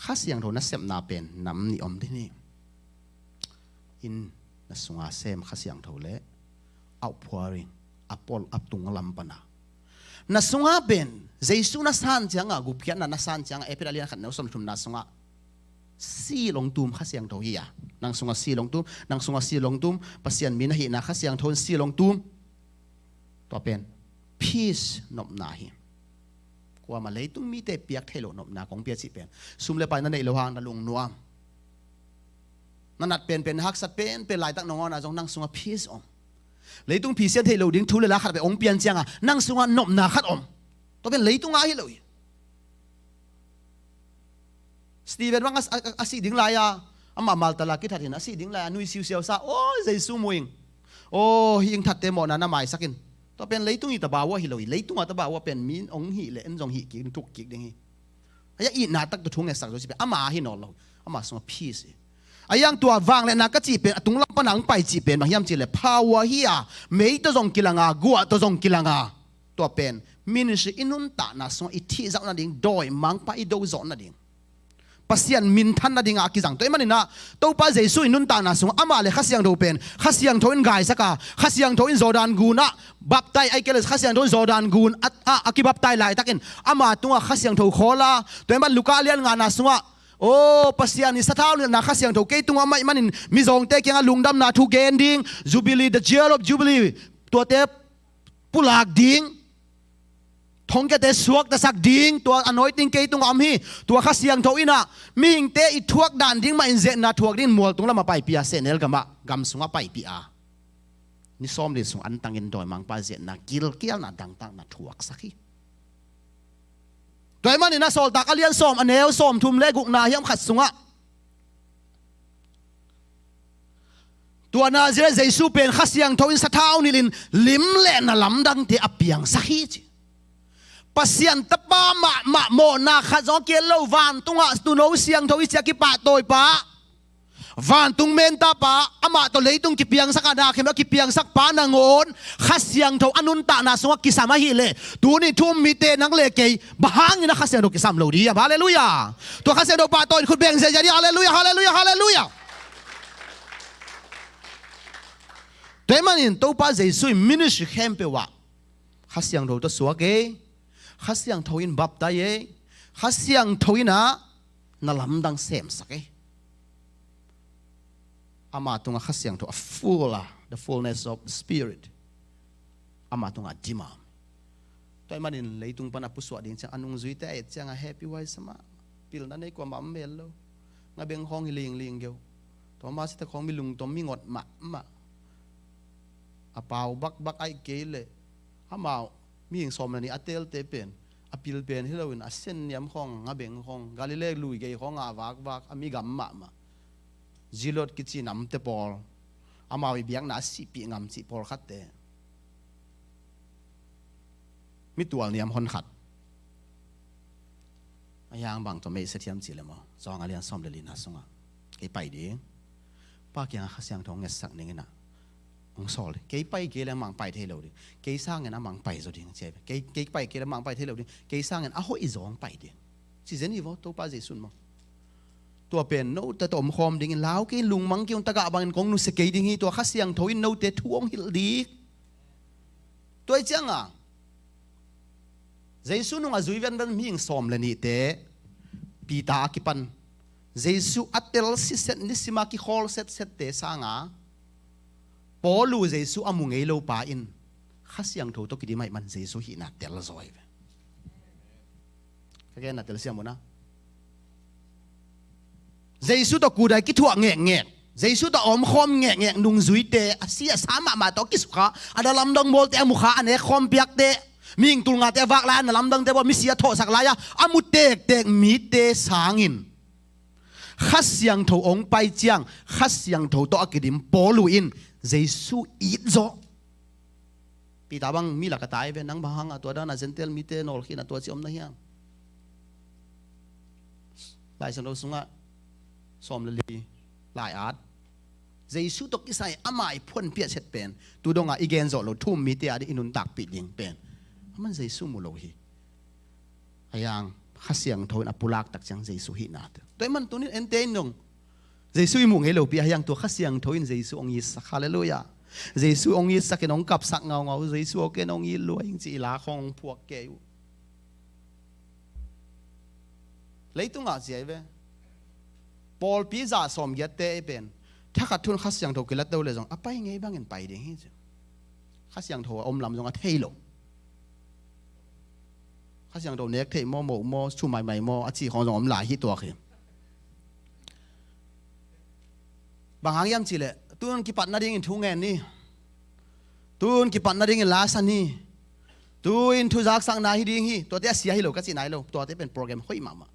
Kha Siangtho nasepna pen nam nih om ding hi. Inn na sunga sem Kha Siangtho le outpouring, a pawl a tung lam pana. Na sungah pen Jesu na san ciangah, gupkhiatna na san ciangah, Efesa a lian khat neu sawm thumna sungah seal hong tum Kha Siangtho hi a. Nang sungah seal hong tum, nang sungah seal hong tum, Pasian min ahihna Kha Siangtho in seal hong tum. Tua pen peace, nopna hi. Kuamah leitung mite piak thei lo nopna kong pia cih pen, sum le pai na neih lo hang na lungnuam, na nat penpen, na haksat penpen laitak nangawn ah zong nang sungah peace om. Leitung phisian theih lo ding thu le la khat pen hong pian ciangah nang sungah nopna khat om. Tua pen leitung ah hi lo hi. Stephen bang a, a, a sih ding lai-a, amah maltala kithat hi-in a sih ding lai-a nui siusiau sa, aw, Jesu mu ing. Aw, hih ing thatte mawhna na maisak in. Tua pen leitung i tabau ah hi lo hi. Leitung a tabau ah pen mi hong hih leh en zong hih kik ding, thuk kik ding hi. A ya itna tak tawh thu ngetsak zo cih pen ama hi nawn lo. Ama sungah peace hi. A yang tua vangliatna ka cih pen, a tunglam pana hong pai cih pen bang hiam cih leh power hi a, mei tawh zong kilanga, guah tawh zong kilanga. Tua pen ministry i nuntakna sungah i thihzauh nading, dawimangpa i dozawh nading, Pasian minthan nadingah a kizang. Tua ahih maninah Topa Jesu i nuntakna sungah amah le Kha Siangtho pen, Kha Siangtho in gaisak a, Kha Siangtho in Jordan gunah baptai, ai kei le Kha Siangtho in Jordan gun a, a, a kibaptai laitakin ama tungah Kha Siangtho khawl a. Tua ahih man Luka lian ngana sungah, aw, Pasian i sathau nilhna Kha Siangtho kei tungah amah ahih manin mizawngte kiangah lungdamna thu gen ding, Jubilee, the year of Jubilee, tuate pulak ding, thongkiate suaktasak ding, tua anointing kei tungah om hi. Tua Kha Siangtho innah mihingte i thuak dan ding mah in ziatna thuak dingin mualtung lamah paipih a, sehnel gamah, gam sungah paipih a, ni sawmli sung antangin dawimangpa ziatna, gilkialna, dangtakna thuaksak hi. Tua ahih maninah Sawltak a lian sawm, a neu sawmthum le gukna hiam khat sungah, tua Nazareth Jesu pen Kha Siangtho in sathau nilhin lim le na lamdangte a piangsak hi ci. Pasian Tapa mahmah mawhna khat zong a kihel lo, vantungah Tuuno Siangtho i ci a kipahtawipa, vantung mentapa, amah tawh leitung kipiangsak a, na khempeuh a kipiangsakpa nangawn Kha Siangtho a nuntakna sungah kisam ahih leh, tuni thu-um mite nang le kei bang hangin a Kha Siangtho kisam lo ding hiam? Halleluiah. Tua Kha Siangtho pahtawi in khut beng ziahziah ding. Halleluiah, halleluiah, halleluiah. Tua ahih manin Topa Jesu in ministry khempeuh ah Kha Siangtho tawh suak ei. Kha Siangtho in baptai ei. Kha Siangtho innah na lamdang semsak ei. Ama tungah Kha Siangtho a full a, the fullness of the Spirit. Ama tungah a dim a. Tua ahih manin leitung pan a pusuah ding ciang a nungzuite a et ciangah happy huai sa mah. Pilna nei, kuamah om mel lo. Ngabeng khawng hi lingling geu. Tua mah si tak khawng mi lungtom, mi ngot mahmah. A pau bakbak ahih kei leh amau mihing sawm le nih a teelte pen, a pil pen hi loin a sen niam khawng, ngabeng khawng, Galilee lui gei khawngah a vakvak, a migam mahmah. Zealot kici namte pawl, amau i biakna a sihpih ngam cih pawlkhatte, mi tual niam honkhat. A yang bang tawh meihset hiam cih leh maw, Zawng a lian sawm le lina sungah, kei pai ding, Pa kiangah Kha Siangtho hong ngetsak ning innah hong sawl ding. Kei pai kei leh amah hong pai thei lo ding, kei sangin amah hong pai zaw ding, ci hi. Kei, kei pai kei leh amah hong pai thei lo ding, kei sangin a hoih zaw hong pai ding, ci zen hi vaw Topa Jesu in maw. Tua pen note tawh omkhawm dingin lau kei in, lungmang kei un, tagah bangin kong nusia kei ding hi. Tua Kha Siangtho in note thu hong hilh ding. Tua hi cianga Jesu nung a zui venven mihing sawm le nihte, Peter a kipan, Jesu a tel siset, nisima kikhawl setsette sanga, Paulu Jesu a mu ngei lopa in Kha Siangtho tawh kidim ahih man Jesu hihna tel zaw hi ve. Ka genna telsiam uh na. Jesu tawh kudai kithuah ngekngek, Jesu tawh a omkhawm ngekngek nungzuite, a si a sa mahmah tawh a kisukha, a na lamdang bawlte a mukha, a nekkhawm piakte, mihing tul ngate a vak lai-a na lamdangte bawl, misi a thawhsak lai-a a mu tektek mite sangin Kha Siangtho hong pai ciang Kha Siangtho tawh a kidim Paulu in Jesu it zaw. Peter bang mi lak a tai ve, nang bang hangah tua dana Gentile mite nawlkhin a tua ci om na hiam? Lai Siangtho sungah sawm le li lai-at, Jesu tawh kisai ama i phuanpiah set pen, tu dongah i gen zawh lo thu-um mite ading i nuntakpih ding pen, aman Jesu mu lo hi. A yang Kha Siangtho in a pulak tak ciang Jesu hihna te. Tua ahih man tunin ente in dong Jesu i muh ngei lopi a, a yang tua Kha Siangtho in Jesu hong itsak. Halleluiah. Jesu hong itsak in hong kapsak ngaungau, Jesu aw ken hong it lua ing ci i la khawng hong phuak kei uh. Leitungah ziai ve. Pawlpi za sawmgiatte i pen thakhat thun Kha Siangtho kilat to le zong a pai ngei bangin pai ding hi ci. Kha Siangtho a om lam zong a thei lo. Kha Siangtho nek theih maw, moh maw, chu maimai maw a ci khawng zong om lai hi tuak hi. Bang hang hiam cihleh tun kipat nadingin thu ngen ni. Tun kipat nadingin la sa ni. Tuin thu zaksakna hi ding hi. Tuate a sia hi lo ka cihna hi lo. Tuate pen program hoih mahmah.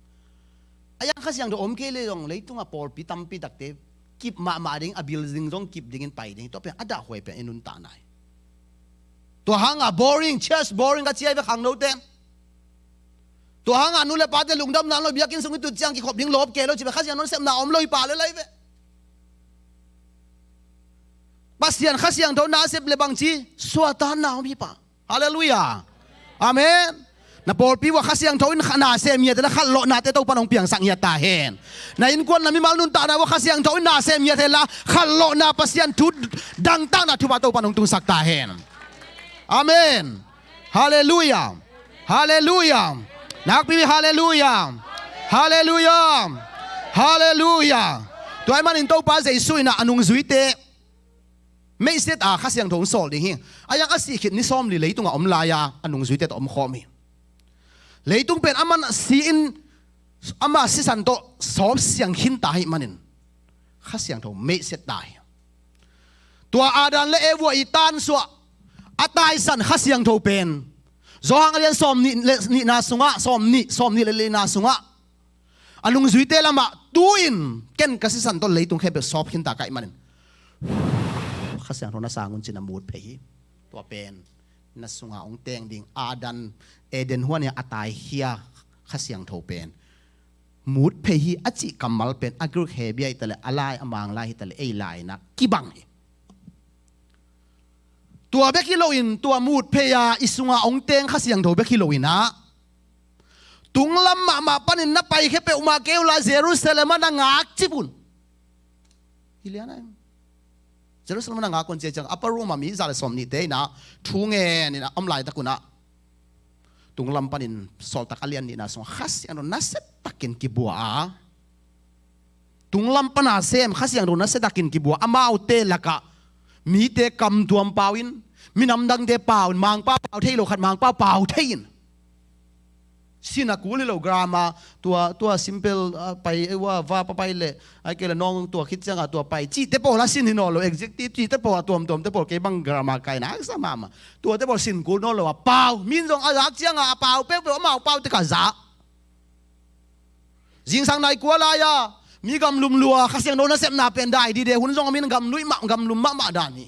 A yang Kha Siangtho om kei le zong leitungah pawlpi tampi takte kip mahmah ding, a building zong kip dingin pai ding hi. Tua pen a dahhuai pen i nuntakna hi. Tua hangah boring, church boring ka ci hi ve khangnote. Tua hangah nu le pate lungdamna lo, biakinn sung i tut ciang kikhop ding lawp kei lo ci ve, Kha Siangtho nasepna om lo hi pah le lai ve. Pasian Kha Siangtho nasep le bangci suahtakna om hi pah. Halleluiah. Amen. Na pawlpi uah Kha Siangtho in kha- na sem ngiat le khatlawhnate Topan hong piangsak ngiat ta hen. Na innkuan na mimal nuntakna uah Kha Siangtho in na sem ngiat hen la khatlawhna Pasian thu dangtakna thupha Topan hong tungsak ta hen. Amen. Halleluiah. Halleluiah. Nakpi halleluiah. Halleluiah. Halleluiah. Tua ahih manin Topa Jesu in a nungzuite meihset a Kha Siangtho hong sawl ding hi. A yang a sih khit ni sawmli leitungah om lai-a a nungzuite tawh om khawm hi. Leitung pen amah si-in, amah sisan tawh sawp siang khin ta ahih manin Kha Siangtho meihset ta hi. Tua Adam le Eva i tansuah a taisan Kha Siangtho pen Johan a lian sawmnih le nihna sungah, sawmnih, sawmnih le nihna sungah a nungzuite lamah tu-in ken ka sisan tawh leitung khempeuh sawp khin ta ka hih manin Kha Siangtho na sang un ci-in a mut phei hi. Tua pen na sungah hong teng ding Adam, Eden huan a taikhia Kha Siangtho pen mut phei hi a cih kammal pen a Greek Hebrew hi ta leh a lai a Mang lai hi ta leh ei lai-in ah kibang hi. Tua bek hi loin tua mut phei a i sungah hong teng Kha Siangtho bek hi loin ah tunglam mahmah panin na paikhia peuhmah kei uh la Jerusalem ah na ngakcip un. Hi lian ah Jerusalem ah na ngak un ci-a ciang upper room ah mi za le sawmnihte in ah thu ngen in ah om laitak un ah tunglam panin Sawltak a lian nihna sungah Kha Siangtho nasia takin kibua a, tunglam pana sem Kha Siangtho nasia takin kibua amaute lakah mite kamtuam pau in, minam dangte pau in, Mangpau pau thei lo khat Mangpau pau thei in. Sin a kul hi lo grammar, tua, tua simple, ah, pai, eh, verb a pai le, ahih kei le nawng tua khit ciangah tua pai cihte pawl a sin hi nawn lo, adjective cihte pawl a tuamtuamte pawl kei bang grammar kaina haksa mahmah. Tuate pawl sin kul nawn lo a pau, min zong a zak ciangah a pau peuhpeuh amau pau tek a zak. Zingsang nai kua lai-a mi gamlum lua, Kha Siangtho nasepna pen dai dide, hun zong a min gamlum mah, gamlum mahmah dan hi.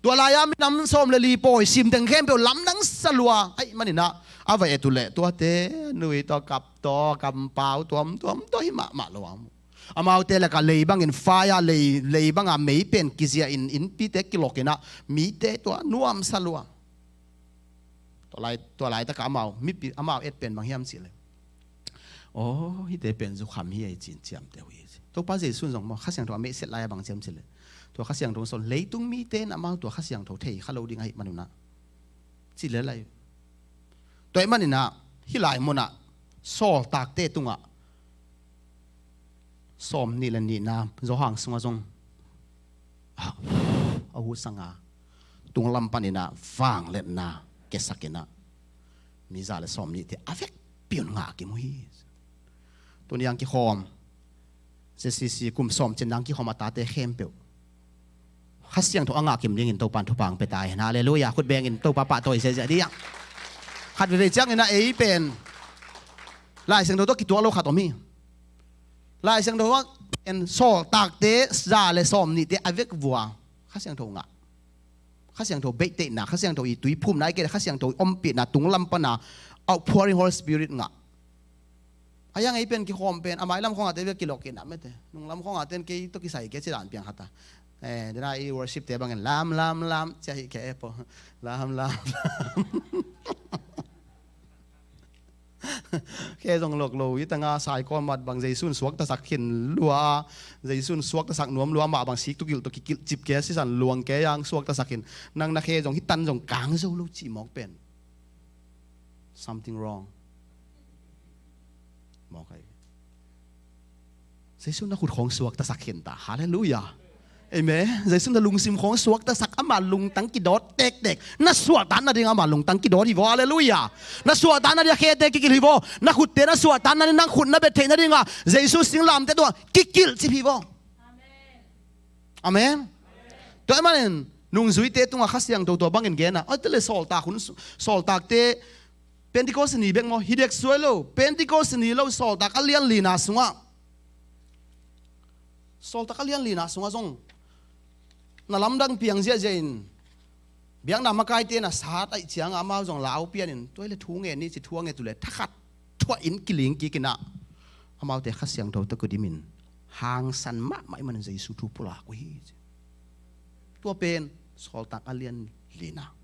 Tua lai-a minam sawm le li pawi sim teng khempeuh lamdang sa lua ahih manin ah a va et uh leh tuate nui tawh kap tawh kampau tuamtuam tawh hi mahmah lo a mu. Amaute lakah lei bangin fire, lei, lei banga mei pen kizia in innpite kilok in ah mite tua nuamsa lua. Tua lai, tua laitakah amau mipi, amau et pen bang hiam cih leh, aw, hihte pen zukham hi ei ci-in ciamteh uh hi ci. Topa Jesu in zong maw Kha Siangtho a meihset lai-a bang ci hiam cih leh, tua Kha Siangtho sawl leitung mite in amau tua Kha Siangtho thei kha lo ding ahih man un ah ci lel lai. Tua ahih manin ah hih lai munah Sawltakte tungah sawmnih le nihna Johan sungah zong a hutsa nga, tunglam panin ah vangliatna kiasak in ah mi za le sawmnihte a vekpi un ngah kim uh hi. Tuni a kikhawm, Z C C kum sawm cin a kikhawm a tate khempeuh Kha Siangtho a ngah kim dingin Topa in thupha hong pia ta hen. Halleluiah. Khut bengin Topa pahtawi ziahziah dih. Khat veivei ciangin ah ei pen Lai Siangtho tawh kituak lo khat om hi. Lai Siangtho ah en Sawltakte za le sawmnihte a vekpi-a Kha Siangtho ngah, Kha Siangtho beihtheihna, Kha Siangtho i tuiphumna, ahih kei leh Kha Siangtho i ompihna, tunglam pana outpouring Holy Spirit ngah. A yang ei pen kikhawm pen a mailam khawngah te bek kilok kei na mete, nunglam khawngah ten kei tawh kisai kei ci dan piang khat a. Eh, dena i worship te bangin lam lam lam ci a hi kei e po. Lam lam lam. Khe zong lok lo hi tanga, saikawn mat bang Jesu in suaktasak khin lua a, Jesu in suaktasak nuam lua, amah bang sik tukilh tawh kikilh cip kei a, sisan luang kei a, suaktasak khin. Nang na khe zong hih tan zong kang zo lo cih mawk pen something wrong. Mawk ai. Jesu na khut khawng suaktasak khin ta. Halleluiah. Amen. Jesu na lungsim khawng suaktasak, ama lungtang kidawt tektek. Na suahtak nading ama lungtang kidawt hi vaw. Halleluiah. Na suahtak nading a khete kikilh hi vaw. Na khutte na suahtak nading, nang khut na bia theih nading a Jesu singlamteh tungah kikilh cip hi vaw. Amen. Tua ahih manin nungzuite tungah Kha Siangtho tua bangin gen a. Aite le sawltak hun, sawltakte Pentecost ni bek maw, hi dek suai lo. Pentecost ni lo, sawltak a lian lina sungah, sawltak a lian lina sungah zong na lamdang piang ziahziah in, biakna makaite na sat ahih ciangah amau zong lau pianin, tua hi le thu ngen ni ci, thu a nget uh le thakhat thuah in kiling kik in ah, amaute Kha Siangtho tawh kidim in hangsan mahmah ahih manin Jesu thu pulak uh hi ci. Tua pen sawltak a lian lina.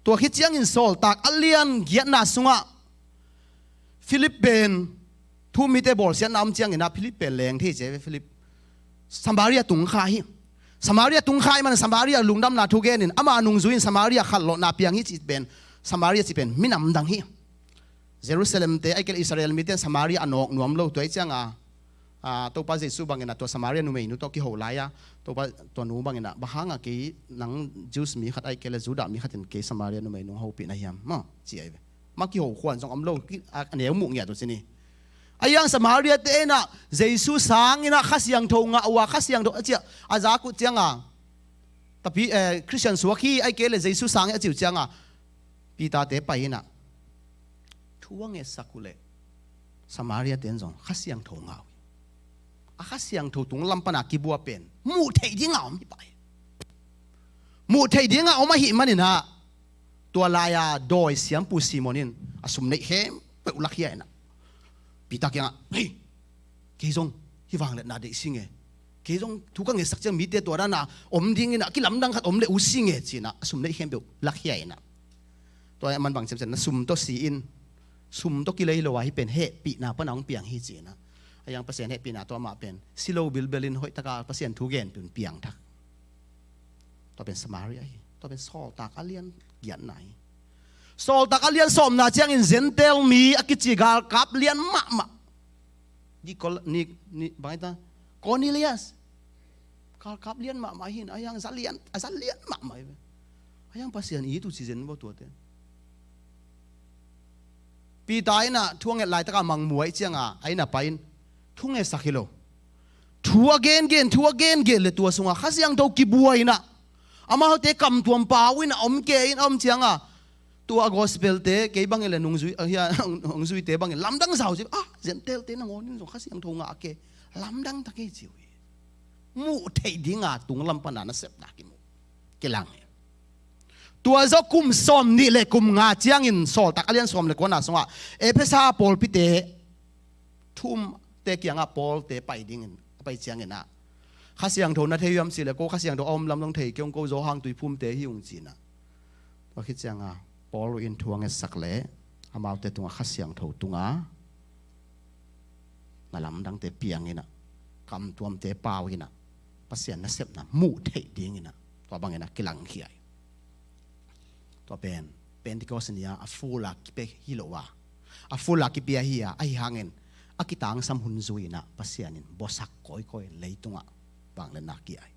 Tua khit ciangin sawltak a lian giatna sungah Philip pen thu-um mite bawlsiatna om ciangin ah Philip pen leng thei ci ve. Philip Samaria tung kha hi. Samaria tung kha ahih manin Samaria lungdamna thu genin ama nungzui in Samaria khatlawhna piang hi cih pen, Samaria cih pen minam dang hi. Jerusalem te ahih kei leh Israel mite in Samaria a nawk nuam lo. Tua ahih ciangah, a, Topa Jesu bangin ah tua Samaria numeinu tawh kiho lai-a, Topa tua nu bangin ah, bang hangah kei nang Jews mi khat ahih kei leh Judah mi khat in kei Samaria numeinu hong hopih na hiam maw, ci ahi ve. Amah kiho khuan zong om lo, ki, a, a neu muh ngiat uh ci ni. Ahi hang Samaria te in ah Jesu sangin ah Kha Siangtho ngah uh a, Kha Siangtho a ci a, a zak uh ciangah, tapi, eh, Khristian suak hi, ahih kei leh Jesu sang hi a ci uh ciangah Peter te pai in ah thu a ngetsak uh leh Samaria te in zong Kha Siangtho ngah uh hi. A Kha Siangtho tunglam pana kibua pen muh theih dinga om hi pah hi. Muh theih dinga om ahih manin ah, tua lai-a dawi siampu Simon in a sum neih khempeuh lakhia in ah Peter kiangah, "Hei, kei zong hih vangliatna deih sing e. Kei zong thu ka ngetsak ciang mite tua dan a om dingin ah kilamdang khat om leh ut sing e," ci in ah a sum neih khempeuh lakhia in ah, tua ahih man bang ciamciam, "Na sum tawh si in, sum tawh kilei lo a, hih pen hehpihna pana hong piang hi," ci in ah. Ahi hang Pasian hehpihna tawh amah pen si lo bilbel in hoih taka Pasian thu gen pen piangthak. Tua pen Samaria hi. Tua pen sawltak a lian giatna hi. Sawltak a lian sawmna ciangin Gentile mi a kici galkap lian mahmah, ni, ni, bang hi ta, Cornelius. Galkap lian mahmah hi in, ahi hang za lian, a za lian mahmah hi ve. Ahi hang Pasian it uh ci zen vaw tuate. Peter in ah thu a nget laitaka mangmuh ahih cianga a inn ah pai in thu ngetsak hi lo. Thu a gengen, thu a gengen le tua sungah Kha Siangtho kibua in ah, amaute kamtuam pau in ah om ke in a om cianga, tua a gospel te kei bangin le nungzui, a, hia, nungzuite bangin lamdang zau ci, ah, Gentile te nangawn in zong Kha Siangtho ngah ke, lamdang ta kei ci uh hi. Muh theih dinga tunglam pana nasepna kimuh, kilang hi. Tua zawh kum sawmnih le kum nga ciangin sawltak a lian sawm le kuana sungah Efesa pawlpite thu-umte kiangah Paul te pai dingin a pai ciangin ah, Kha Siangtho na thei uh hiam cih leh, ko Kha Siangtho a om lam zong thei kei ung, ko Johan tuiphumte hi ung ci in ah. Tua khit cianga Paul in thu a ngetsak leh amaute tungah Kha Siangtho tunga na lamdangte piang in ah, kamtuamte pau in ah, Pasian nasepna muh theih dingin ah, tua bangin ah kilangkhia hi. Tua pen Pentecost ni-a a full a kipia hi lo a, a full a kipia hi a, ahi hangin a kitangsam hun zui in ah Pasian in buasak kawikawi in leitungah vangliatna kia hi.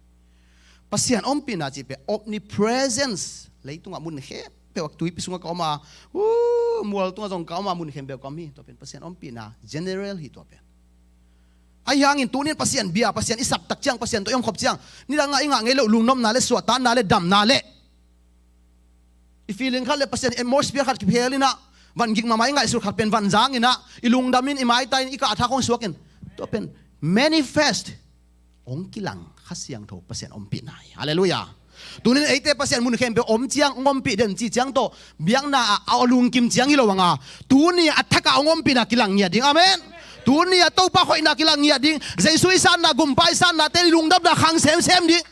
Pasian ompihna cih pen omnipresence, leitungah mun khempeuh, a tuipi sungah ka om a, uh, mual tungah zong ka om a, mun khempeuh ka om hi. Tua pen Pasian ompihna general hi tua pen. Ahi hangin tuni in Pasian bia, Pasian i sap tak ciang, Pasian tawh i om khop ciang, nidangah i ngah ngei loh lungnopna le suahtakna le damna le i feeling khat le Pasian atmosphere khat kiphel in ah, van gik mahmah i ngaihsut khat pen van zang in ah, i lungdam in, i maitai in, i kahthak hong suak in, tua pen manifest hong kilang Kha Siangtho Pasian ompihna hi. Halleluiah. Tuni in eite Pasian mun khempeuh om ciang hong ompih den cih ciang tawh biakna ah a lungkim ciang hi lo hang a, tuni a thak a hong ompihna kilang ngiat ding. Amen. Tuni a Topa hoihna kilang ngiat ding. Jesu i satna, gumpa i satna te i lungdamna khang semsem ding.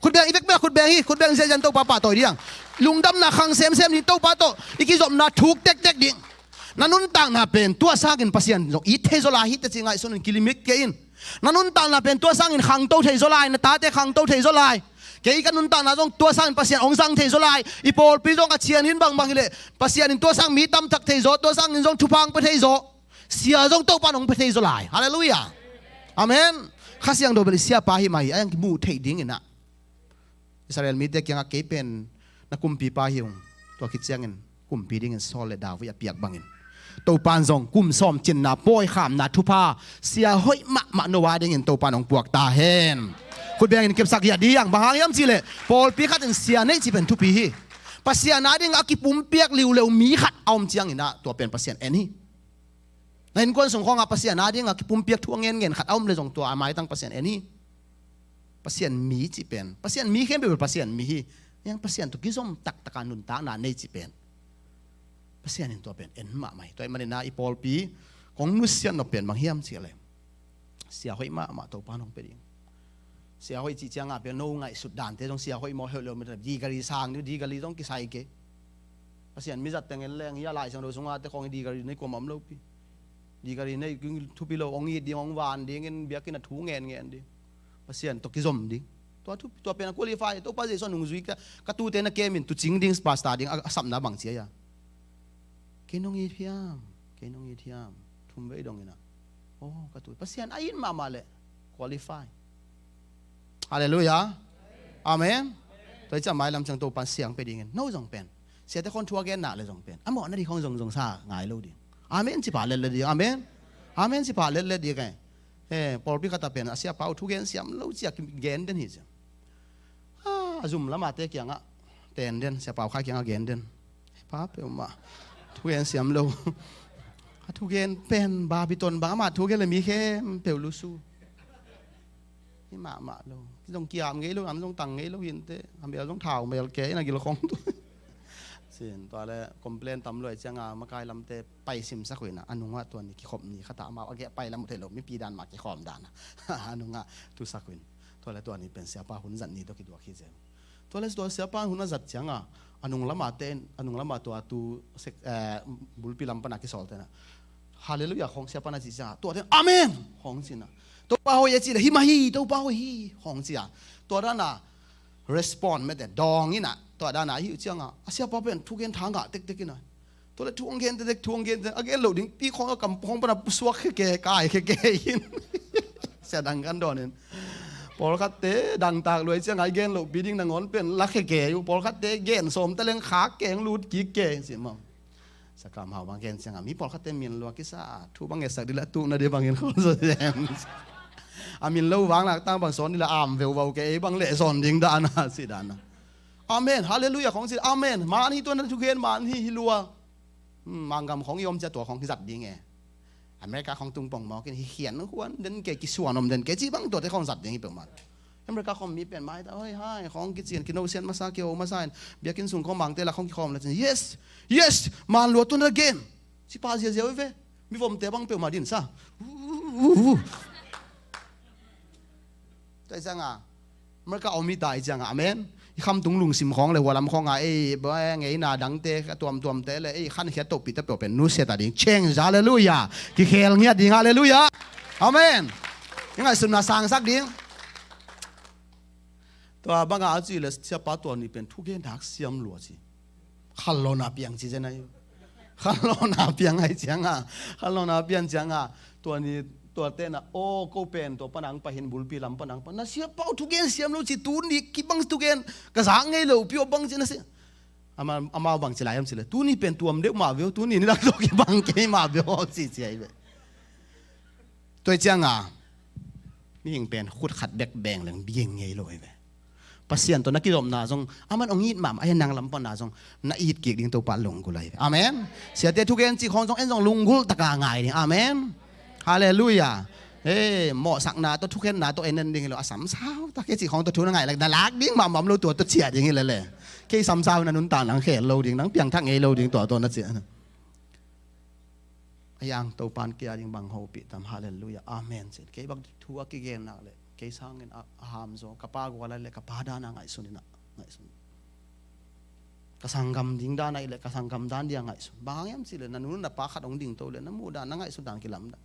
Khut beng, i vekpi-a khut beng hi, khut beng ziahziah in Topa pahtawi ding. Lungdamna khang semsem ding, Topa tawh i kizopna thuk tektek ding. Na nuntakna pen tua sangin Pasian zong it thei zaw lai hi teci ngaihsun in kilimit kei in. Na nuntakna pen tua sangin khangto thei zaw lai, na tate khangto thei zaw lai. Kei ka nuntakna zong tua sangin Pasian hong zang thei zaw lai. I pawlpi zong a cian in bangbang hileh Pasian in tua sang mi tamthak thei zaw, tua sangin zong thupha hong pia thei zaw. Sia zong Topa in hong pia thei zaw lai. Halleluiah. Amen. Kha Siangtho bel i siapa hi mah hi, a yang kimu thei dingin ah. Israel mite kiangah kei pen na kumpipa hi ung. Tua khit ciangin kumpi dingin Saul le David a piak bangin Topa in zong kum sawm cinna, pawikhamna thupha, sia hoih mahmah no a dingin Topa in hong puak ta hen. Khut bengin kepsak hi a ding, bang hang hiam cihleh pawlpi khat in sia nei cih pen thupi hi. Pasian a ding a kipumpiak liuleu mi khat a om ciangin ah tua pen Pasian en hi. Na innkuan sung khawngah Pasian a dingah kipumpiak thu a ngenngen khat a om le zong tua a maitang Pasian en hi. Pasian mi cih pen, Pasian mi khempeuh Pasian mi hi. Yang Pasian tawh kizom taktaka nuntakna nei cih pen Pasian in tua pen en mahmah hi. Tua ahih manin ah i pawlpi kong nusiat nop pen bang hiam cihleh sia hoih mahmah Topa in hong pia ding. Sia hoih cih ciangah pen no ngaihsut dante zong sia hoih maw, hoih lo maw, digari sang ding, digari zong kisai kei. Pasian mizat teng en leng hi a, Lai Siangtho sungah te khawng i digari nei kuamah om lo pi. Digari nei thupi lo, hong it ding, hong van dingin biakinn a thu ngenngen ding. Pasian tawh kizom ding. Tua thu, tua pen a qualify. Topa Jesuh a nungzui ka, ka tute na kem in tucing ding, pastor ding a, a sapna bang ci a. Kei nong it hiam, kei nong it hiam. Thum vei dong in ah. Oh, ka tu. Pasian a it mahmah leh qualify. Halleluiah. Amen. Tua hi ciah mailam ciang Topa in sia hong pia dingin no zong pen, siate khawng thu a gen nak le zong pen a mawhna ding khawng zong zong sa ngai lo ding. Amen ci pah letlet ding. Amen. Amen ci pah letlet ding. Eh, pawlpi khat a pen a siapa uh thugen siam lo ci a kigen den hi ciang. Ah, a zum lamate kiangah ten den, siapa uh kha kiangah gen den. Pa peuhmah thugen siam lo. A thugen pen Babiton bang amah thugen le mi khempeuh lusu. Hi mahmah lo. Zong kiam ngei lo, an zong tang ngei lo hinte. A mel zong thau mel ke in a gil khong tu. Sin, tua le complain tam luai cianga makai lamte pai simsak uh in ah, a nungah tua ni kikhop ni khat ah amau a geh pai lam uh theih lo, mipi dan mah kikhawm dan ah. A nungah tusak uh in. Tua le tua ni pen siapa hun zat ni tawh kiduak hi zel. Tua le tua siapa hun a zat cianga a nung lama te, a nung lama tua tu sek, eh, bulpi lam pana kisawl tena Halleluiah khawng siapa na ci cianga tua ten Amen khawng cina. Topa hoih a ci le hi mah hi, Topa hoih hi khawng cia. Tua dana respond mete dawng ina tua dana hi uh cianga a siapa pen thugen tha ngah tektek ina. Tua le thu hong gen tektek, thu hong gen tektek, a gen loh ding pi khawng a kam khawng pana pusuak kheke, kai kheke in. Sia dang kan dawn in. Pawlkhatte dangtak luai cianga i gen loh pi ding nangawn pen la kheke uh. Pawlkhatte gen sawm taleng khak keng lut kik ke si maw. Sakam hau bang gen cianga mi pawlkhatte min lua kisa thu bang ngetsak dila tukna di bangin khol so sem. A min lo vang lak tang bang sawn dila am veuvau ke ei bang leh sawn ding dana si dana. Amen. Halleluiah khawng ci. Amen. Man hi tuan a thugen man hi hi lua. Hmm, manggam khawng i om cia tua khawng hi zat ding e. America khawng tung pong mawkin hi khian huan den ke kisuan om den ke ci bang tuate khawng zat ding hi peuhmah. America khawng mi pen mai ta hoi hai khawng kician kino sian masa kiho masa in biakin sung khawng mangte la khawng kikhawm la cin yes, yes, man lua tuan a gen. Ci pa ziazia ve. Mi vomte bang peuhmah din sa. Tua i cianga America om hi ta i cianga amen. I khamtung lungsim khawng le hualam khawnga ei ngeina dangte a tuamtuamte le ei khankhiat tohpihte peuh pen nusia ta ding change. Halleluiah. Kikhel ngiat ding. Halleluiah. Amen. I ngaihsutna sangsak ding. Tua banga a ci le siapa tua ni pen thugen dak siam lua ci. Khanlawhna piang ci zen ahi. Khanlawhna piang ahi cianga khanlawhna piang cianga tua ni tua tena aw ko pen tua panang pahin bulpi lam panang pan na siapa uh thugen siam lo ci tu ni kibang thugen ka zak ngei lo pi aw bang ci na si. Ama amau bang ci lai am ci le tu ni pen tuam deuh mah veu tu ni ni dak zo kibang kei mah veu ci ci ahi ve. Tua i cianga mihing pen khut khat bek beng leng bieng ngei lo hi ve. Pasian tawh na kizopna zong aman ong it mahmah a hi nang lam pana zong na it kik ding Topa lunggulh ahi ve. Amen. Siate thugen cih khawng zong en zong lunggulh taka ngai ding. Amen. Halleluiah. He mawhsakna tawh thukhenna tawh en en ding hi lo a samsau tak he cih khawng tawh thu na ngai lak na lak ding mahmah om lo tua tawh ciah ding hi lele. Kei samsau na nuntak nang khel lo ding nang piangthak ngei lo ding tua tawh na ciah. A yang Topan kei a ding bang hopih tam. Halleluiah. Amen cin kei bang thu a kigen nak le kei sangin a hamzaw ka pa guala le ka pa dana ngaihsun ina ngaihsun. Ka sanggam ding dan ahih leh ka sanggam dan dia ngaihsun. Bang hang hiam cih leh na nu na pa khat hong dingto leh na muh dan, na ngaihsut dan kilamdang.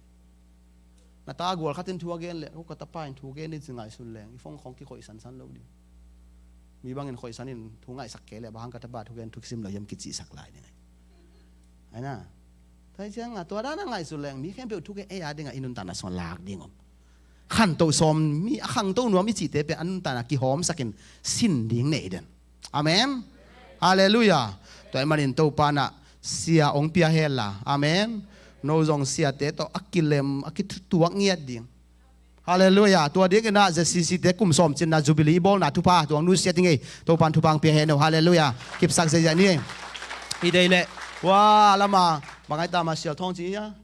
Na ta gual khat in thu a gen leh, "Ko ka tapa in thu gen ding," ci ngaihsun leng i phone khawng kikhoih sansan lo ding. Mi bangin khoihsan in thu ngaihsak kei leh, "Bang hang ka tapa thu gen thu kisim lo hiam?" kicihsak lai ding. Ai na. Tua hi ciangah tua dan a ngaihsun leng mi khempeuh thu gen ei a dingah i nuntakna sungah lak ding om. Khantoh sawm mi a khangto nuam i cihte pen a nuntakna kihawmsakin sin ding nei den. Amen. Halleluiah. Tua ahih manin Topa in ah sia hong pia hen la. Amen. No zong siate tawh a kilem, a kituak ngiat ding. Halleluiah. Tua dingin ah Z C C te kum sawm cinna Jubilee i bawlna thupha tua hong nusia ding ei. Topa in thupha hong pia hen lo. Halleluiah. Kipsak zeizai ni. I deih leh, ua, lama bang ai ta ma sial thawng ci hia.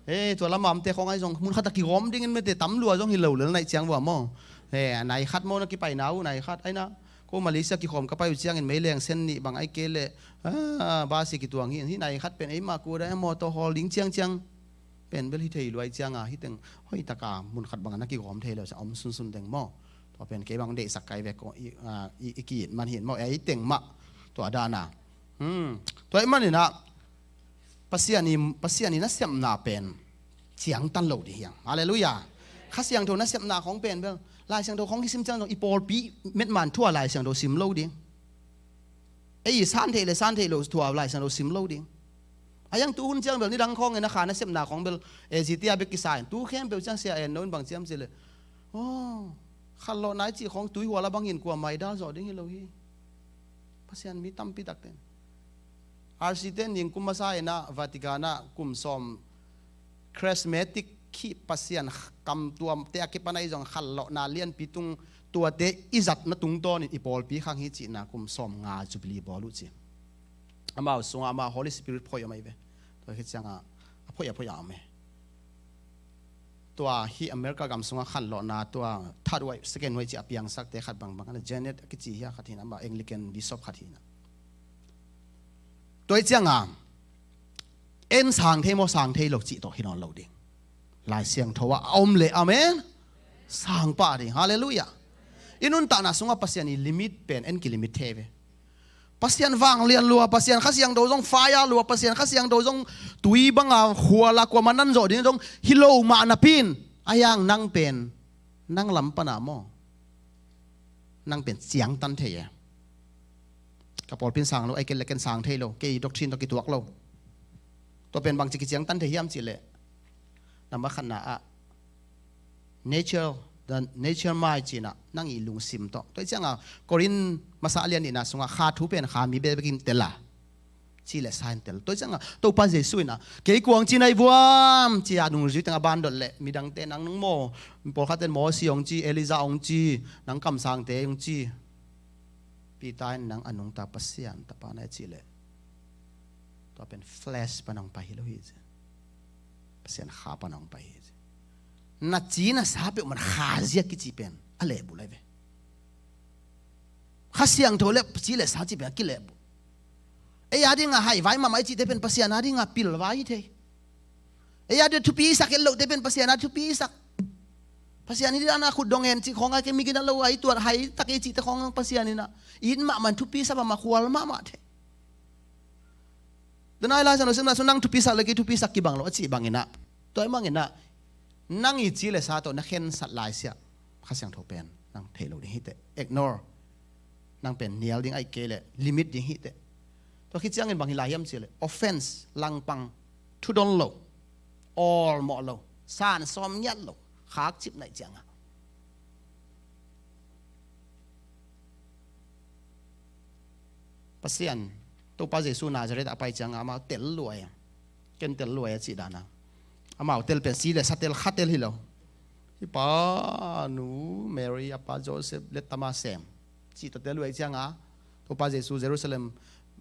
Hei, tua lama omte khawng ai zong mun khat a kigawm dingin mete tam lua zong hi lo lel naih ciang vua maw. Hei, nai khat maw na kipaina uh, nai khat ai na. Ko Malaysia kikhawm ka pai uh ciangin meileng sen nih bang ai kei leh, ah, basi kituang hi, hi nai khat pen eima kua dai mawtaw hawl ding ciangciang pen bel hi thei luai cianga, hi teng hoih taka mun khat banga na kigawm thei lo cia om sunsun deng maw. Tua pen kei bang deihsak kai ve ko i, ah, i, i ki-it man hin maw, ei teng mah tua dana. Hmm. Tua ih maninah Pasian i, Pasian i nasepna pen ciangtan lo ding hiang. Halleluiah. Kha Siangtho nasepna khong pen bel Lai Siangtho khong kisim ciang zong i pawlpi metman thua Lai Siangtho sim lo ding. Ei i san theih le san theih lo thua Lai Siangtho sim lo ding. A hiang tu hun ciang bel nidang khong in a kha nasepna khong bel A Z T a bek kisa in tu khempeuh ciang sia en no in bang ciam cileh, aw, khanlawhna i cih khong tuihual a bangin kua maidal zawh ding hi lo hi. Pasian mi tampi takte in R C te in kum masa inah Vatican ah kum sawm charismatic khih Pasian kamtuamte a kipan ahi zong khanlawhna lianpi tung tuate i zatna tungtawnin i pawlpi khang hi cihna kum sawm nga Jubilee bawl uh ci. Amau sungah amau Holy Spirit phoih om ahi ve. Tua hi ciangah a phoih a phoih a om e. Tua hi America gam sungah khanlawhna tua third wave, second wave ci a piangsakte khat bangbang a Janet a kici hi a khat hinah amah Anglican bishop khat hinah. Tua hi cianga en sang thei maw sang thei lo cih tawh hi nawn lo ding. Lai Siangtho ah a om le amen. Sang pah ding. Halleluiah. I nuntakna sungah Pasian i limit pen en kilimit thei ve. Pasian vanglian lua, Pasian Kha Siangtho zong faya lua, Pasian Kha Siangtho zong tui banga khuala kuama nan zawh ding zong hi lo mah napi in a hiang nang pen nang lam pana maw? Nang pen ciangtan thei e. Ka pawlpin sang lo, ei ken le ken sang thei lo, kei doctrine tawh kituak lo. Tua pen bangci kiciangtan thei hiam cihleh, nambat khatna ah nature, the nature mind cinah nang i lungsim tawh. Tua i cianga Korin masa a lian nihna sungah kha thu pen kha mi bebekin tel a cileh sa in tel. Tua i cianga Topa Jesu inah kei kuang ci nai vuam cia nungzui teng a bandot leh midangte nang nung maw, pawlkhatte in Mosi hong ci, Elijah hong ci, nang kamsangte hong ci. Peter in nang a nungta Pasian tapa na i cihleh tua pen flesh pana hong pai hi lo hi ci. Pasian kha pana hong pai hi ci. Na ci na sa peuhmah kha zia kici pen a lehbulh ahi ve. Kha Siangtho le ci le sa ci pen a kilehbulh. Ei a dinga haivai mahmah i cihte pen Pasian a dinga pilvai hi thei. Ei a dinga thupi sak het lohte pen Pasian a thupi sak. Pasian i dana khut dong hen cih khong a kei migina lo a i tuat hai tak i cihte khong Pasian inah it mahmah in thupi sak mahmah khual mahmah thei. Tunai Lai Siangtho simna sung nang thupisak le kei thupisak kibang lo a cih banginah, tua i banginah nang i ci le sa tawh na khensat laisiah Kha Siangtho pen nang thei lo ding hiteh. Ignore. Nang pen nial ding aih kei le limit ding hiteh. Tua khit ciangin bang hi lai hiam cihleh offense, langpang, thudon lo, awlmawh lo, san sawm ngiat lo, khakcip naih cianga Pasian, Topa Jesu Nazareth a pai cianga amau tel luai a, ken tel luai a cih dana amau tel pen si le sa tel kha tel hi lo. Hi pa nu Mary a pa Joseph lettama sem cih tawh tel luai cianga Topa Jesu Jerusalem,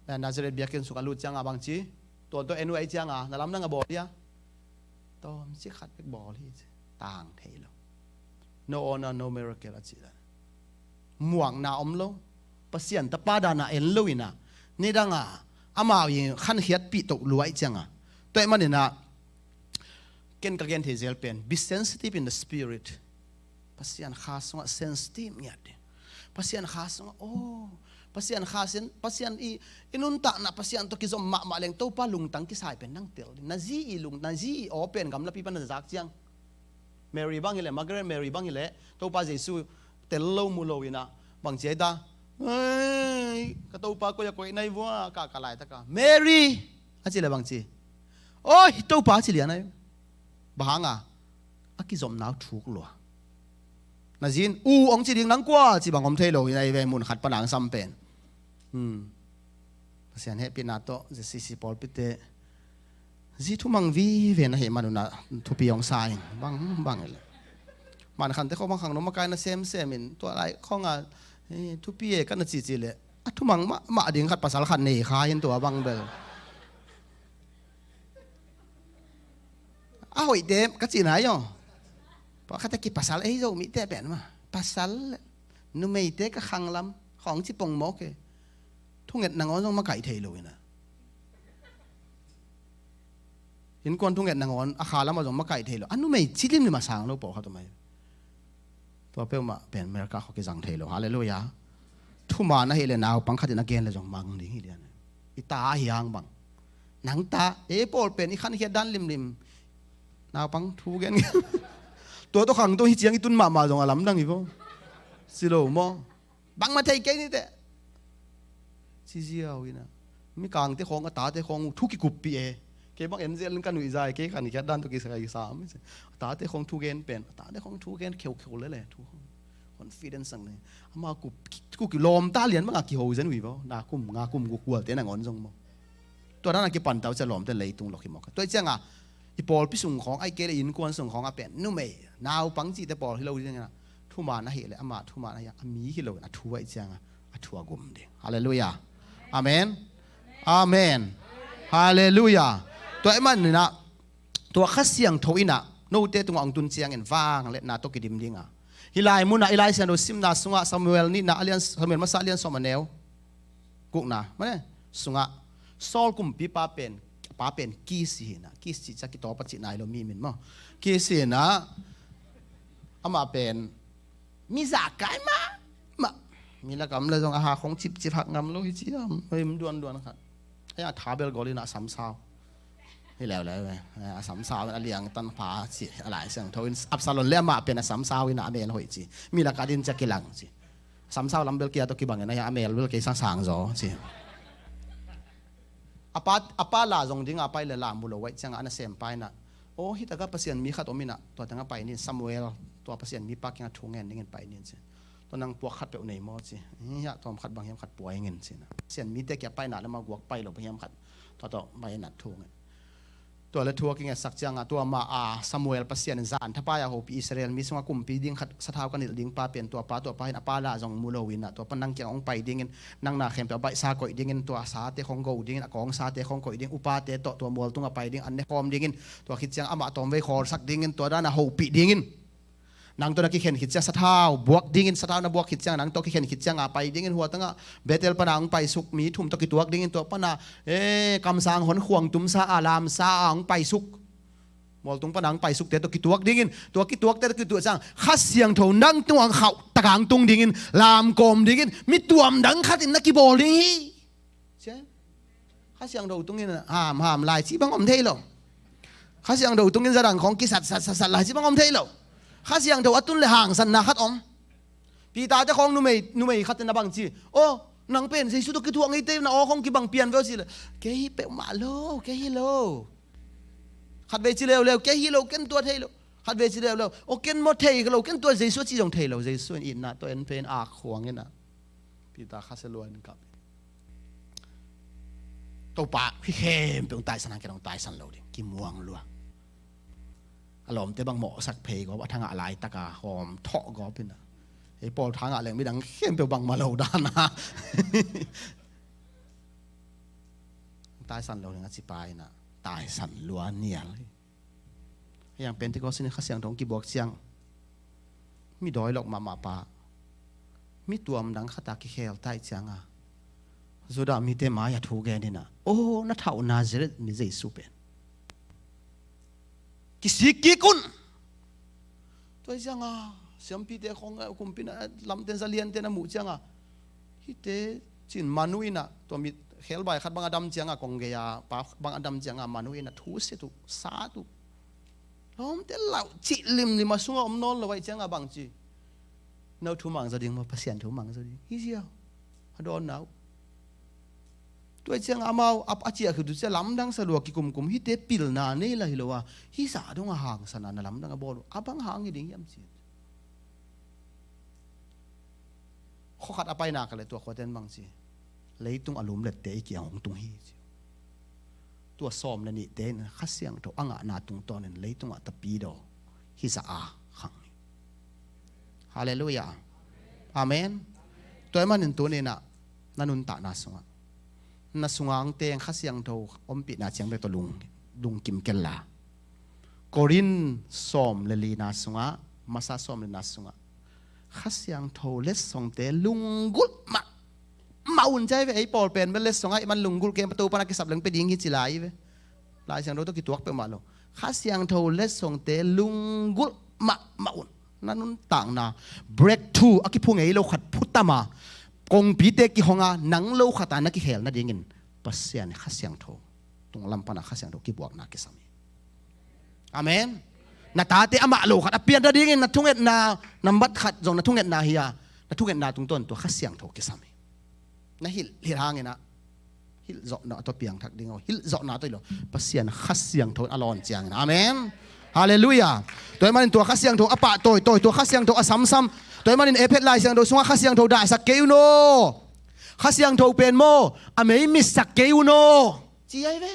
eh, Nazareth biakinn sungah lut cianga bangci tuan tawh en uh ahi cianga na lamdang a bawl hia? Tawmci khat bek bawl hi ci. Tang thei lo. No honor, no miracle a cih dan. Muakna om lo. Pasian tapa dana en lo inah nidanga amau i khankhiatpih toh luai cianga. Tua i maninah ken ka gen thei zel pen be sensitive in the spirit. Pasian kha sungah sensitive ngiat ding. Pasian kha sungah aw Pasian khasia, Pasian i, i nuntakna Pasian tawh kizom mahmah leng Topa lungtang kisai pen nang tel ding. Na zi i lung, na zi i aw pen gamlapi pan na zak ciang. Mary bang hileh, Margaret Mary bang hileh, Topa Jesu tel lo mu lo inah, bang ci ai ta? "Ei, ka Topa koi a koih nai vua," ka, ka laitaka, "Mary!" a ci leh bang ci? "Oi, Topa," ci lian ai. Bang hanga? A kizopna uh thuk lua. Na zin, "U," hong ci ding, "Nang kua?" ci bang om thei lo inah, i ve mun khat pan ang sam pen. Hmm. Pasian hehpihna tawh, Z C C pawlpite, zi thumang vive na hih manun ah thupi hong sa in. Bang, bang hileh. Mankhante khawng bang khangno makai na semsem in, tua lai khawng a, eh, thupi e ka na cihcih leh, a thumang mahmah ding khat pasal khat nei kha in tua bang bel. A hoihte ka cihna hi aw. Pawlkhatte kipasal ei Zomite pen mah. Pasal, numeite ka khanglam, khawng ci pongmawk e. Thunget nangawn zong makaih thei lo inah. Innkuan thunget nangawn a kha lamah zong makaih thei lo. A numei ci limlim a sang lo pawlkhat om ai. Tua peuhmah pen America khawng kizang thei lo. Halleluiah. Thuman ahih leh naupang khat in a gen leh zong mang ding hi lian. I ta ahi hang bang. Nang ta, e pawl pen i khankhiat dan limlim. Naupang thu gen. Tua tawh khangto hi ciang i tun mahmah zong a lamdang hi vo. Si lo maw? Bangmah thei kei ni teh. Ci ziau inah. Mikangte khawng, a tate khawng uh thu kikuppih e. Kei bang enzel in ka nuihzai, kei khankhiat dan tawh kisai kisam. A tate khawng thugen pen, a tate khawng thugen kheukheu lele thu khawng. Confidence sang le. Ama kup, kup kilawmta lian banga kiho zen uh hi vo. Na kum nga kum guk kualte nangawn zong maw. Tua dana kipanta uh cia lawmte leitung lok hi mawk. Tua cianga i pawlpi sung khawng, ahih kei leh innkuan sung khawng a pen numei, naupang cihte pawl hi lo ding inah. Thuman ahih leh ama thuman ahih a mi hi lo in a thu ahih cianga a thu a gum ding. Halleluiah. Amen. Amen. Halleluiah. Tua ahih maninah, tua Kha Siangtho inah note tungah hong tun ciangin vangliatna tawh kidim dinga. Hih lai munah i Lai Siangtho simna sungah Samuel nihna a lian, Samuel masa a lian sawm a neu gukna mane sungah Saul kumpipa pen, pa pen Kis hi inah. Kis cih ciang kitawp a cihna hi lo, mi min maw. Kis hi inah, amah pen mi zakai mah, mah. Mi lakam le zong a ha khong cipcip hak ngam lo hi ciam. Hoi, duanduan khat. Ai a tha bel gol inah a samsau. Hi leuleu ve. A samsau in a liangtan pha ci a Lai Siangtho in Absalom le amah pen a samsau inah a mel hoih ci. Mi laka din cia kilang ci. Samsau lam bel kia tawh kibang inah a mel bel kei sangsang zaw ci. A pa, a pa la zong dinga pai le la mu lo ahih cianga a nasempa inah, aw, hi taka Pasian mi khat om inah, tua tengah pai nin, Samuel, tua Pasian mipa kiangah thu ngen dingin pai nin ci. Tua nang puak khat peuh nei maw ci. Hiah tawm khat bang hiam khat puai ngin ci inah. Pasian mite kiang paina le ma guak pai lo bang hiam khat. Tua tawh pai inah thu ngen. Tua le thu a kingetsak cianga tua ma a Samuel Pasian in zan thapai a hopih Israel mi sungah kumpi ding khat sathau ka nilh ding pa pen tua pa, tua pa in a pa la zong mu lo inah tua pa nang kiang hong pai dingin, nang na khempeuh a baihsa koih dingin, tua sate khong go dingin, a kawngsate khong koih ding, upate tawh tua mualtung a pai ding, an ne khawm dingin, tua khit ciang amah tawmvei khawlsak dingin, tua dan a hopih dingin. Nang tawh na kikhen khit ciang sathau buak dingin, sathau na buak khit ciang nang tawh kikhen khit ciang a pai dingin, hua tangah Bethel pana hong paisuk mi thum tawh kituak dingin, tua pana, eh, kamsang hon khuang tumsa a lamsa a hong paisuk, mualtung pana hong paisukte tawh kituak dingin, tua kituakte tawh kituak ciang Kha Siangtho nang tungah khauh taka hong tung dingin, lamkawm dingin, mi tuam dang khatin na kibawl ding hi. Cia. Kha Siangtho tungin hamham lai cih bang om thei lo. Kha Siangtho tungin zadang khawng kisatsatsat lai cih bang om thei lo. Kha Siangtho a tun le hangsanna khat om. Peter te khawng numei, numei khat in a bang ci, aw, nang pen Jesu tawh kithuah ngeite, na aw khawng kibang pian ve aw ci le, kei hi peuhmah lo, kei hi lo. Khatvei ci leuleu, kei hi lo, ken tua thei lo. Khatvei ci leuleu, aw, ken maw thei lo, ken tua Jesu a ci zong thei lo. Jesu in itna tawh en phein ak khuang inah Peter khasia lua in kap. Topa, hih khempeuh hong taisan hang, ken hong taisan lo ding. Kimuang lua. A lawmte bang mawhsak phei gawp, a thangah laitaka hawm thawh gawp inah. Ei pawl thangah leng midang khempeuh bangmah lo dana hong taisan lo ding a cipa inah taisan lua nial hi. Hiang Pentecost in Kha Siangtho hong kibuak ciang mi dawilok mahmah pa, mi tuam dang khata kikhel taih cianga Judah mite mai-ah thu gen inah, aw, na thauh Nazareth mi Jesu pen kisik kik un. Tua hi cianga siampite khong, eh, kumpina, eh, lamten zaliante na muh cianga, hihte Cin manu in ah, tua mi khelbai khat bang a dam ciangah, kong gei-a pa bang a dam ciangah manu in ah thu sit uh, sat uh. Lawmte lauh cih limlim a sungah om nawn lo ahih ciangah bangci, no thumang zaw ding maw, Pasian thumang zaw ding hi ziau. A dawnna uh. Tua ahih ciangah amau a, a ciah khit uh ciah lamdang sa lua kikumkum, hihte pilna nei la hi lo a, hih zah dong a hangsan a na lamdang a bawl uh, a bang hang hi ding hiam ci. Khua khat a pai nak leh tua khuate in bangci, leitung a lumlette i kiang hong tung hi ci. Tua sawm le nihte in Kha Siangtho a ngahna tungtawnin leitungah tapidaw hih zah a khang hi. Halleluiah. Amen. Tua ahih manin tuni-in ah na nuntakna sungah, na sunga hong teng Kha Siangtho ompihna ciang bek tawh lung, lungkim kei la. Korin sawm le lina sungah, masa sawm le lina sungah, Kha Siangtho letsongte lunggulh mahmah un, ci hi ve. Ei pawl pen bel letsong ahih man lunggulh kei, Topa na kisap leng pia ding hi ci lai hi ve. Lai Siangtho tawh kituak peuhmah lo. Kha Siangtho letsongte lunggulh mahmah un. Na nuntakna breakthrough a kiphu ngei lo khat phutam a, kongpite kihong a, nang lo khat a na kikhel nadingin Pasian Kha Siangtho, tunglam pan a Kha Siangtho kibuakna kisam hi. Amen. Na tate amah lo khat a pian nadingin na thungetna, nambat khat zong na thungetna hi a, na thungetna tungtawn tua Kha Siangtho kisam hi. Na hilh, hilh hangin ah, hilh zawhna tawh piangthak ding aw, hilh zawhna tawh hi lo. Pasian Kha Siangtho in a lawn ciangin. Amen. Halleluiah. Tua ahih manin tua Kha Siangtho a pahtawi tawi, tua Kha Siangtho a samsam. Tua ahih manin Efesa Lai Siangtho sungah Kha Siangtho dahsak kei un aw. Kha Siangtho pen maw, a meimitsak kei un aw, ci hi ve.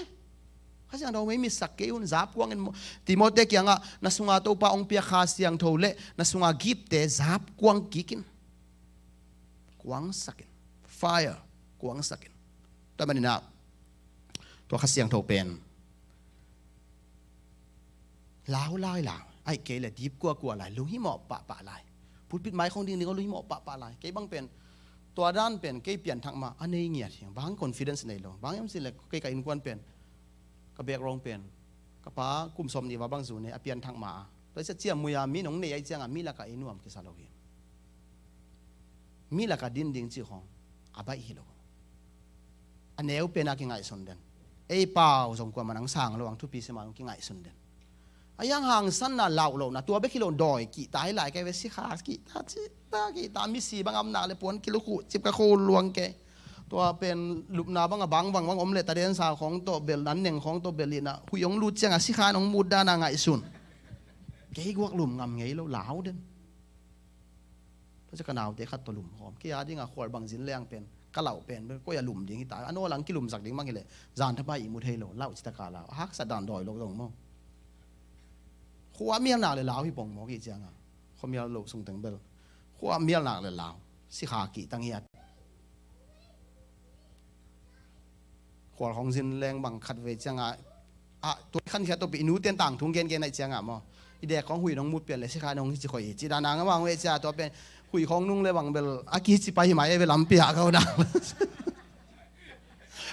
Kha Siangtho meimitsak kei un, zapkuangin maw. Timote kiangah na sunga Topa hong pia Kha Siangtho le na sunga giftte zapkuang kikin, kuangsakin, fire, kuangsakin. Tua ahih manin ah tua Kha Siangtho pen lau lai lau, ahih kei leh dip kuakua lai, lunghimawh pahpah lai. Pulpit mai khawng ding ding aw, lunghimawh pahpah lai. Kei bang pen tua dan pen kei pianthak mah a nei ngiat hi. Bang confidence nei lo. Bang hiam cih leh kei ka innkuan pen, ka background pen, ka pa kum sawmnih val bang zu nei, a pianthak mah a. Tua ciah ciah mui a mi nong nei ahih ciangah mi lakah ei nuam kisa lo hi. Mi lakah din ding cih khawng a baih hi lo. A neu pen a kingaihsun den. Ei pau zong kuamah nang sang lo ang, thupi sim a hong kingaihsun den. A hiang hangsanna, lauhlohna, tua bek hi lo, dawi kihta hi lai kei ve, sikha kihta, cihta kihta, misi bang a om nak leh puan kilukhuh cip ka kho luang kei. Tua pen lupna bang a bang bang bang om leh tadensa khawng tawh bel, an neng khawng tawh bel in ah, huih hong lut ciangah sikha in hong mut dan a ngaihsun. Kei guak lum ngam ngei lo, lau den. Tua ciah ka naute khat tawh lum khawm. Kei a dingah khual bang zin leng pen, ka lauh pen bel koi a lum ding hi ta. A nawl lang kilumsak ding bang hi leh zan thapai ihmu thei lo, lauh cih taka lau. A haksat dan dawi lo zong maw. Khua mial nak leh lau hi pong maw, kei ciangah. Khua mial lo sung teng bel khua mial nak leh lau. Sikha kihta ngiat. Khual khawng zin leng bang khatvei ciangah, ah, tua khan khiat tawh pi i nute in tangthu gengen ahih ciangah maw, i dek khawng huih in hong mut pian leh sikha in hong hici khoi hi, cih dan a ngam a hong heh ciah, tua pen huih khawng nung leh bang bel a kihici pai hi mai ei ve, lampi ah ka uh dan.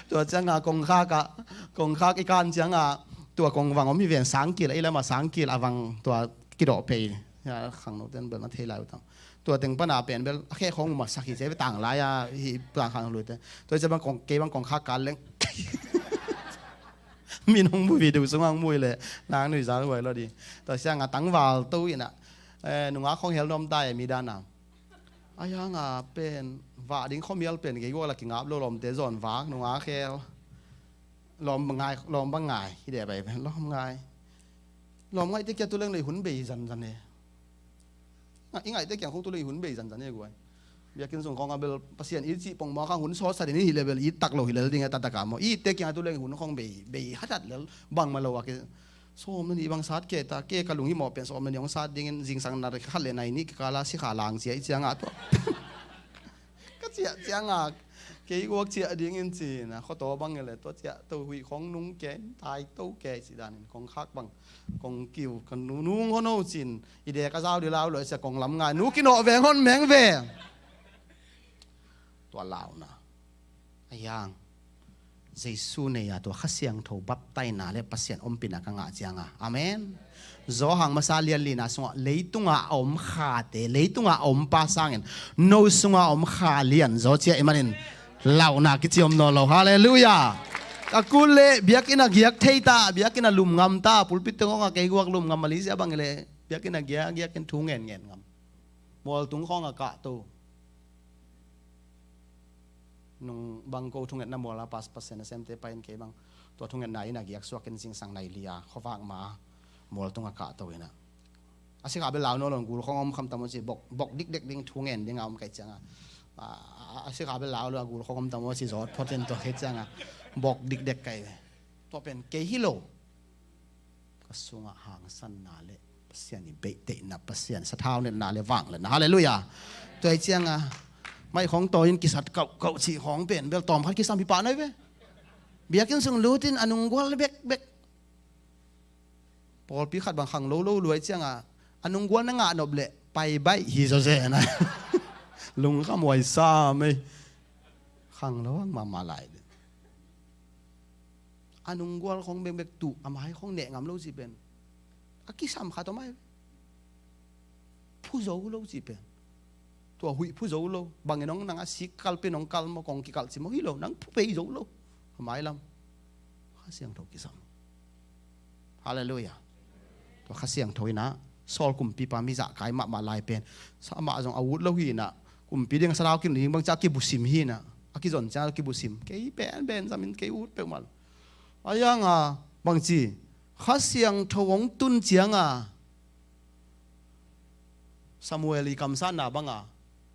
Tua ciangah kongkhak ah, kongkhak i kan ciangah tua kong vang om hi ven, sangkil, ei lamah sangkil a vang tua kidawh phei. Ya, khangnote in bel na thei lai uh tam. Tua teng pan a pen bel a khe khawng uh masak hi ci ei ve, tang lai a, hih tang khang luite. Tua ciah bang kong, kei bang kongkhak kal leng. Min hong mu video sungah hong mu hi leh nang nuizal huai lo ding. Tua ciangah tangval to in ah, eh, nungak khawng hel nuam ta ei, mi dan a. A hiang a pen vah ding khuamial pen kei guak la kingap lo, lawmte zawn vak, nungak hel. Lawm ngai, lawm bang ngai hi deh bai, lawm ngai. Lawm ngaihte kiang tu leng lei hun bei zanzan e. Nga-, i ngaihte kiang khawng tu leng i hun bei zanzan e guai. Biakinn sung khawng a bel Pasian it cih pongmawk a, hun sawtsa den i hih leh bel it tak lo hi lel ding e, taktak a maw. I itte kiang a tu leng i hun khawng bei, bei hatat lel, bangmah lo a ke. Sawm le nih bang sat kei ta, kei ka lunghimawh pen sawm le nih hong sat dingin zingsang na khat le nai nih kikal a sikha lang cia i ciangah tua. Ka ciah ciangah kei guak ciah dingin ci-in a, khuataw bang hi leh tua ciah to, huih khawng nung kei, tai to kei cih danin kongkhak bang kong kiu, ka nu-, nung hon o ci-in, i dek a zau dih lau lo ciah kong lam ngai, nu kinawh veng hon meng ve. Tua launa a hiang Jesu nei a tua Kha Siangtho baptaina le Pasian ompihna ka ngah cianga. Amen. Johan masa lian lina sungah, leitunga a om khate, leitunga a om pa sangin no sunga a om kha lian zaw ciah i manin Lauhna kiciam nawn lo. Halleluiah. A kul leh biakinn a giak thei ta, biakinn a lum ngam ta, pulpit teng hong a kei guak lum ngam, Malaysia bang leh biakinn a giak, giak in thu ngen ngen ngam. Mualtung khawng a kahto. Nung bang ko thungetna mual a pas, Pasian nasemte pai in kei bang tua thungetna inn a giak suak in zingsang nai li a khuavak ma mualtung a kahto in a. A sikha bel lau nawn lo, gul khawng om khamtam aw ci, bok, bok dikdek ding, thu ngen ding a om ka hih ciang a. A, a, a sikha bel lau lo a, gul khawng om tam aw ci, zawt phot in tua ka hih ciang a. Bok dikdek ka hi ve. Tua pen kei hi lo. Ka sungah hangsanna le Pasian i beihtheihna, Pasian sathau netna le vangliatna. Halleluiah. Tua hi ciang a, mai khawng tawi in kisat kauhkauh cih khawng pen bel tawm khat kisam hi pah nai ve. Biakinn sung lut in a nunggual bekbek. Pawlpi khat bang khanglo lo lua hi ciang a, a nunggual na ngah nop leh pai baih hi zawzen a. Lungkham huai sam ei. Khanglo ang mahmah lai. A nunggual khawng bekbek tuh, a mai khawng neh ngam lo cih pen a kisam khat om ai. Phu zo lo cih pen. Tua huih phu zo lo. Bangin hong nang a sik kal pen hong kal maw, kong kikalh ci maw hi lo. Nang phu pei zo lo. A mai lam Kha Siangtho kisam. Halleluiah. Tua Kha Siangtho in a, Saul kumpipa mi zahkai mahmah lai pen, sa amah zong a ut lo hi in a, kumpi ding a sathau kin ding bang ci a kibusim hi in a, a kizon ciang a kibusim. Kei pen Benjamin kei ut peuhmah lo. A yang a bang ci, Kha Siangtho hong tun ciang a, Samuel i kamsatna bang a,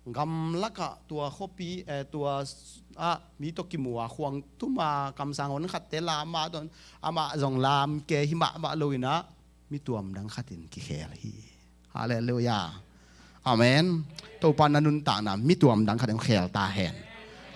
gamlak ah tua khuapi, eh, tua s-, ah, mi tawh kimu a, khuang tum a kamsang honkhatte lam a, tua amah zong lam kei hi mahmah lo in a, mi tuamdang khat in kikhel hi. Halleluiah. Amen. Topa na nuntakna mi tuamdang khat in khel ta hen.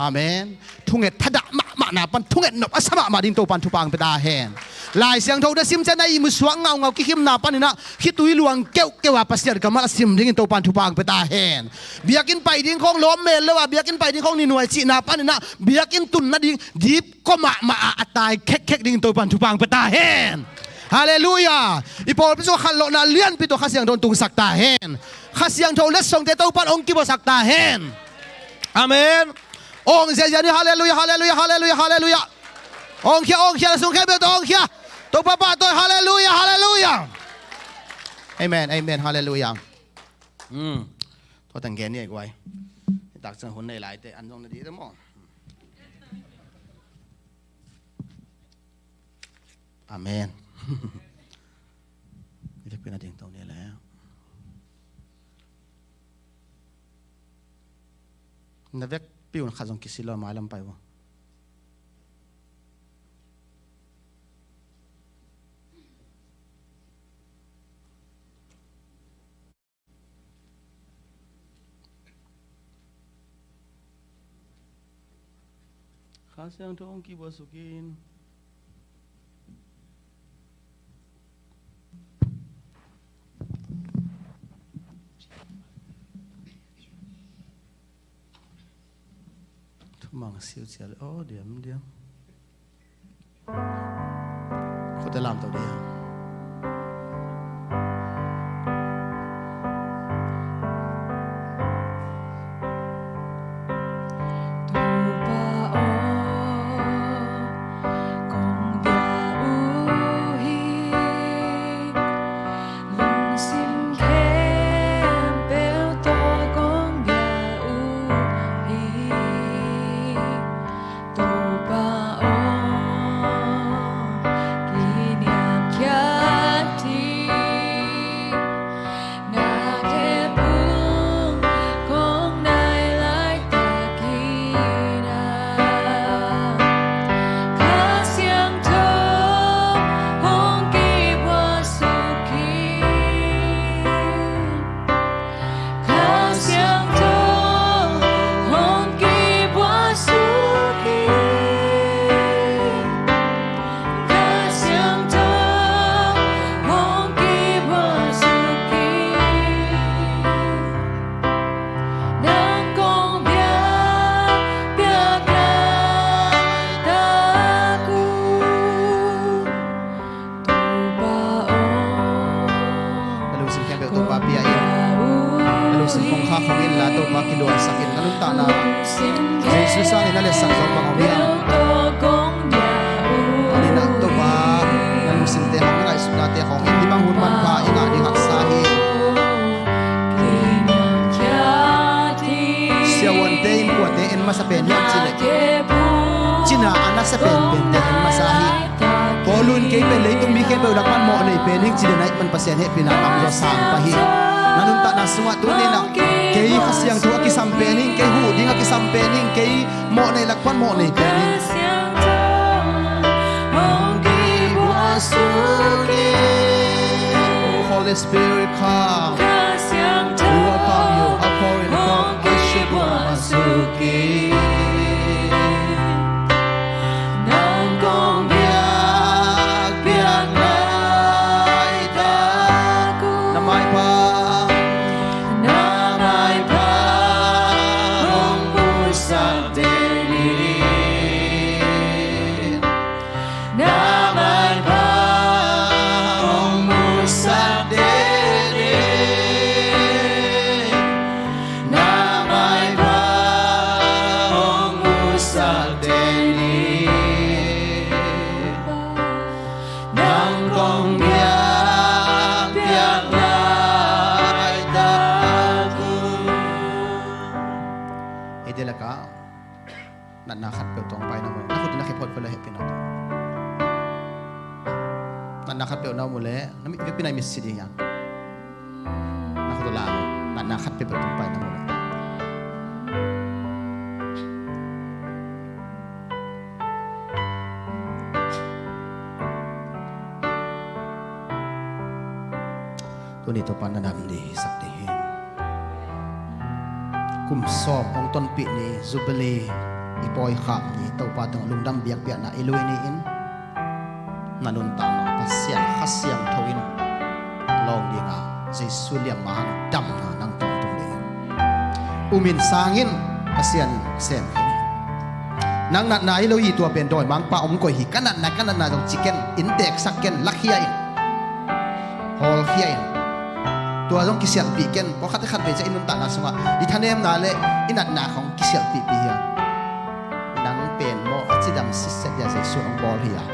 Amen. Thunget thadah mahmahna pan thunget nop a sa mahmah ding Topan thupha hong pia ta hen. Lai Siangtho na sim ciang a ihmu suak ngaungau kikimna pan in a, khitui luang keuhkeuh a Pasian kammal a sim dingin Topan thupha hong pia ta hen. Biakinn pai ding khawng lawm mel lo a, biakinn pai ding khawng ninuai cihna pan in a, biakinn tun nading dip kua mahmah a, a tai khekkhek dingin Topan thupha hong pia ta hen. Halleluiah. I pawlpi sung khanlawhna lianpi tawh Kha Siangtho hong tungsak ta hen. Kha Siangtho letsongte Topan hong kibuaksak ta hen. Amen. Awng ziazia ni, halleluiah, halleluiah, halleluiah, halleluiah. Awng khia, awng khia, na sung khempeuh tawh awng khia. Topa pahtawi, halleluiah, halleluiah. Amen, amen, halleluiah. Hmm. Tua teng gen ni ei guai. Takciang hun nei laite an zong na dih te maw. Amen. I vekpi na ding to ni le. Na vekpi un khat zong kisil lo, mailam pai uh. Kha Siangtho hong kibuaksuk in. Thumang siu cia le aw diam diam. Khuate lamto dih. Topa aw, kong bia uh hi, lungsim khempeuh tawh kong bia uh hi. Topa aw, kiniamkhia Cina a nasia penpente hong masa hi. Paul in kei pen leitung mi khempeuh lak pan mawh nei pen hing ci den a, hih man Pasian hehpihna tamzaw sang pah hi. Na nuntakna sungah tuni-in ah kei Kha Siangtho a kisam pen hing, kei huh ding a kisam pen hing, kei mawh nei lak pan mawh nei pen hing. Holy Spirit, come. We welcome you. Outpouring, come. Nang kong biakpiak laitak uh, na maipha, na maipha hong musak den in. Na maipha hong musak den in. Na maipha hong musak den in. Nang kong biakpiak laitak uh. Hih te lakah natna khatpeuh tawh hong pai na mu leh, na khut in na khe phot phot leh hehpihna tawh. Natna khatpeuh na mu leh, na mit, hehpihna i mit si ding hiam? Na khut uh la, natna khatpeuh tawh hong pai na mu leh. Tuni Topa na dam ding hisak ding hi. Kum sawm hong tonpih ni, Jubilee i pawi khak ni, Topa tungah lungdam biakpiakna i lui ni-in, na nuntakna Pasian Kha Siangtho in lawng ding a, Jesu liamma hang damna nang tawh tung ding hi. Um in, sang in, Pasian in sem khin hi. Nang natna hi lo hi, tua pen dawimangpa om koih hi. Ka natna, ka natna zong ci ken, innteksak ken, lakhia in, hawlkhia in. Tua zong kisialhpih ken. Pawlkhatte khatvei ciang i nuntakna sungah i thanemna le i natna khawng kisialhpihpih hi a, nang pen maw a cidam sitset dia Jesu in hong bawl hi a,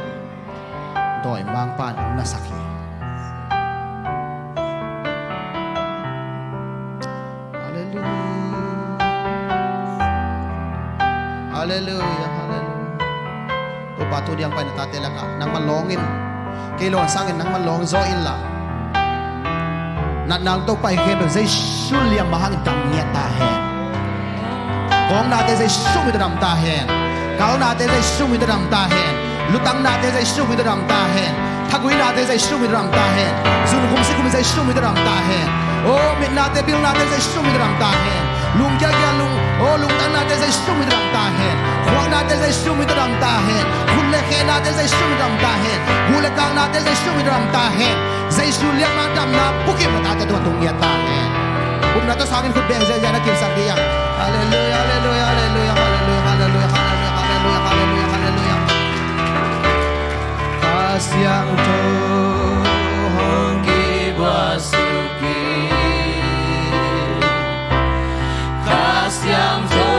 dawimangpa in hong nasak hi. Halleluiah. Halleluiah, halleluiah. Topa, tuni a hong pai na tate lakah nangman lawng in. Kei lawng sangin nangman lawng zaw inla, natna hong to pai khempeuh Jesu liamma hangin dam ngiat ta hen. Kawngnate Jesu min tawh dam ta hen. Kaunate Jesu min tawh dam ta hen. Lutangnate Jesu min tawh dam ta hen. Thaguinate Jesu min tawh dam ta hen. Zunkhum sikhum Jesu min tawh dam ta hen. Aw, mitnate pilnate Jesu min tawh dam ta hen. Lungkialkial lung, aw, lungtangnate Jesu min tawh dam ta hen. Khuaknate Jesu min tawh dam ta hen. Khut le khenate Jesu min tawh dam ta hen. Guh le kangnate Jesu min tawh dam ta hen. Jesu liamma damna bukim na tate tungah tung ngiat ta hen. Upna tawh sangin khut beng ziahziah na kimsak ding hiam? Halleluiah, halleluiah, halleluiah. Kha Siangtho hong kibua suk in. Kha Siangtho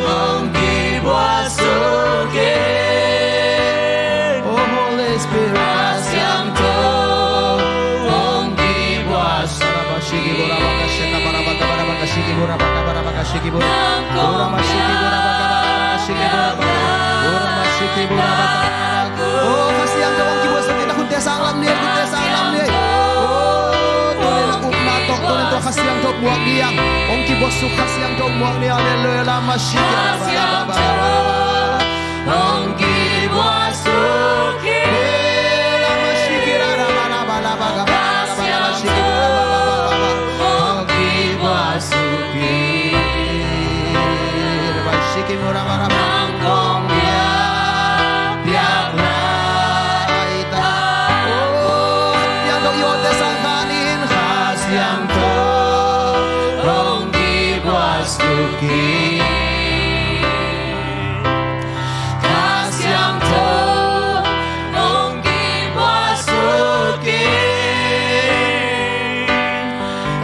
hong kibua suk in. Oh, Holy Spirit. Kha Siangtho hong kibua suk in. Nang kong biak. Oh, Kha Siangtho hong kibua suk in. Khut te sang lam ni, khut te sang lam ni. Oh, tuni in upna tawh, tuni in tua Kha Siangtho muak ni. Hong kibua suk Kha Siangtho muak ni. Halleluiah, la ma shi ke ra ba ra ba ra ba ra ba. Hong kibua suk in. La ma shi ke ra ra ba ra ba ra ba ra ba ra ba shi ke ra ba ba ba ba ba. Hong kibua suk in. Ba shi ke mu ra ba ra ba. Nang kong biak, biak laitak. Oh, Kha Siangtho i awlte sang kha ni in. Kha Siangtho hong kibua suk in. Kha Siangtho hong kibua suk in.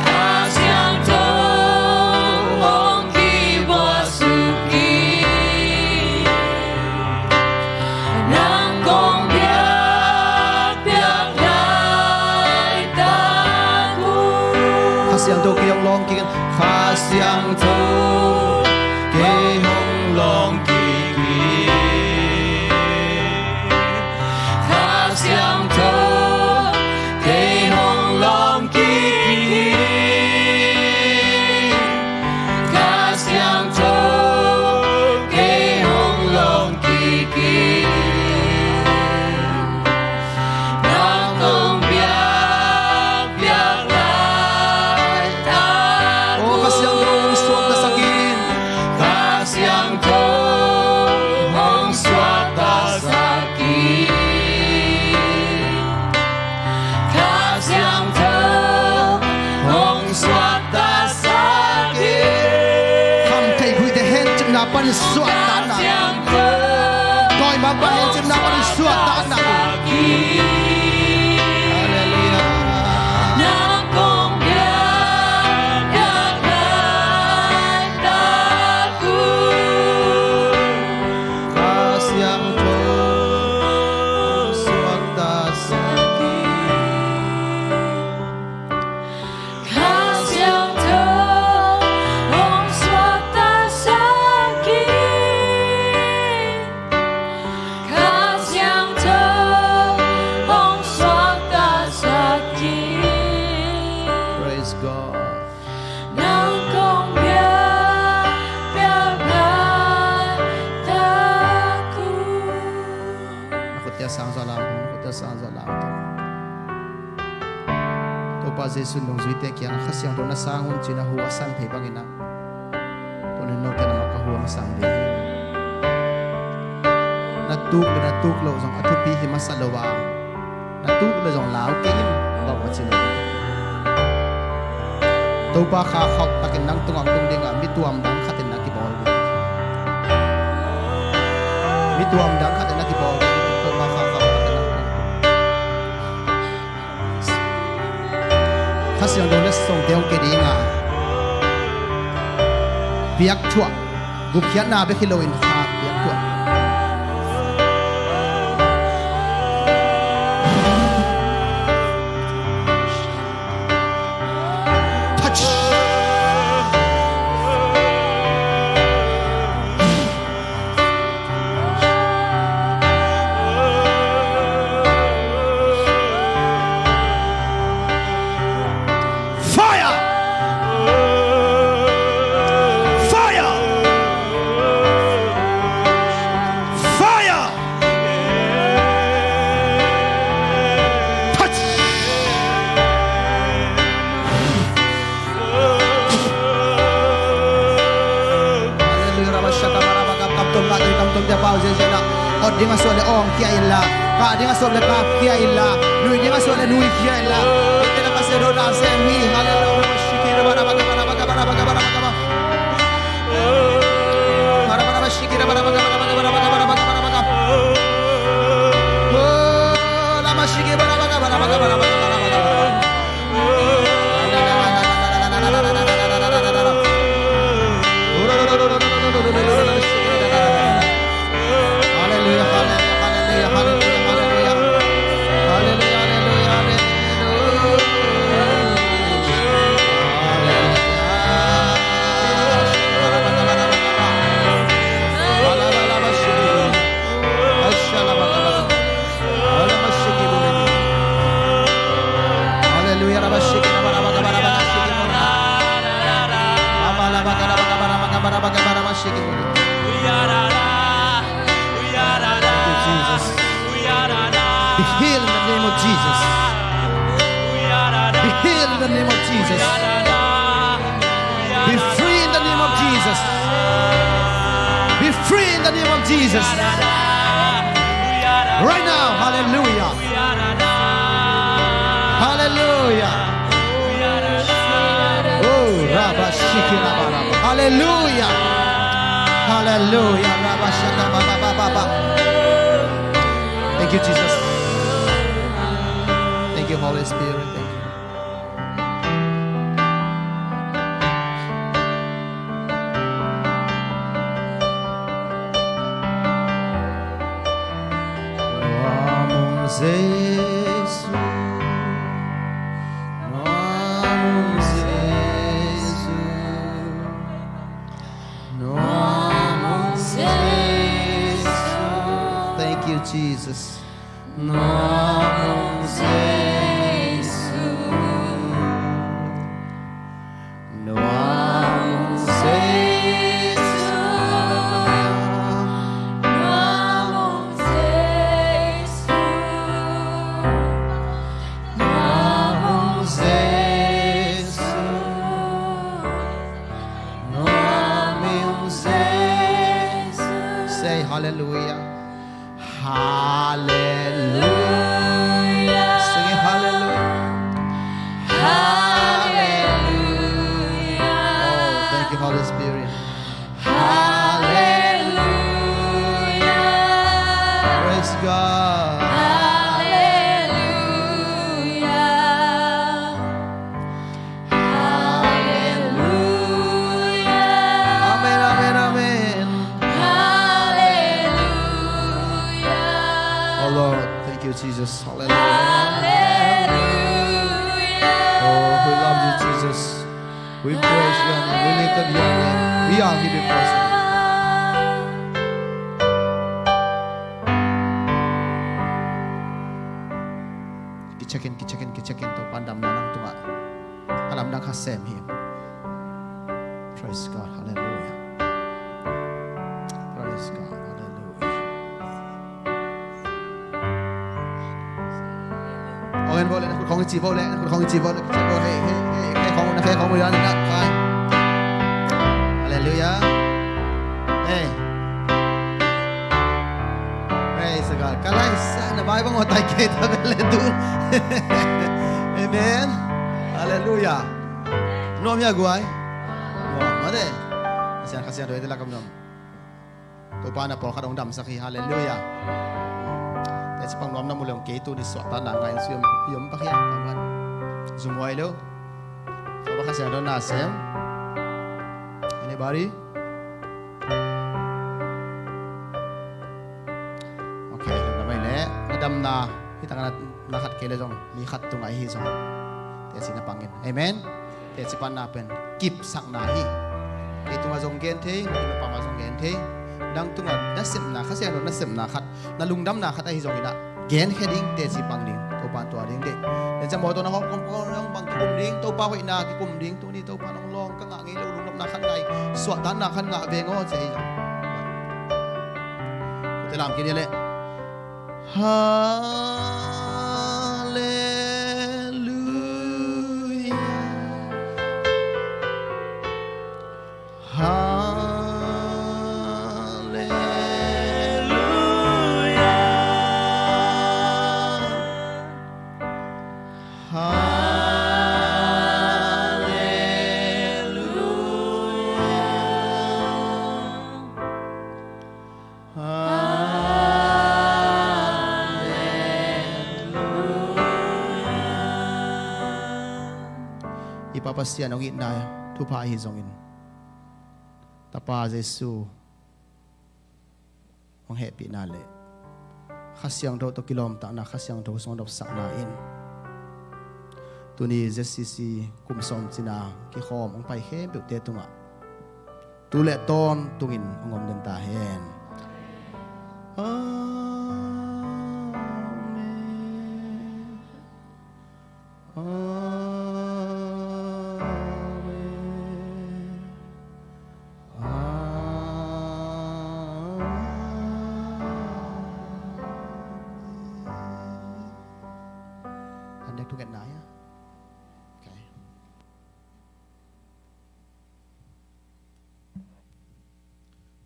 Kha Siangtho hong kibua suk in. Nang kong biak, biak laitak uh. Kha Siangtho kei hong lawng kik in. Kha Siangtho kei hong lawng Suahtakna. Dawimangpa' hencipna panin suahtakna. Halleluiah. Kha Siangtho suaktasak in. Kha Siangtho hong suaktasak in. Kha Siangtho hong suaktasak in. Praise God. Nang kong biak, biak laitak uh. Na khut kia sang zaw la, na khut kia sang zaw la. Topa Jesu nungzuite kiangah Kha Siangtho na sang un ci-in a hu a san thei bangin ah, tuni-in note na mah ka hu hong sang ding hi. Na tuk le na tuk loh zong a thupi hi masa lo a, na tuk le zong lau kei in, bang mah ci lo. Topa kha khauh takin nang tungah hong tung ding a, mi tuam dang khat in na kibawl ding. Mi tuam dang khat in na kibawl ding. Topa kha khauh takin nang tung. Kha Siangtho letsongte hong kia ding a, biak thuah, gupkhiatna bek hi loin kha biak thuah. Touch. Fire! Fire! Fire! Touch! Hallelujah. Rabashaka barabaka, kam tom kah ding, kam tom dia pau ziahziah na. Ot ding a suah le ong khia inla, kah ding a suah le kah khia inla, nui ding a suah le nui khia inla. Hallelujah. Hallelujah, hallelujah, hallelujah, hallelujah. Hallelujah, hallelujah, hallelujah. Hallelujah. Thank you, Jesus. Be healed in the name of Jesus. Be healed in the name of Jesus. Be free in the name of Jesus. Be free in the name of Jesus. Right now, hallelujah. Hallelujah. Oh, Rabba Shiki Rabba Rabba. Hallelujah. Hallelujah. Rabba Shaka Baba Baba Baba. Thank you, Jesus. Thank you, Holy Spirit. Thank you. Nua mung Jesu, nua mung Jesu, nua mung Jesu. Thank you, Jesus. Nua mung Jesu. Nua mung Jesu, nua mung Jesu, nua mung Jesu, nua mung Jesu. Say hallelujah. Hallelujah. Sing it, hallelujah. Hallelujah. Oh, thank you, Holy Spirit. Hallelujah. Hallelujah. Hallelujah. Amen, amen, amen. Hallelujah. Oh Lord, thank you, Jesus. Hallelujah. Hallelujah. Oh, we love you, Jesus. We praise you and we lift up your name. We are giving praise to you. Kicheck in, kicheck in, kicheck in. Topa'n damna nang tungah a lamdang kha sem hi. Praise God. Hallelujah. Praise God. Hallelujah. Amen. Vo le, na khut khawng i ci vo le, na khut khawng i ci vo le, ci vo, hey, hey, hey, hey, khawng, na khut khawng i ci vo le, na khut khawng i ci vo le. Hallelujah. Hey. Praise God. Ka lai sa na bai bang wa tai ke ta bel le tu. Amen. Hallelujah. Nuam hia guai. Nuam mate. Kasian, kasian doi te la kam nuam. Topa na pawlkhat hong damsak hi. Hallelujah. Teci pang nuam na mu leng kei tuni suahtakna ngah ing. Sui om, i om pak hia. Taman. Zum huai lo. Topa Kha Siangtho na sem. Anybody? Okay, lungdam mai le. Na damna, hi tangah na khat kei le zong, mi khat tungah hi zong. Teci na pangin. Amen. Teci panna pen kipsakna hi. Kei tungah zong gen thei, na nupa mah zong gen thei. Nang tungah na sepna, Kha Siangtho na sepna khat, na lungdamna khat ahi zongin ah, gen khe ding, teci pang ding, Topa'n tua ding ding. Teci mawtaw na hawk kong kong nang bang kikum ding, Topa hoihna kikum ding, tuni Topa nong lawng ka ngah ngei lo, lungdamna khat ngah ing, suahtakna khat ngah veng aw, ci hi zong. Kote lam kei ni leh. Hallelujah. Hallelujah. Hallelujah. Hallelujah. I Pa Pasian hong itna thupha ahi zongin, Tapa Jesu hong hehpihna le Kha Siangtho tawh kilawmtatna, Kha Siangtho hong dopsakna in tuni Z C C kum sawm cina kikhawm hong pai khempeuhte tungah tu le tawntungin hong om den ta hen. Amen. Amen. Amen. An dek tu ngen na ya. Okay.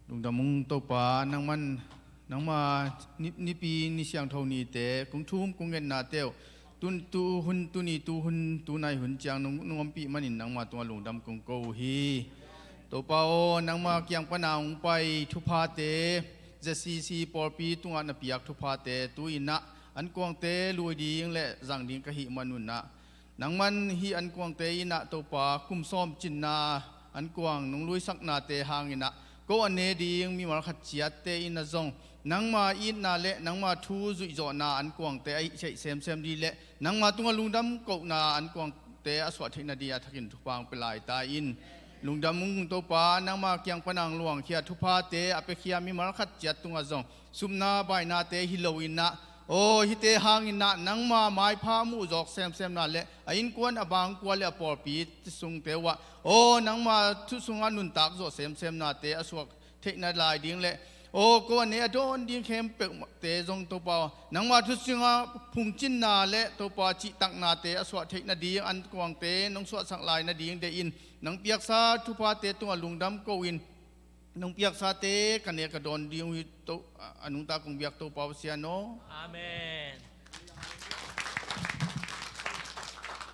Lungdam ung Topa, nangman, nangma ni, nipi ni siangtho nite kong thum kong ngetnate uh, tun, tu hun, tuni tu hun, tu nai hun ciang nong, nong ompih manin nangma tungah lungdam kong ko uh hi. Topa aw, nangma kiang pana hong pai thuphate, Z C C pawlpi tungah na piak thuphate tu-in ah ankuangte lui ding le zang ding ka hih manun ah, nangman hih ankuangte in ah Topa kum sawm cinna ankuang nong luisaknate hangin ah ko a ne ding mimal khat ciatte in ah zong nangma itna le nangma thu zuihzawhna ankuangte a hih theih semsem ding le nangma tungah lungdam kohna ankuangte a suah theih nading a thakin thupha hong pia lai ta in. Lungdam ung Topa, nangma kiang pana hong luangkhia thuphate a piakhia mimal khat ciat tungah zong supna bainate hi lo-in ah, aw, hihte hangin ah nangma maipha muhzawk semsemna le a innkuan, a bangkua le a pawlpi sungte uh ah, aw, nangma thu sungah nuntak zawh semsemnate a suak theihna lai ding le, aw, ko a ne a dawn ding khempeuhte zong Topa aw, nangma thu sungah phungcinna le Topa cihtaknate a suah theih nading ankuangte nong suahsak lai nading deih in, nong piaksa thuphate tungah lungdam ko in, nong piaksate ka ne ka dawn ding uh hi. To, a, a nungta kong biak Topa Pasian aw. Amen.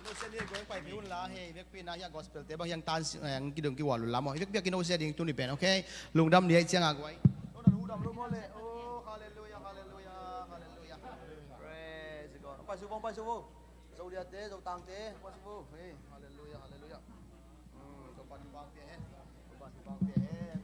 Innocent hi, guai pai pih un la, hei, vekpi na hi a gospel te bang hiang tan si, eh, kidong kiwal un la maw. Vekpi a kinosia ding tuni pen, okay? Lungdam ni a i ciang a guai. Lungdam, lungdam, lungdam le. Oh, hallelujah, hallelujah, hallelujah. Praise God. Pai su vo, pai su vo. Zo liate, Zo tangte, pai su vo. Hey, hallelujah, hallelujah. Hmm, Topa thupha pia hen. Topa thupha pia hen.